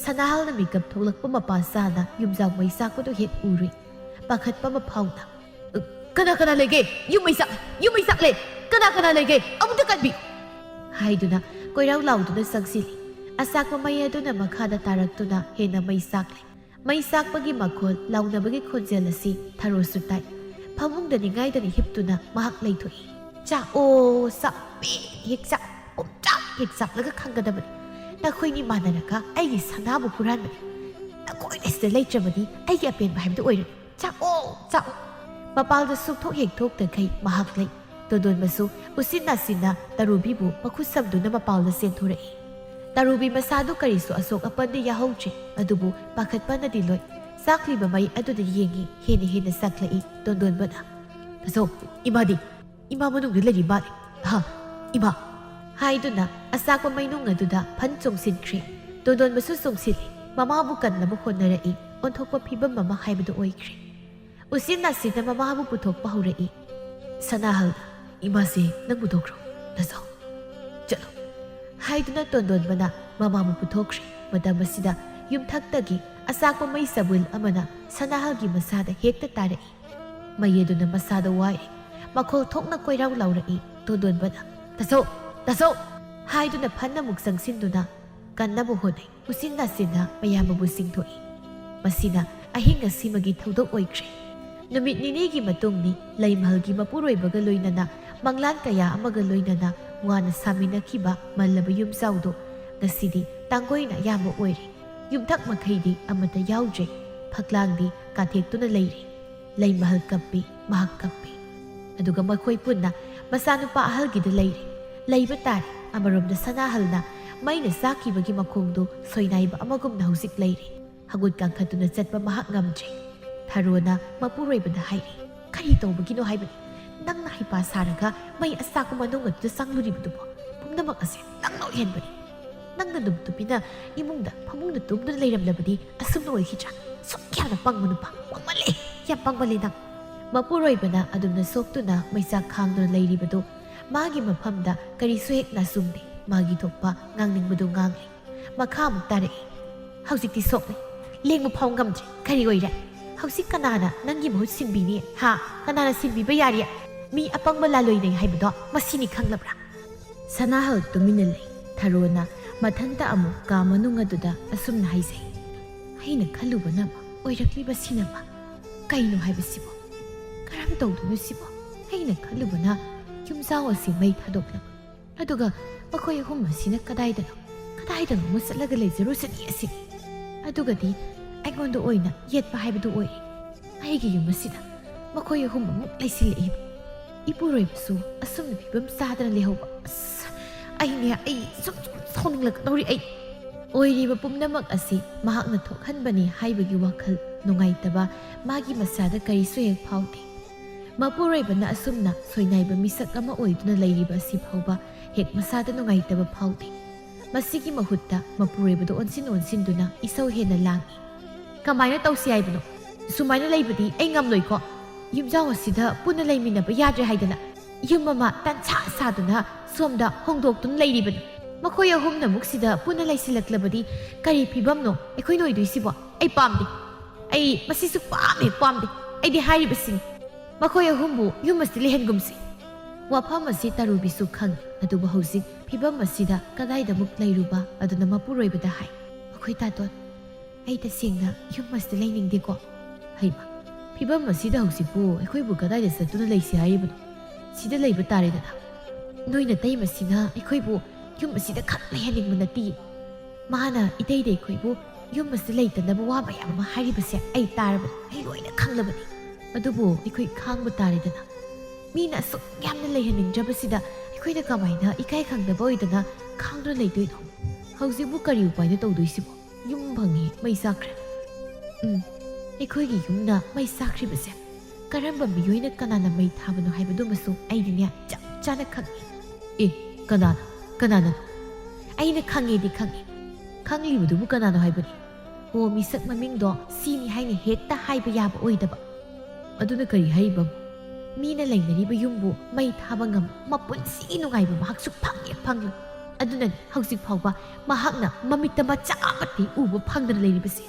ꯁꯅꯥꯍꯜꯅ ꯃꯤꯀꯞ ꯊꯣꯛꯂꯛꯄ ꯃꯄꯥ ꯆꯥꯅ ꯌꯨꯝꯖꯥꯎ ꯃꯩ ꯆꯥꯛꯄꯗꯨ ꯍꯦꯛ ꯎꯔꯨꯏ꯫ ꯄꯥꯈꯠꯄ ꯑꯃ ꯐꯥꯎꯅ, "ꯀꯅꯥ ꯀꯅꯥ ꯂꯩꯒꯦ? ꯌꯨꯝ ꯃꯩ ꯆꯥꯛꯂꯦ! ꯌꯨꯝ ꯃꯩ ꯆꯥꯛꯂꯦ! ꯀꯅꯥ ꯀꯅꯥ ꯂꯩꯒꯦ? ꯑꯃꯨꯛꯇ ꯀꯟꯕꯤꯌꯨ!" ꯍꯥꯏꯗꯨꯅ ꯀꯣꯏꯔꯥꯎ ꯂꯥꯎꯗꯨꯅ ꯆꯪꯁꯤꯜꯂꯤ꯫ ꯑꯆꯥꯛꯄ ꯃꯩ ꯑꯗꯨꯅ ꯃꯈꯥꯗ ꯇꯥꯔꯛꯇꯨꯅ ꯍꯦꯟꯅ ꯃꯩ ꯆꯥꯛꯂꯦ꯫ ꯃꯩ ꯆꯥꯛꯄꯒꯤ ꯃꯈꯣꯜ, ꯂꯥꯎꯅꯕꯒꯤ ꯈꯣꯟꯖꯦꯜ ꯑꯁꯤ ꯊꯔꯣꯁꯨ ꯇꯥꯏ꯫ ꯐꯃꯨꯡꯗ ꯅꯤꯡꯉꯥꯏꯗꯅ ꯍꯤꯞꯇꯨꯅ ꯃꯍꯥꯛ ꯂꯩꯊꯣꯛꯏ꯫ "ꯆꯥꯛꯑꯣ, ꯆꯥꯛ, ꯃꯤ ꯍꯦꯛ ꯆꯥꯛ, ꯄꯨꯝꯆꯥꯛ ꯍꯦꯛ ꯆꯥꯛꯂꯒ ꯈꯪꯒꯗꯕꯅꯤ꯫ ꯅꯈꯣꯏꯅꯤ ꯃꯥꯟꯅꯔꯒ ꯑꯩꯒꯤ ꯁꯅꯥꯕꯨ ꯍꯨꯔꯥꯟꯕꯅꯤ꯫ ꯅꯈꯣꯏꯅ ꯁꯤꯗ ꯂꯩꯇ꯭ꯔꯕꯗꯤ ꯑꯩꯒꯤ ꯑꯄꯦꯟꯕ ꯍꯥꯏꯕꯗꯨ ꯑꯣꯏꯔꯅꯤ꯫ ꯆꯥꯛꯑꯣ, ꯆꯥꯛꯑꯣ!" ꯃꯄꯥꯜꯗ ꯁꯨꯛꯊꯣꯛ ꯍꯦꯛ ꯊꯣꯛꯇꯈꯩ ꯃꯍꯥꯛ ꯂꯩ꯫ ꯇꯣꯟꯗꯣꯟꯕꯁꯨ ꯎꯆꯤꯟ ꯅꯥꯆꯤꯟꯅ ꯇꯔꯨꯕꯤꯕꯨ ꯃꯈꯨꯠ ꯁꯝꯗꯨꯅ ꯃꯄꯥꯜꯗ ꯆꯦꯟꯊꯣꯔꯛꯏ꯫ ꯇꯔꯨꯕꯤ ꯃꯁꯥꯗꯨ ꯀꯔꯤꯁꯨ ꯑꯁꯣꯛ ꯑꯄꯟꯗꯤ ꯌꯥꯍꯧꯗ꯭ꯔꯦ, ꯑꯗꯨꯕꯨ ꯄꯥꯈꯠꯄꯅꯗꯤ ꯂꯣꯏ꯫ ꯆꯥꯛꯂꯤꯕ ꯃꯩ ꯑꯗꯨꯗ ꯌꯦꯡꯉꯤ, ꯍꯦꯟꯅ ꯍꯦꯟꯅ ꯆꯥꯛꯂꯛꯏ꯫ ꯇꯣꯟꯗꯣꯟꯕꯅ, "ꯇꯥꯆꯧ, ꯏꯃꯥꯗꯤ?" "ꯏꯃꯥ ꯃꯅꯨꯡꯗ ꯂꯩꯔꯤ ꯃꯥꯜꯂꯦ꯫ ꯍꯥ, ꯏꯃꯥ!" ꯍꯥꯏꯗꯨꯅ ꯑꯆꯥꯛꯄ ꯃꯩꯅꯨꯡ ꯑꯗꯨꯗ ꯐꯟ ꯆꯣꯡꯁꯤꯟꯈ꯭ꯔꯦ꯫ ꯇꯣꯟꯗꯣꯟꯕꯁꯨ ꯆꯣꯡꯁꯤꯜꯂꯤ꯫ ꯃꯃꯥꯕꯨ ꯀꯟꯅꯕ ꯍꯣꯠꯅꯔꯛꯏ꯫ ꯑꯣꯟꯊꯣꯛꯄ ꯐꯤꯕꯝ ꯑꯃ ꯍꯥꯏꯕꯗꯨ ꯑꯣꯏꯈ꯭ꯔꯦ꯫ ꯎꯆꯤꯟ ꯅꯥꯆꯤꯟꯅ ꯃꯃꯥꯕꯨ ꯄꯨꯊꯣꯛꯄ ꯍꯧꯔꯛꯏ꯫ ꯁꯅꯥꯍꯜꯅ, "ꯏꯃꯥꯁꯦ ꯅꯪ ꯄꯨꯊꯣꯛꯈ꯭ꯔꯣ, ꯅꯆꯧ꯫ ꯆꯠꯂꯣ" ꯍꯥꯏꯗꯨꯅ ꯇꯣꯟꯗꯣꯟꯕꯅ ꯃꯃꯥꯕꯨ ꯄꯨꯊꯣꯛꯈ꯭ꯔꯦ꯫ ꯃꯇꯝ ꯑꯁꯤꯗ ꯌꯨꯝꯊꯛꯇꯒꯤ ꯑꯆꯥꯛꯄ ꯃꯩ ꯆꯕꯨꯜ ꯑꯃꯅ ꯁꯅꯥꯍꯜꯒꯤ ꯃꯁꯥꯗ ꯍꯦꯛꯇ ꯇꯥꯔꯛꯏ꯫ ꯃꯩ ꯑꯗꯨꯅ ꯃꯁꯥꯗ ꯋꯥꯏ꯫ ꯃꯈꯣꯜ ꯊꯣꯛꯅ ꯀꯣꯏꯔꯥꯎ ꯂꯥꯎꯔꯛꯏ꯫ ꯇꯣꯟꯗꯣꯟꯕꯅ, "ꯇꯥꯆꯧ! ꯇꯥꯆꯧ!" ꯍꯥꯏꯗꯨꯅ ꯐꯟ ꯑꯃꯨꯛ ꯆꯪꯁꯤꯟꯗꯨꯅ ꯀꯟꯅꯕ ꯍꯣꯠꯅꯩ꯫ ꯎꯆꯤꯟ ꯅꯥꯆꯤꯟꯅ ꯃꯌꯥꯝꯕꯕꯨ ꯆꯤꯡꯊꯣꯛꯏ꯫ ꯃꯁꯤꯅ ꯑꯍꯤꯡ ꯑꯁꯤꯃꯒꯤ ꯊꯧꯗꯣꯛ ꯑꯣꯏꯈ꯭ꯔꯦ꯫ ꯅꯨꯃꯤꯠ ꯅꯤꯅꯤꯒꯤ ꯃꯇꯨꯡꯅꯤ꯫ ꯂꯩꯃꯍꯜꯒꯤ ꯃꯄꯨꯔꯣꯏꯕꯒ ꯂꯣꯏꯅꯅ ꯃꯪꯂꯥꯟ ꯀꯌꯥ ꯑꯃꯒ ꯂꯣꯏꯅꯅ ꯋꯥꯅ ꯁꯥꯃꯤꯟꯅꯈꯤꯕ ꯃꯜꯂꯕ ꯌꯨꯝꯖꯥꯎꯗꯨ ꯉꯁꯤꯗꯤ ꯇꯥꯡꯒꯣꯏꯅ ꯑꯌꯥꯝꯕ ꯑꯣꯏꯔꯦ꯫ ꯌꯨꯝꯊꯛ ꯃꯈꯩꯗꯤ ꯑꯃꯠꯇ ꯌꯥꯎꯗ꯭ꯔꯦ꯫ ꯐꯛꯂꯥꯡꯗꯤ ꯀꯥꯊꯦꯛꯇꯨꯅ ꯂꯩꯔꯦ꯫ ꯂꯩꯃꯍꯜ ꯀꯞꯄꯤ, ꯃꯍꯥꯛ ꯀꯞꯄꯤ꯫ ꯑꯗꯨꯒ ꯃꯈꯣꯏ ꯄꯨꯟꯅ ꯃꯆꯥꯅꯨꯄꯥ ꯑꯍꯜꯒꯤꯗ ꯂꯩꯔꯦ꯫ ꯂꯩꯕ ꯇꯥꯔꯦ꯫ ꯑꯃꯔꯣꯝꯗ ꯁꯅꯥꯍꯜꯅ ꯃꯩꯅ ꯆꯥꯛꯈꯤꯕꯒꯤ ꯃꯈꯣꯡꯗꯨ ꯁꯣꯏꯅꯥꯏꯕ ꯑꯃꯒꯨꯝꯅ ꯍꯧꯖꯤꯛ ꯂꯩꯔꯦ꯫ ꯍꯪꯒꯨꯠ ꯀꯥꯡꯈꯠꯇꯨꯅ ꯆꯠꯄ ꯃꯍꯥꯛ ꯉꯝꯗ꯭ꯔꯦ꯫ ꯊꯔꯣꯅ ꯃꯄꯨꯔꯣꯏꯕꯗ ꯍꯥꯏꯔꯤ, "ꯀꯔꯤ ꯇꯧꯕꯒꯤꯅꯣ ꯍꯥꯏꯕꯅꯤ? ꯅꯪꯅ ꯍꯩꯄꯥ ꯁꯥꯔꯒ ꯃꯩ ꯑꯆꯥꯛꯄ ꯃꯅꯨꯡ ꯑꯗꯨꯗ ꯆꯪꯂꯨꯔꯤꯕꯗꯨꯕꯣ? ꯄꯨꯝꯅꯃꯛ ꯑꯁꯦ ꯅꯪꯅ ꯑꯣꯏꯍꯟꯕꯅꯤ꯫ ꯅꯪꯅ ꯅꯨꯃꯤꯠ ꯇꯨꯝꯕꯤꯅ ꯏꯃꯨꯡꯗ ꯐꯃꯨꯡꯗ ꯇꯨꯝꯗꯨꯅ ꯂꯩꯔꯝꯂꯕꯗꯤ ꯑꯁꯨꯝꯅ ꯑꯣꯏꯈꯤꯗ꯭ꯔꯥ? ꯁꯨꯛ ꯌꯥꯝꯅ ꯄꯪꯕ ꯅꯨꯄꯥ꯫ ꯄꯪꯃꯜꯂꯦ! ꯌꯥꯝ ꯄꯪꯃꯜꯂꯦ ꯅꯪ!" ꯃꯄꯨꯔꯣꯏꯕꯅ ꯑꯗꯨꯝꯅ ꯁꯣꯛꯇꯨꯅ ꯃꯩꯆꯥꯛ ꯈꯥꯡꯗꯨꯅ ꯂꯩꯔꯤꯕꯗꯨ ꯃꯥꯒꯤ ꯃꯐꯝꯗ ꯀꯔꯤꯁꯨ ꯍꯦꯛ ꯅꯥꯆꯨꯡꯗꯦ꯫ ꯃꯥꯒꯤ ꯊꯣꯛꯄ ꯉꯥꯡꯅꯤꯡꯕꯗꯨ ꯉꯥꯡꯂꯤ꯫ ꯃꯈꯥ ꯑꯃꯨꯛ ꯇꯥꯔꯛꯏ꯫ "ꯍꯧꯖꯤꯛꯇꯤ ꯁꯣꯛꯂꯦ꯫ ꯂꯦꯡꯕ ꯐꯥꯎ ꯉꯝꯗ꯭ꯔꯦ꯫ ꯀꯔꯤ ꯑꯣꯏꯔꯦ? ꯍꯧꯖꯤꯛ ꯀꯅꯥꯅ ꯅꯪꯒꯤ ꯃꯍꯨꯠ ꯁꯤꯟꯕꯤꯅꯤ? ꯍꯥ? ꯀꯅꯥꯅ ꯁꯤꯟꯕꯤꯕ ꯌꯥꯔꯤ? ꯃꯤ ꯑꯄꯪꯕ ꯂꯥꯂꯣꯏꯅꯩ ꯍꯥꯏꯕꯗꯣ ꯃꯁꯤꯅꯤ, ꯈꯪꯂꯕ꯭ꯔꯥ?" ꯁꯅꯥꯍꯜ ꯇꯨꯃꯤꯟꯅ ꯂꯩ꯫ ꯊꯔꯣꯅ ꯃꯊꯟꯇ ꯑꯃꯨꯛ ꯀꯥ ꯃꯅꯨꯡ ꯑꯗꯨꯗ ꯑꯁꯨꯝꯅ ꯍꯥꯏꯖꯩ, "ꯑꯩꯅ ꯈꯜꯂꯨꯕꯅ ꯑꯃ, ꯑꯣꯏꯔꯛꯂꯤꯕꯁꯤꯅ ꯑꯃ꯫ ꯀꯩꯅꯣ ꯍꯥꯏꯕꯁꯤꯕꯣ? ꯀꯔꯝ ꯇꯧꯗꯣꯏꯅꯣ ꯁꯤꯕꯣ? ꯑꯩꯅ ꯈꯜꯂꯨꯕꯅ ꯌꯨꯝꯖꯥꯎ ꯑꯁꯤ ꯃꯩ ꯊꯥꯗꯣꯛꯂꯕ, ꯑꯗꯨꯒ ꯃꯈꯣꯏ ꯑꯍꯨꯝ ꯑꯁꯤꯅ ꯀꯗꯥꯏꯗꯅꯣ, ꯀꯗꯥꯏꯗꯅꯣ ꯑꯃ ꯆꯠꯂꯒ ꯂꯩꯖꯔꯨꯁꯅꯤ ꯑꯁꯤꯅꯤ꯫ ꯑꯗꯨꯒꯗꯤ ꯑꯩꯉꯣꯟꯗ ꯑꯣꯏꯅ ꯌꯦꯠꯄ ꯍꯥꯏꯕꯗꯨ ꯑꯣꯏꯔꯦ꯫ ꯑꯩꯒꯤ ꯌꯨꯝ ꯑꯁꯤꯗ ꯃꯈꯣꯏ ꯑꯍꯨꯝ ꯑꯃꯨꯛ ꯂꯩꯁꯤꯜꯂꯛꯏ꯫ ꯏꯄꯨꯔꯣꯏꯕꯁꯨ ꯑꯁꯨꯝꯅ ꯐꯤꯕꯝ ꯆꯥꯗꯅ ꯂꯩꯍꯧꯕ꯫ ꯑꯁ, ꯑꯩꯅꯦ, ꯑꯩ ꯁꯨꯝ ꯁꯨꯝ ꯁꯥꯎꯅꯤꯡꯂꯛꯀꯗꯧꯔꯤ ꯑꯩ꯫" ꯑꯣꯏꯔꯤꯕ ꯄꯨꯝꯅꯃꯛ ꯑꯁꯤ ꯃꯍꯥꯛꯅ ꯊꯣꯛꯍꯟꯕꯅꯤ ꯍꯥꯏꯕꯒꯤ ꯋꯥꯈꯜ ꯅꯨꯡꯉꯥꯏꯇꯕ ꯃꯥꯒꯤ ꯃꯁꯥꯗ ꯀꯔꯤꯁꯨ ꯍꯦꯛ ꯐꯥꯎꯗꯦ꯫ ꯃꯄꯨꯔꯣꯏꯕꯅ ꯑꯁꯨꯝꯅ ꯁꯣꯏꯅꯥꯏꯕ ꯃꯤꯁꯛ ꯑꯃ ꯑꯣꯏꯗꯨꯅ ꯂꯩꯔꯤꯕ ꯑꯁꯤ ꯐꯥꯎꯕ ꯍꯦꯛ ꯃꯁꯥꯗ ꯅꯨꯡꯉꯥꯏꯇꯕ ꯐꯥꯎꯗꯦ꯫ ꯃꯁꯤꯒꯤ ꯃꯍꯨꯠꯇ ꯃꯄꯨꯔꯣꯏꯕꯗ ꯑꯣꯟꯁꯤꯟ ꯑꯣꯟꯁꯤꯟꯗꯨꯅ ꯏꯁꯧ ꯍꯦꯟꯅ ꯂꯥꯡꯏ꯫ "ꯀꯃꯥꯏꯅ ꯇꯧꯁꯤ ꯍꯥꯏꯕꯅꯣ? ꯁꯨꯃꯥꯏꯅ ꯂꯩꯕꯗꯤ ꯑꯩ ꯉꯝꯂꯣꯏꯀꯣ꯫ ꯌꯨꯝꯖꯥꯎ ꯑꯁꯤꯗ ꯄꯨꯟꯅ ꯂꯩꯃꯤꯟꯅꯕ ꯌꯥꯗ꯭ꯔꯦ ꯍꯥꯏꯗꯅ ꯌꯨꯝ ꯑꯃ ꯇꯟꯁꯥ ꯁꯥꯗꯨꯅ ꯁꯣꯝꯗ ꯍꯣꯡꯗꯣꯛꯇꯨꯅ ꯂꯩꯔꯤꯕꯅꯤ꯫ ꯃꯈꯣꯏ ꯑꯍꯨꯝꯅ ꯑꯃꯨꯛ ꯁꯤꯗ ꯄꯨꯟꯅ ꯂꯩꯁꯤꯜꯂꯛꯂꯕꯗꯤ ꯀꯔꯤ ꯐꯤꯕꯝꯅꯣ ꯑꯩꯈꯣꯏꯅ ꯑꯣꯏꯗꯣꯏꯁꯤꯕꯣ? ꯑꯩ ꯄꯥꯝꯗꯦ꯫ ꯑꯩ ꯃꯁꯤꯁꯨ ꯄꯥꯝꯃꯦ ꯄꯥꯝꯗꯦ꯫ ꯑꯩꯗꯤ ꯍꯥꯏꯔꯤꯕꯁꯤꯅꯤ꯫ ꯃꯈꯣꯏ ꯑꯍꯨꯝꯕꯨ ꯌꯨꯝ ꯑꯁꯤ ꯂꯩꯍꯟꯒꯨꯝꯁꯤ꯫" ꯋꯥꯐꯝ ꯑꯁꯤ ꯇꯔꯨꯕꯤꯁꯨ ꯈꯪꯏ꯫ ꯑꯗꯨꯕꯨ ꯍꯧꯖꯤꯛ ꯐꯤꯕꯝ ꯑꯁꯤꯗ ꯀꯗꯥꯏꯗ ꯑꯃꯨꯛ ꯂꯩꯔꯨꯕ? ꯑꯗꯨꯅ ꯃꯄꯨꯔꯣꯏꯕꯗ ꯍꯥꯏ, "ꯃꯈꯣꯏ ꯇꯥꯇꯣꯟ, ꯑꯩ ꯇꯁꯦꯡꯅ ꯌꯨꯝ ꯑꯁꯤꯗ ꯂꯩꯅꯤꯡꯗꯦꯀꯣ꯫" "ꯍꯩꯃ, ꯐꯤꯕꯝ ꯑꯁꯤꯗ ꯍꯧꯖꯤꯛꯄꯨ ꯑꯩꯈꯣꯏꯕꯨ ꯀꯗꯥꯏꯗ ꯆꯠꯇꯨꯅ ꯂꯩꯁꯤ ꯍꯥꯏꯔꯤꯕꯅꯣ? ꯁꯤꯗ ꯂꯩꯕ ꯇꯥꯔꯦꯗꯅ꯫ ꯅꯣꯏ ꯅꯇꯩꯃꯁꯤꯅ ꯑꯩꯈꯣꯏꯕꯨ ꯌꯨꯝ ꯑꯁꯤꯗ ꯈꯛ ꯂꯩꯍꯟꯅꯤꯡꯕ ꯅꯠꯇꯦ꯫ ꯃꯥꯅ ꯏꯇꯩꯗ ꯑꯩꯈꯣꯏꯕꯨ ꯌꯨꯝ ꯑꯁꯤꯗ ꯂꯩꯇꯅꯕ ꯋꯥ ꯃꯌꯥꯝ ꯑꯃ ꯍꯥꯏꯔꯤꯕꯁꯦ ꯑꯩ ꯇꯥꯔꯕꯅꯤ, ꯑꯩ ꯂꯣꯏꯅ ꯈꯪꯂꯕꯅꯤ꯫ ꯑꯗꯨꯕꯨ ꯑꯩꯈꯣꯏ ꯈꯥꯡꯕ ꯇꯥꯔꯦꯗꯅ꯫ ꯃꯤꯅ ꯑꯁꯨꯛ ꯌꯥꯝꯅ ꯂꯩꯍꯟꯅꯤꯡꯗ꯭ꯔꯕꯁꯤꯗ ꯑꯩꯈꯣꯏꯅ ꯀꯃꯥꯏꯅ ꯏꯀꯥꯏ ꯈꯪꯗꯕ ꯑꯣꯏꯗꯅ ꯈꯥꯡꯗꯨꯅ ꯂꯩꯗꯣꯏꯅꯣ? ꯍꯧꯖꯤꯛꯄꯨ ꯀꯔꯤ ꯎꯄꯥꯏꯅ ꯇꯧꯗꯣꯏꯁꯤꯕꯣ? ꯌꯨꯝ ꯐꯪꯉꯦ, ꯃꯩ ꯆꯥꯛꯈ꯭ꯔꯦ꯫" ꯎꯝ, ꯑꯩꯈꯣꯏꯒꯤ ꯌꯨꯝꯅ ꯃꯩ ꯆꯥꯛꯈ꯭ꯔꯤꯕꯁꯦ ꯀꯔꯝꯕ ꯃꯤꯑꯣꯏꯅ ꯀꯅꯥꯅ ꯃꯩ ꯊꯥꯕꯅꯣ ꯍꯥꯏꯕꯗꯨꯃꯁꯨ ꯑꯩꯗꯤꯅꯦ ꯆꯞ ꯆꯥꯅ ꯈꯪꯏ꯫ "ꯑꯦ, ꯀꯅꯥꯅ? ꯀꯅꯥꯅꯅꯣ?" "ꯑꯩꯅ ꯈꯪꯉꯦꯗꯤ ꯈꯪꯉꯦ꯫" "ꯈꯪꯂꯤꯕꯗꯨꯕꯨ ꯀꯅꯥꯅꯣ ꯍꯥꯏꯕꯅꯤ?" "ꯑꯣ, ꯃꯤꯁꯛ ꯃꯃꯤꯡꯗꯣ ꯁꯤꯅꯤ ꯍꯥꯏꯅ ꯍꯦꯛꯇ ꯍꯥꯏꯕ ꯌꯥꯕ ꯑꯣꯏꯗꯕ꯫" "ꯑꯗꯨꯅ ꯀꯔꯤ ꯍꯥꯏꯔꯤꯕ? ꯃꯤꯅ ꯂꯩꯅꯔꯤꯕ ꯌꯨꯝꯕꯨ ꯃꯩ ꯊꯥꯕ ꯉꯝ, ꯃꯄꯨꯟꯁꯤꯒꯤ ꯅꯨꯡꯉꯥꯏꯕ ꯃꯍꯥꯛꯁꯨ ꯐꯪꯉꯦ ꯐꯪꯂꯣꯏ꯫ ꯑꯗꯨꯅꯅꯤ ꯍꯧꯖꯤꯛ ꯐꯥꯎꯕ ꯃꯍꯥꯛꯅ ꯃꯃꯤꯠꯇ ꯃꯆꯥ ꯑꯃꯠꯇꯤ ꯎꯕ ꯐꯪꯗꯅ ꯂꯩꯔꯤꯕꯁꯦ꯫"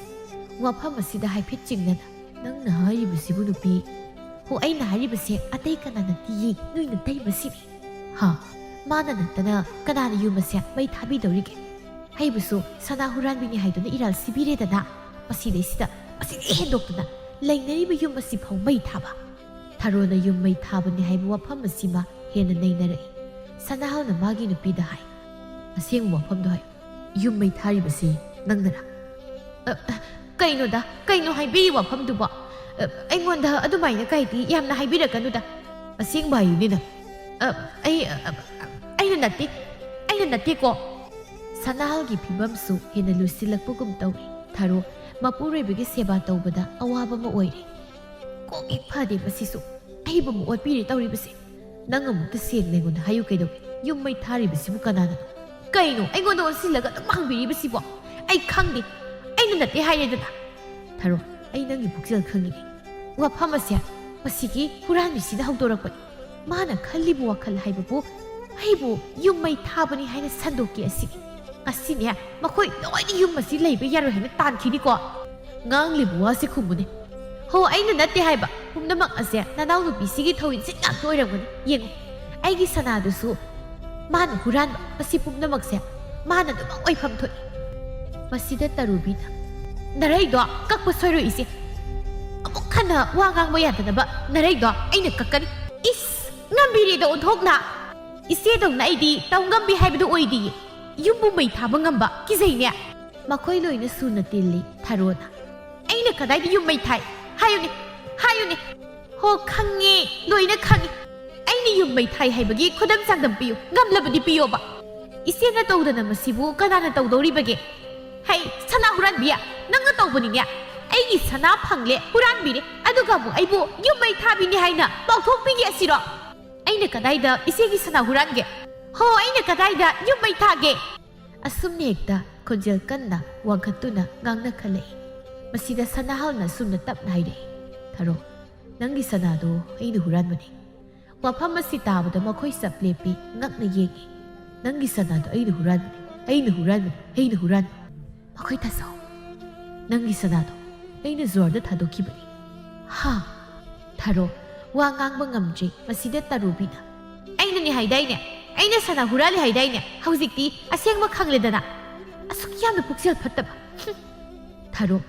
ꯋꯥꯐꯝ ꯑꯁꯤꯗ ꯍꯥꯏꯐꯦꯠ ꯆꯤꯡꯅꯅ, "ꯅꯪꯅ ꯍꯥꯏꯔꯤꯕꯁꯤꯕꯨ ꯅꯨꯄꯤ?" "ꯍꯣ, ꯑꯩꯅ ꯍꯥꯏꯔꯤꯕꯁꯦ ꯑꯇꯩ ꯀꯅꯥ ꯅꯠꯇꯤꯌꯦ, ꯅꯣꯏ ꯅꯇꯩꯃꯁꯤꯅꯤ꯫" "ꯍꯥ? ꯃꯥꯅ ꯅꯠꯇꯅ ꯀꯅꯥꯅ ꯌꯨꯝ ꯑꯁꯦ ꯃꯩ ꯊꯥꯕꯤꯗꯧꯔꯤꯒꯦ? ꯍꯩꯕꯨꯁꯨ ꯁꯅꯥ ꯍꯨꯔꯥꯟꯕꯤꯅꯤ ꯍꯥꯏꯗꯨꯅ ꯏꯔꯥꯜ ꯁꯤꯕꯤꯔꯦꯗꯅ꯫ ꯃꯁꯤꯗꯩꯁꯤꯗ, ꯃꯁꯤꯗꯤ ꯍꯦꯟꯗꯣꯛꯇꯅ ꯂꯩꯅꯔꯤꯕ ꯌꯨꯝ ꯑꯁꯤꯐꯥꯎ ꯃꯩ ꯊꯥꯕ꯫ ꯊꯥꯔꯣꯅ ꯌꯨꯝ ꯃꯩ ꯊꯥꯕꯅꯤ ꯍꯥꯏꯕ ꯋꯥꯐꯝ ꯑꯁꯤꯃ ꯍꯦꯟꯅ ꯅꯩꯅꯔꯛꯏ꯫ ꯁꯅꯥꯍꯜꯅ ꯃꯥꯒꯤ ꯅꯨꯄꯤꯗ ꯍꯥꯏ, "ꯑꯁꯦꯡꯕ ꯋꯥꯐꯝꯗꯣ ꯍꯥꯏꯌꯨ꯫ ꯌꯨꯝ ꯃꯩ ꯊꯥꯔꯤꯕꯁꯤ ꯅꯪꯅꯔꯥ?" "ꯑ, ꯑ, ꯀꯩꯅꯣꯗ, ꯀꯩꯅꯣ ꯍꯥꯏꯕꯤꯔꯤ ꯋꯥꯐꯝꯗꯨꯕꯣ? ꯑ, ꯑꯩꯉꯣꯟꯗ ꯑꯗꯨꯃꯥꯏꯅ ꯀꯥꯏꯗꯤ ꯌꯥꯝꯅ ꯍꯥꯏꯕꯤꯔꯛꯀꯅꯨꯗ꯫" "ꯑꯁꯦꯡꯕ ꯍꯥꯏꯌꯨꯅꯦ ꯅꯪ꯫" "ꯑ, ꯑꯩ, ꯑ, ꯑ, ꯑꯩꯅ ꯅꯠꯇꯦ, ꯑꯩꯅ ꯅꯠꯇꯦꯀꯣ꯫" ꯁꯅꯥꯍꯜꯒꯤ ꯐꯤꯕꯝꯁꯨ ꯍꯦꯟꯅ ꯂꯨꯁꯤꯜꯂꯛꯄꯒꯨꯝ ꯇꯧꯔꯦ꯫ ꯊꯥꯔꯣ ꯃꯄꯨꯔꯣꯏꯕꯒꯤ ꯁꯦꯕꯥ ꯇꯧꯕꯗ ꯑꯋꯥꯕ ꯑꯃ ꯑꯣꯏꯔꯦ꯫ "ꯀꯣꯛ ꯍꯦꯛ ꯐꯗꯦ ꯃꯁꯤꯁꯨ꯫ ꯑꯩꯕꯨ ꯑꯃꯨꯛ ꯑꯣꯠꯄꯤꯔꯦ ꯇꯧꯔꯤꯕꯁꯦ꯫ ꯅꯪ ꯑꯃꯨꯛꯇ ꯁꯦꯡꯅ ꯑꯩꯉꯣꯟꯗ ꯍꯥꯏꯌꯨ ꯀꯩꯗꯧꯒꯦ? ꯌꯨꯝ ꯃꯩ ꯊꯥꯔꯤꯕꯁꯤꯕꯨ ꯀꯅꯥꯅꯅꯣ? ꯀꯩꯅꯣ ꯑꯩꯉꯣꯟꯗ ꯑꯣꯟꯁꯤꯜꯂꯒ ꯑꯗꯨꯝ ꯍꯪꯕꯤꯔꯤꯕꯁꯤꯕꯣ? ꯑꯩ ꯈꯪꯗꯦ꯫ ꯑꯩꯅ ꯅꯠꯇꯦ ꯍꯥꯏꯔꯦꯗꯅ꯫ ꯊꯔꯣ, ꯑꯩ ꯅꯪꯒꯤ ꯄꯨꯛꯆꯦꯜ ꯈꯪꯉꯤꯅꯦ꯫ ꯋꯥꯐꯝ ꯑꯁꯦ ꯃꯁꯤꯒꯤ ꯍꯨꯔꯥꯟꯕꯤꯁꯤꯅ ꯍꯧꯗꯣꯔꯛꯄꯅꯤ꯫ ꯃꯥꯅ ꯈꯜꯂꯤꯕ ꯋꯥꯈꯜ ꯍꯥꯏꯕꯕꯨ ꯑꯩꯕꯨ ꯌꯨꯝ ꯃꯩ ꯊꯥꯕꯅꯤ ꯍꯥꯏꯅ ꯁꯟꯗꯣꯛꯀꯦ ꯑꯁꯤꯅꯤ꯫ ꯉꯁꯤꯅꯦ ꯃꯈꯣꯏ ꯂꯣꯏꯅ ꯌꯨꯝ ꯑꯁꯤ ꯂꯩꯕ ꯌꯥꯔꯣꯏ ꯍꯥꯏꯅ ꯇꯥꯟꯈꯤꯅꯤꯀꯣ꯫ ꯉꯥꯡꯂꯤꯕ ꯋꯥꯁꯤ ꯈꯨꯝꯃꯨꯅꯦ꯫ ꯍꯣ, ꯑꯩꯅ ꯅꯠꯇꯦ ꯍꯥꯏꯕ꯫ ꯄꯨꯝꯅꯃꯛ ꯑꯁꯦ ꯅꯅꯥꯎꯅꯨꯄꯤꯁꯤꯒꯤ ꯊꯧꯑꯣꯏꯟꯁꯤꯟ ꯉꯥꯛꯇ ꯑꯣꯏꯔꯝꯒꯅꯤ꯫ ꯌꯦꯡꯉꯨ, ꯑꯩꯒꯤ ꯁꯅꯥꯗꯨꯁꯨ ꯃꯥꯅ ꯍꯨꯔꯥꯟꯕ꯫ ꯃꯁꯤ ꯄꯨꯝꯅꯃꯛꯁꯦ ꯃꯥꯅ ꯑꯗꯨꯃꯛ ꯑꯣꯏꯐꯝ ꯊꯣꯛꯏ꯫ ꯃꯁꯤꯗ ꯇꯔꯨꯕꯤꯅ, "ꯅꯔꯩꯗꯣ ꯀꯛꯄ ꯁꯣꯏꯔꯣꯏ ꯏꯆꯦ꯫ ꯑꯃꯨꯛ ꯍꯟꯅ ꯋꯥ ꯉꯥꯡꯕ ꯌꯥꯗꯅꯕ ꯅꯔꯩꯗꯣ ꯑꯩꯅ ꯀꯛꯀꯅꯤ꯫" ꯏꯁ, ꯉꯝꯕꯤꯔꯦꯗ ꯑꯣꯟꯊꯣꯛꯅ꯫ ꯏꯆꯦꯗꯧꯅ ꯑꯩꯗꯤ ꯇꯧ ꯉꯝꯕꯤ ꯍꯥꯏꯕꯗꯨ ꯑꯣꯏꯗꯤꯌꯦ꯫ ꯌꯨꯝꯕꯨ ꯃꯩ ꯊꯥꯕ ꯉꯝꯕ ꯀꯤꯖꯩꯅꯦ꯫ ꯃꯈꯣꯏ ꯂꯣꯏꯅ ꯁꯨꯅ ꯇꯤꯜꯂꯤ ꯊꯔꯣꯅ꯫ "ꯑꯩꯅ ꯀꯗꯥꯏꯗ ꯌꯨꯝ ꯃꯩ ꯊꯥꯏ? ꯍꯥꯏꯌꯨꯅꯦ, ꯍꯥꯏꯌꯨꯅꯦ꯫" "ꯍꯣ, ꯈꯪꯉꯦ, ꯂꯣꯏꯅ ꯈꯪꯉꯦ꯫ ꯑꯩꯅ ꯌꯨꯝ ꯃꯩ ꯊꯥꯏ ꯍꯥꯏꯕꯒꯤ ꯈꯨꯗꯝ ꯆꯥꯡꯗꯝ ꯄꯤꯌꯨ, ꯉꯝꯂꯕꯗꯤ ꯄꯤꯌꯣꯕ꯫" "ꯏꯆꯦꯅ ꯇꯧꯗꯅ ꯃꯁꯤꯕꯨ ꯀꯅꯥꯅ ꯇꯧꯗꯧꯔꯤꯕꯒꯦ? ꯍꯩ, ꯁꯅꯥ ꯍꯨꯔꯥꯟꯕꯤ, ꯅꯪꯅ ꯇꯧꯕꯅꯤꯅꯦ꯫ ꯑꯩꯒꯤ ꯁꯅꯥ ꯐꯪꯂꯦ, ꯍꯨꯔꯥꯟꯕꯤꯔꯦ, ꯑꯗꯨꯒ ꯑꯃꯨꯛ ꯑꯩꯕꯨ ꯌꯨꯝ ꯃꯩ ꯊꯥꯕꯤꯅꯤ ꯍꯥꯏꯅ ꯄꯥꯎꯊꯣꯛꯄꯤꯒꯦ ꯑꯁꯤꯔꯣ? ꯑꯩꯅ ꯀꯗꯥꯏꯗ ꯏꯆꯦꯒꯤ ꯁꯅꯥ ꯍꯨꯔꯥꯟꯒꯦ? ꯍꯣ, ꯑꯩꯅ ꯀꯗꯥꯏꯗ ꯌꯨꯝ ꯃꯩ ꯊꯥꯒꯦ?" ꯑꯁꯨꯝꯅ ꯍꯦꯛꯇ ꯈꯣꯟꯖꯦꯜ ꯀꯟꯅ ꯋꯥꯡꯈꯠꯇꯨꯅ ꯉꯥꯡꯅꯈꯠꯂꯛꯏ꯫ ꯃꯁꯤꯗ ꯁꯅꯥꯍꯜꯅ ꯑꯁꯨꯝꯅ ꯇꯞꯅ ꯍꯥꯏꯔꯛꯏ, "ꯊꯔꯣ, ꯅꯪꯒꯤ ꯁꯅꯥꯗꯣ ꯑꯩꯅ ꯍꯨꯔꯥꯟꯕꯅꯤ꯫" ꯋꯥꯐꯝ ꯑꯁꯤ ꯇꯥꯕꯗ ꯃꯈꯣꯏ ꯆꯞ ꯂꯦꯞꯄꯤ, ꯉꯛꯅ ꯌꯦꯡꯉꯤ꯫ "ꯅꯪꯒꯤ ꯁꯅꯥꯗꯣ ꯑꯩꯅ ꯍꯨꯔꯥꯟꯕꯅꯤ, ꯑꯩꯅ ꯍꯨꯔꯥꯟꯕꯅꯤ, ꯑꯩꯅ ꯍꯨꯔꯥꯟꯕꯅꯤ꯫" "ꯃꯈꯣꯏ ꯇꯥꯖꯧ꯫ ꯅꯪꯒꯤ ꯁꯅꯥꯗꯣ ꯑꯩꯅ ꯖ꯭ꯋꯥꯔꯗ ꯊꯥꯗꯣꯛꯈꯤꯕꯅꯤ꯫" "ꯍꯥ?" ꯊꯔꯣ ꯋꯥ ꯉꯥꯡꯕ ꯉꯝꯗ꯭ꯔꯤ꯫ ꯃꯁꯤꯗ ꯇꯔꯨꯕꯤꯅ, "ꯑꯩꯅꯅꯦ ꯍꯥꯏꯗꯥꯏꯅꯦ? ꯑꯩꯅ ꯁꯅꯥ ꯍꯨꯔꯥꯜꯂꯦ ꯍꯥꯏꯗꯥꯏꯅꯦ? ꯍꯧꯖꯤꯛꯇꯤ ꯑꯁꯦꯡꯕ ꯈꯪꯂꯦꯗꯅ꯫ ꯑꯁꯨꯛ ꯌꯥꯝꯅ ꯄꯨꯛꯆꯦꯜ ꯐꯠꯇꯕ꯫" ꯍꯨꯝ꯫ ꯊꯔꯣ,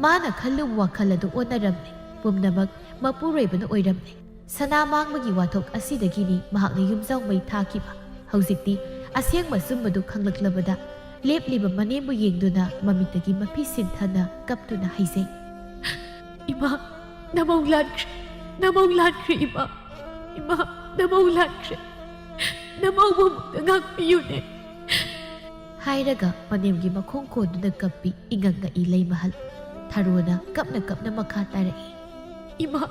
ꯃꯥꯅ ꯈꯜꯂꯨꯕ ꯋꯥꯈꯜ ꯑꯗꯨ ꯑꯣꯟꯅꯔꯝꯂꯦ꯫ ꯄꯨꯝꯅꯃꯛ ꯃꯄꯨꯔꯣꯏꯕꯅ ꯑꯣꯏꯔꯝꯂꯦ꯫ ꯁꯅꯥ ꯃꯥꯡꯕꯒꯤ ꯋꯥꯊꯣꯛ ꯑꯁꯤꯗꯒꯤꯅꯤ ꯃꯍꯥꯛꯅ ꯌꯨꯝꯖꯥꯎ ꯃꯩ ꯊꯥꯈꯤꯕ꯫ ꯍꯧꯖꯤꯛꯇꯤ ꯑꯁꯦꯡꯕ ꯑꯆꯨꯝꯕꯗꯨ ꯈꯪꯂꯛꯂꯕꯗ, ꯂꯦꯞꯂꯤꯕ ꯃꯅꯦꯝꯕꯨ ꯌꯦꯡꯗꯨꯅ ꯃꯃꯤꯠꯇꯒꯤ ꯃꯄꯤ ꯁꯤꯟꯊꯅ ꯀꯞꯇꯨꯅ ꯍꯥꯏꯖꯩ, "ꯏꯃꯥ, ꯅꯃꯧ ꯂꯥꯟꯈ꯭ꯔꯦ, ꯅꯃꯧ ꯂꯥꯟꯈ꯭ꯔꯦ ꯏꯃꯥ, ꯏꯃꯥ, ꯅꯃꯧ ꯂꯥꯟꯈ꯭ꯔꯦ, ꯅꯃꯧꯕꯨ ꯑꯃꯨꯛꯇ ꯉꯥꯛꯄꯤꯌꯨꯅꯦ꯫" ꯍꯥꯏꯔꯒ ꯃꯅꯦꯝꯒꯤ ꯃꯈꯣꯡ ꯀꯣꯟꯗꯨꯅ ꯀꯞꯄꯤ ꯏꯉꯛ ꯉꯛꯏ ꯂꯩꯃꯍꯜ꯫ ꯊꯔꯣꯅ ꯀꯞꯅ ꯀꯞꯅ ꯃꯈꯥ ꯇꯥꯔꯛꯏ, "ꯏꯃꯥ,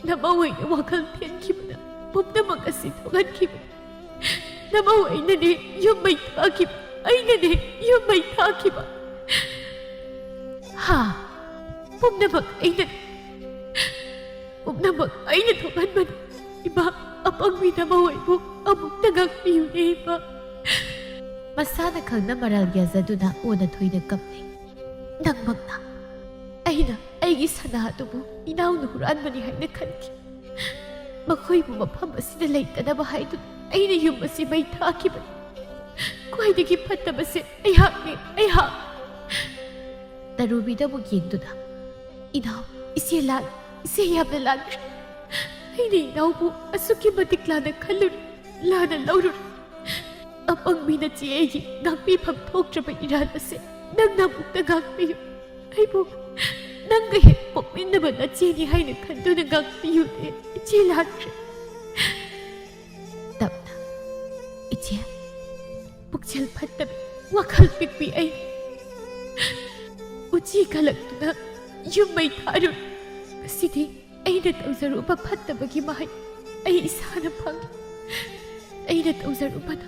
ꯅꯃꯧ ꯑꯩꯅ ꯋꯥꯈꯜ ꯊꯦꯟꯈꯤꯕꯅ ꯄꯨꯝꯅꯃꯛ ꯑꯁꯤ ꯊꯣꯛꯍꯟꯈꯤꯕꯅꯤ꯫ ꯅꯃꯧ ꯑꯩꯅꯅꯦ ꯌꯨꯝ ꯃꯩ ꯊꯥꯈꯤꯕ, ꯑꯩꯅꯅꯦ ꯌꯨꯝ ꯃꯩ ꯊꯥꯈꯤꯕ꯫ ꯍꯥ? ꯄꯨꯝꯅꯃꯛ ꯑꯩꯅꯅꯦ꯫ ꯄꯨꯝꯅꯃꯛ ꯑꯩꯅ ꯊꯣꯛꯍꯟꯕꯅꯤ꯫ ꯏꯃꯥ, ꯑꯄꯪꯕꯤ ꯅꯃꯧ ꯑꯩꯕꯨ ꯑꯃꯨꯛꯇ ꯉꯥꯛꯄꯤꯌꯨꯅꯦ, ꯏꯃꯥ꯫ ꯃꯁꯥꯅ ꯈꯪꯅ ꯃꯔꯥꯜ ꯌꯥꯖꯗꯨꯅ ꯑꯣꯟꯅ ꯊꯣꯏꯅ ꯀꯞꯂꯤ꯫ ꯅꯪꯃꯛꯅ ꯑꯩꯅ ꯑꯩꯒꯤ ꯁꯅꯥ ꯑꯗꯨꯕꯨ ꯏꯅꯥꯎꯅ ꯍꯨꯔꯥꯟꯕꯅꯤ ꯍꯥꯏꯅ ꯈꯟꯈꯤ꯫ ꯃꯈꯣꯏꯕꯨ ꯃꯐꯝ ꯑꯁꯤꯗ ꯂꯩꯇꯅꯕ ꯍꯥꯏꯗꯨꯅ ꯑꯩꯅ ꯌꯨꯝ ꯑꯁꯤ ꯃꯩ ꯊꯥꯈꯤꯕꯅꯤ꯫ ꯈ꯭ꯋꯥꯏꯗꯒꯤ ꯐꯠꯇꯕꯁꯦ ꯑꯩꯍꯥꯛꯅꯤ, ꯑꯩꯍꯥꯛ꯫ ꯇꯔꯨꯕꯤꯗ ꯑꯃꯨꯛ ꯌꯦꯡꯗꯨꯅ, "ꯏꯅꯥꯎ, ꯏꯆꯦ ꯂꯥꯟ, ꯏꯆꯦ ꯌꯥꯝꯅ ꯂꯥꯟꯈ꯭ꯔꯦ꯫ ꯑꯩꯅ ꯏꯅꯥꯎꯕꯨ ꯑꯁꯨꯛꯀꯤ ꯃꯇꯤꯛ ꯂꯥꯟꯅ ꯈꯜꯂꯨꯔꯦ, ꯂꯥꯟꯅ ꯂꯧꯔꯨꯔꯦ꯫ ꯑꯄꯪꯕꯤ ꯅꯆꯦ ꯑꯩꯒꯤ ꯉꯥꯛꯄꯤꯐꯝ ꯊꯣꯛꯇ꯭ꯔꯕ ꯏꯔꯥꯟ ꯑꯁꯦ ꯅꯪꯅ ꯑꯃꯨꯛꯇ ꯉꯥꯛꯄꯤꯌꯨ꯫ ꯑꯩꯕꯨ ꯅꯪꯒ ꯍꯦꯛ ꯄꯣꯛꯃꯤꯟꯅꯕ ꯅꯆꯦꯅꯤ ꯍꯥꯏꯅ ꯈꯟꯗꯨꯅ ꯉꯥꯛꯄꯤꯌꯨꯅꯦ, ꯏꯆꯦ ꯂꯥꯟꯈ꯭ꯔꯦ꯫" ꯇꯞꯅ, "ꯏꯆꯦ, ꯄꯨꯛꯆꯦꯜ ꯐꯠꯇꯕꯤ, ꯋꯥꯈꯜ ꯄꯤꯛꯄꯤ ꯑꯩ ꯎꯆꯤ ꯀꯜꯂꯛꯇꯨꯅ ꯌꯨꯝ ꯃꯩ ꯊꯥꯔꯨꯔꯦ꯫ ꯉꯁꯤꯗꯤ ꯑꯩꯅ ꯇꯧꯖꯔꯨꯕ ꯐꯠꯇꯕꯒꯤ ꯃꯍꯩ ꯑꯩ ꯏꯁꯥꯅ ꯐꯪꯏ꯫ ꯑꯩꯅ ꯇꯧꯖꯔꯨꯕꯅ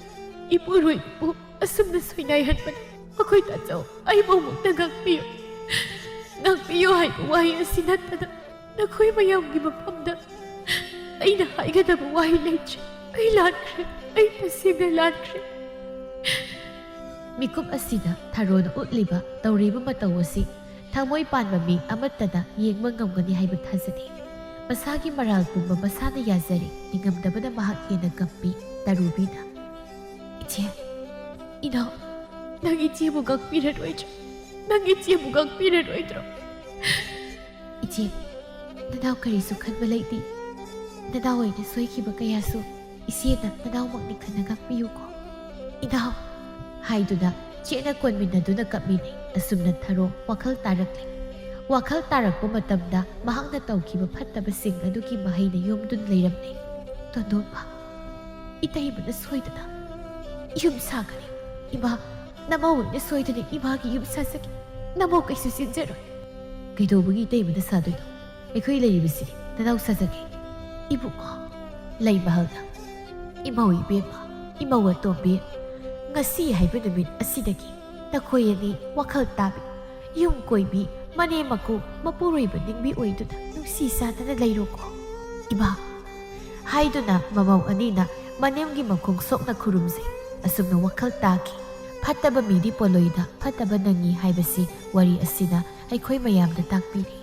ꯏꯄꯨꯔꯣꯏꯕꯕꯨ ꯑꯁꯨꯝꯅ ꯁꯣꯏꯅꯥꯏꯍꯟꯕꯅꯤ꯫ ꯑꯩꯈꯣꯏ ꯇꯥꯆꯧ, ꯑꯩꯕꯨ ꯑꯃꯨꯛꯇ ꯉꯥꯛꯄꯤꯌꯨ꯫ ꯉꯥꯛꯄꯤꯌꯨ ꯍꯥꯏꯕ ꯋꯥꯍꯩ ꯑꯁꯤ ꯅꯠꯇꯅ ꯅꯈꯣꯏ ꯃꯌꯥꯝꯒꯤ ꯃꯐꯝꯗ ꯑꯩꯅ ꯍꯥꯏꯒꯗꯕ ꯋꯥꯍꯩ ꯂꯩꯇ꯭ꯔꯦ꯫ ꯑꯩ ꯂꯥꯟꯈ꯭ꯔꯦ꯫ ꯑꯩ ꯇꯁꯦꯡꯅ ꯂꯥꯟꯈ꯭ꯔꯦ꯫" ꯃꯤꯀꯨꯞ ꯑꯁꯤꯗ ꯊꯔꯣꯅ ꯎꯠꯂꯤꯕ, ꯇꯧꯔꯤꯕ ꯃꯇꯧ ꯑꯁꯤ ꯊꯃꯣꯏ ꯄꯥꯟꯕ ꯃꯤ ꯑꯃꯠꯇꯅ ꯌꯦꯡꯕ ꯉꯝꯒꯅꯤ ꯍꯥꯏꯕ ꯊꯥꯖꯗꯦ꯫ ꯃꯁꯥꯒꯤ ꯃꯔꯥꯜ ꯄꯨꯝꯕ ꯃꯁꯥꯅ ꯌꯥꯖꯔꯦ꯫ ꯅꯤꯡꯉꯝꯗꯕꯅ ꯃꯍꯥꯛ ꯍꯦꯟꯅ ꯀꯞꯄꯤ꯫ ꯇꯔꯨꯕꯤꯅ, "ꯏꯆꯦ, ꯏꯅꯥꯎ, ꯅꯪ ꯏꯆꯦꯕꯨ ꯉꯥꯛꯄꯤꯔꯔꯣꯏꯗ꯭ꯔꯣ? ꯅꯪ ꯏꯆꯦꯕꯨ ꯉꯥꯛꯄꯤꯔꯔꯣꯏꯗ꯭ꯔꯣ?" "ꯏꯆꯦ, ꯅꯅꯥꯎ ꯀꯔꯤꯁꯨ ꯈꯟꯕ ꯂꯩꯇꯦ꯫ ꯅꯅꯥꯎ ꯑꯩꯅ ꯁꯣꯏꯈꯤꯕ ꯀꯌꯥꯁꯨ ꯏꯆꯦꯅ ꯅꯅꯥꯎꯃꯛꯅꯤ ꯈꯟꯅ ꯉꯥꯛꯄꯤꯌꯨꯀꯣ, ꯏꯅꯥꯎ" ꯍꯥꯏꯗꯨꯅ ꯆꯦꯠꯅ ꯀꯣꯟꯃꯤꯟꯅꯗꯨꯅ ꯀꯞꯃꯤꯟꯅꯩ꯫ ꯑꯁꯨꯝꯅ ꯊꯔꯣ ꯋꯥꯈꯜ ꯇꯥꯔꯛꯂꯤ꯫ ꯋꯥꯈꯜ ꯇꯥꯔꯛꯄ ꯃꯇꯝꯗ ꯃꯍꯥꯛꯅ ꯇꯧꯈꯤꯕ ꯐꯠꯇꯕꯁꯤꯡ ꯑꯗꯨꯒꯤ ꯃꯍꯩꯅ ꯌꯣꯝꯗꯨꯅ ꯂꯩꯔꯝꯂꯦ꯫ "ꯇꯣꯟꯗꯣꯟꯕ, ꯏꯇꯩꯃꯅ ꯁꯣꯏꯗꯅ ꯌꯨꯝ ꯁꯥꯒꯅꯤ꯫ ꯏꯃꯥ, ꯅꯃꯧ ꯑꯣꯏꯅ ꯁꯣꯏꯗꯅ ꯏꯃꯥꯒꯤ ꯌꯨꯝ ꯁꯥꯖꯒꯦ꯫ ꯅꯃꯧ ꯀꯩꯁꯨ ꯆꯦꯟꯖꯔꯣꯏ꯫" "ꯀꯩꯗꯧꯕꯒꯤ ꯏꯇꯩꯃꯅ ꯁꯥꯗꯣꯏꯅꯣ? ꯑꯩꯈꯣꯏ ꯂꯩꯔꯤꯕꯁꯤꯗꯤ ꯅꯅꯥꯎ ꯁꯥꯖꯒꯦ꯫ ꯏꯕꯨꯡꯉꯣ, ꯂꯩꯃꯍꯜꯅ, "ꯏꯃꯧ ꯏꯕꯦꯝꯃ, ꯏꯃꯧ ꯑꯇꯣꯝꯕꯤ, ꯉꯁꯤ ꯍꯥꯏꯕ ꯅꯨꯃꯤꯠ ꯑꯁꯤꯗꯒꯤ ꯅꯈꯣꯏ ꯑꯅꯤ ꯋꯥꯈꯜ ꯇꯥꯕꯤ, ꯌꯨꯝ ꯀꯣꯏꯕꯤ, ꯃꯅꯦꯝ ꯃꯀꯨ ꯃꯄꯨꯔꯣꯏꯕ ꯅꯤꯡꯕꯤ ꯑꯣꯏꯗꯨꯅ ꯅꯨꯡꯁꯤ ꯆꯥꯟꯅꯅ ꯂꯩꯔꯣꯀꯣ, ꯏꯃꯥ" ꯍꯥꯏꯗꯨꯅ ꯃꯃꯧ ꯑꯅꯤꯅ ꯃꯅꯦꯝꯒꯤ ꯃꯈꯣꯡ ꯁꯣꯛꯅ ꯈꯨꯔꯨꯝꯖꯩ꯫ ꯑꯁꯨꯝꯅ ꯋꯥꯈꯜ ꯇꯥꯈꯤ꯫ ꯐꯠꯇꯕ ꯃꯤꯗꯤ ꯄꯣꯂꯣꯏꯗ ꯐꯠꯇꯕ ꯅꯪꯉꯤ ꯍꯥꯏꯕꯁꯤ ꯋꯥꯔꯤ ꯑꯁꯤꯅ ꯑꯩꯈꯣꯏ ꯃꯌꯥꯝꯗ ꯇꯥꯛꯄꯤꯔꯤ꯫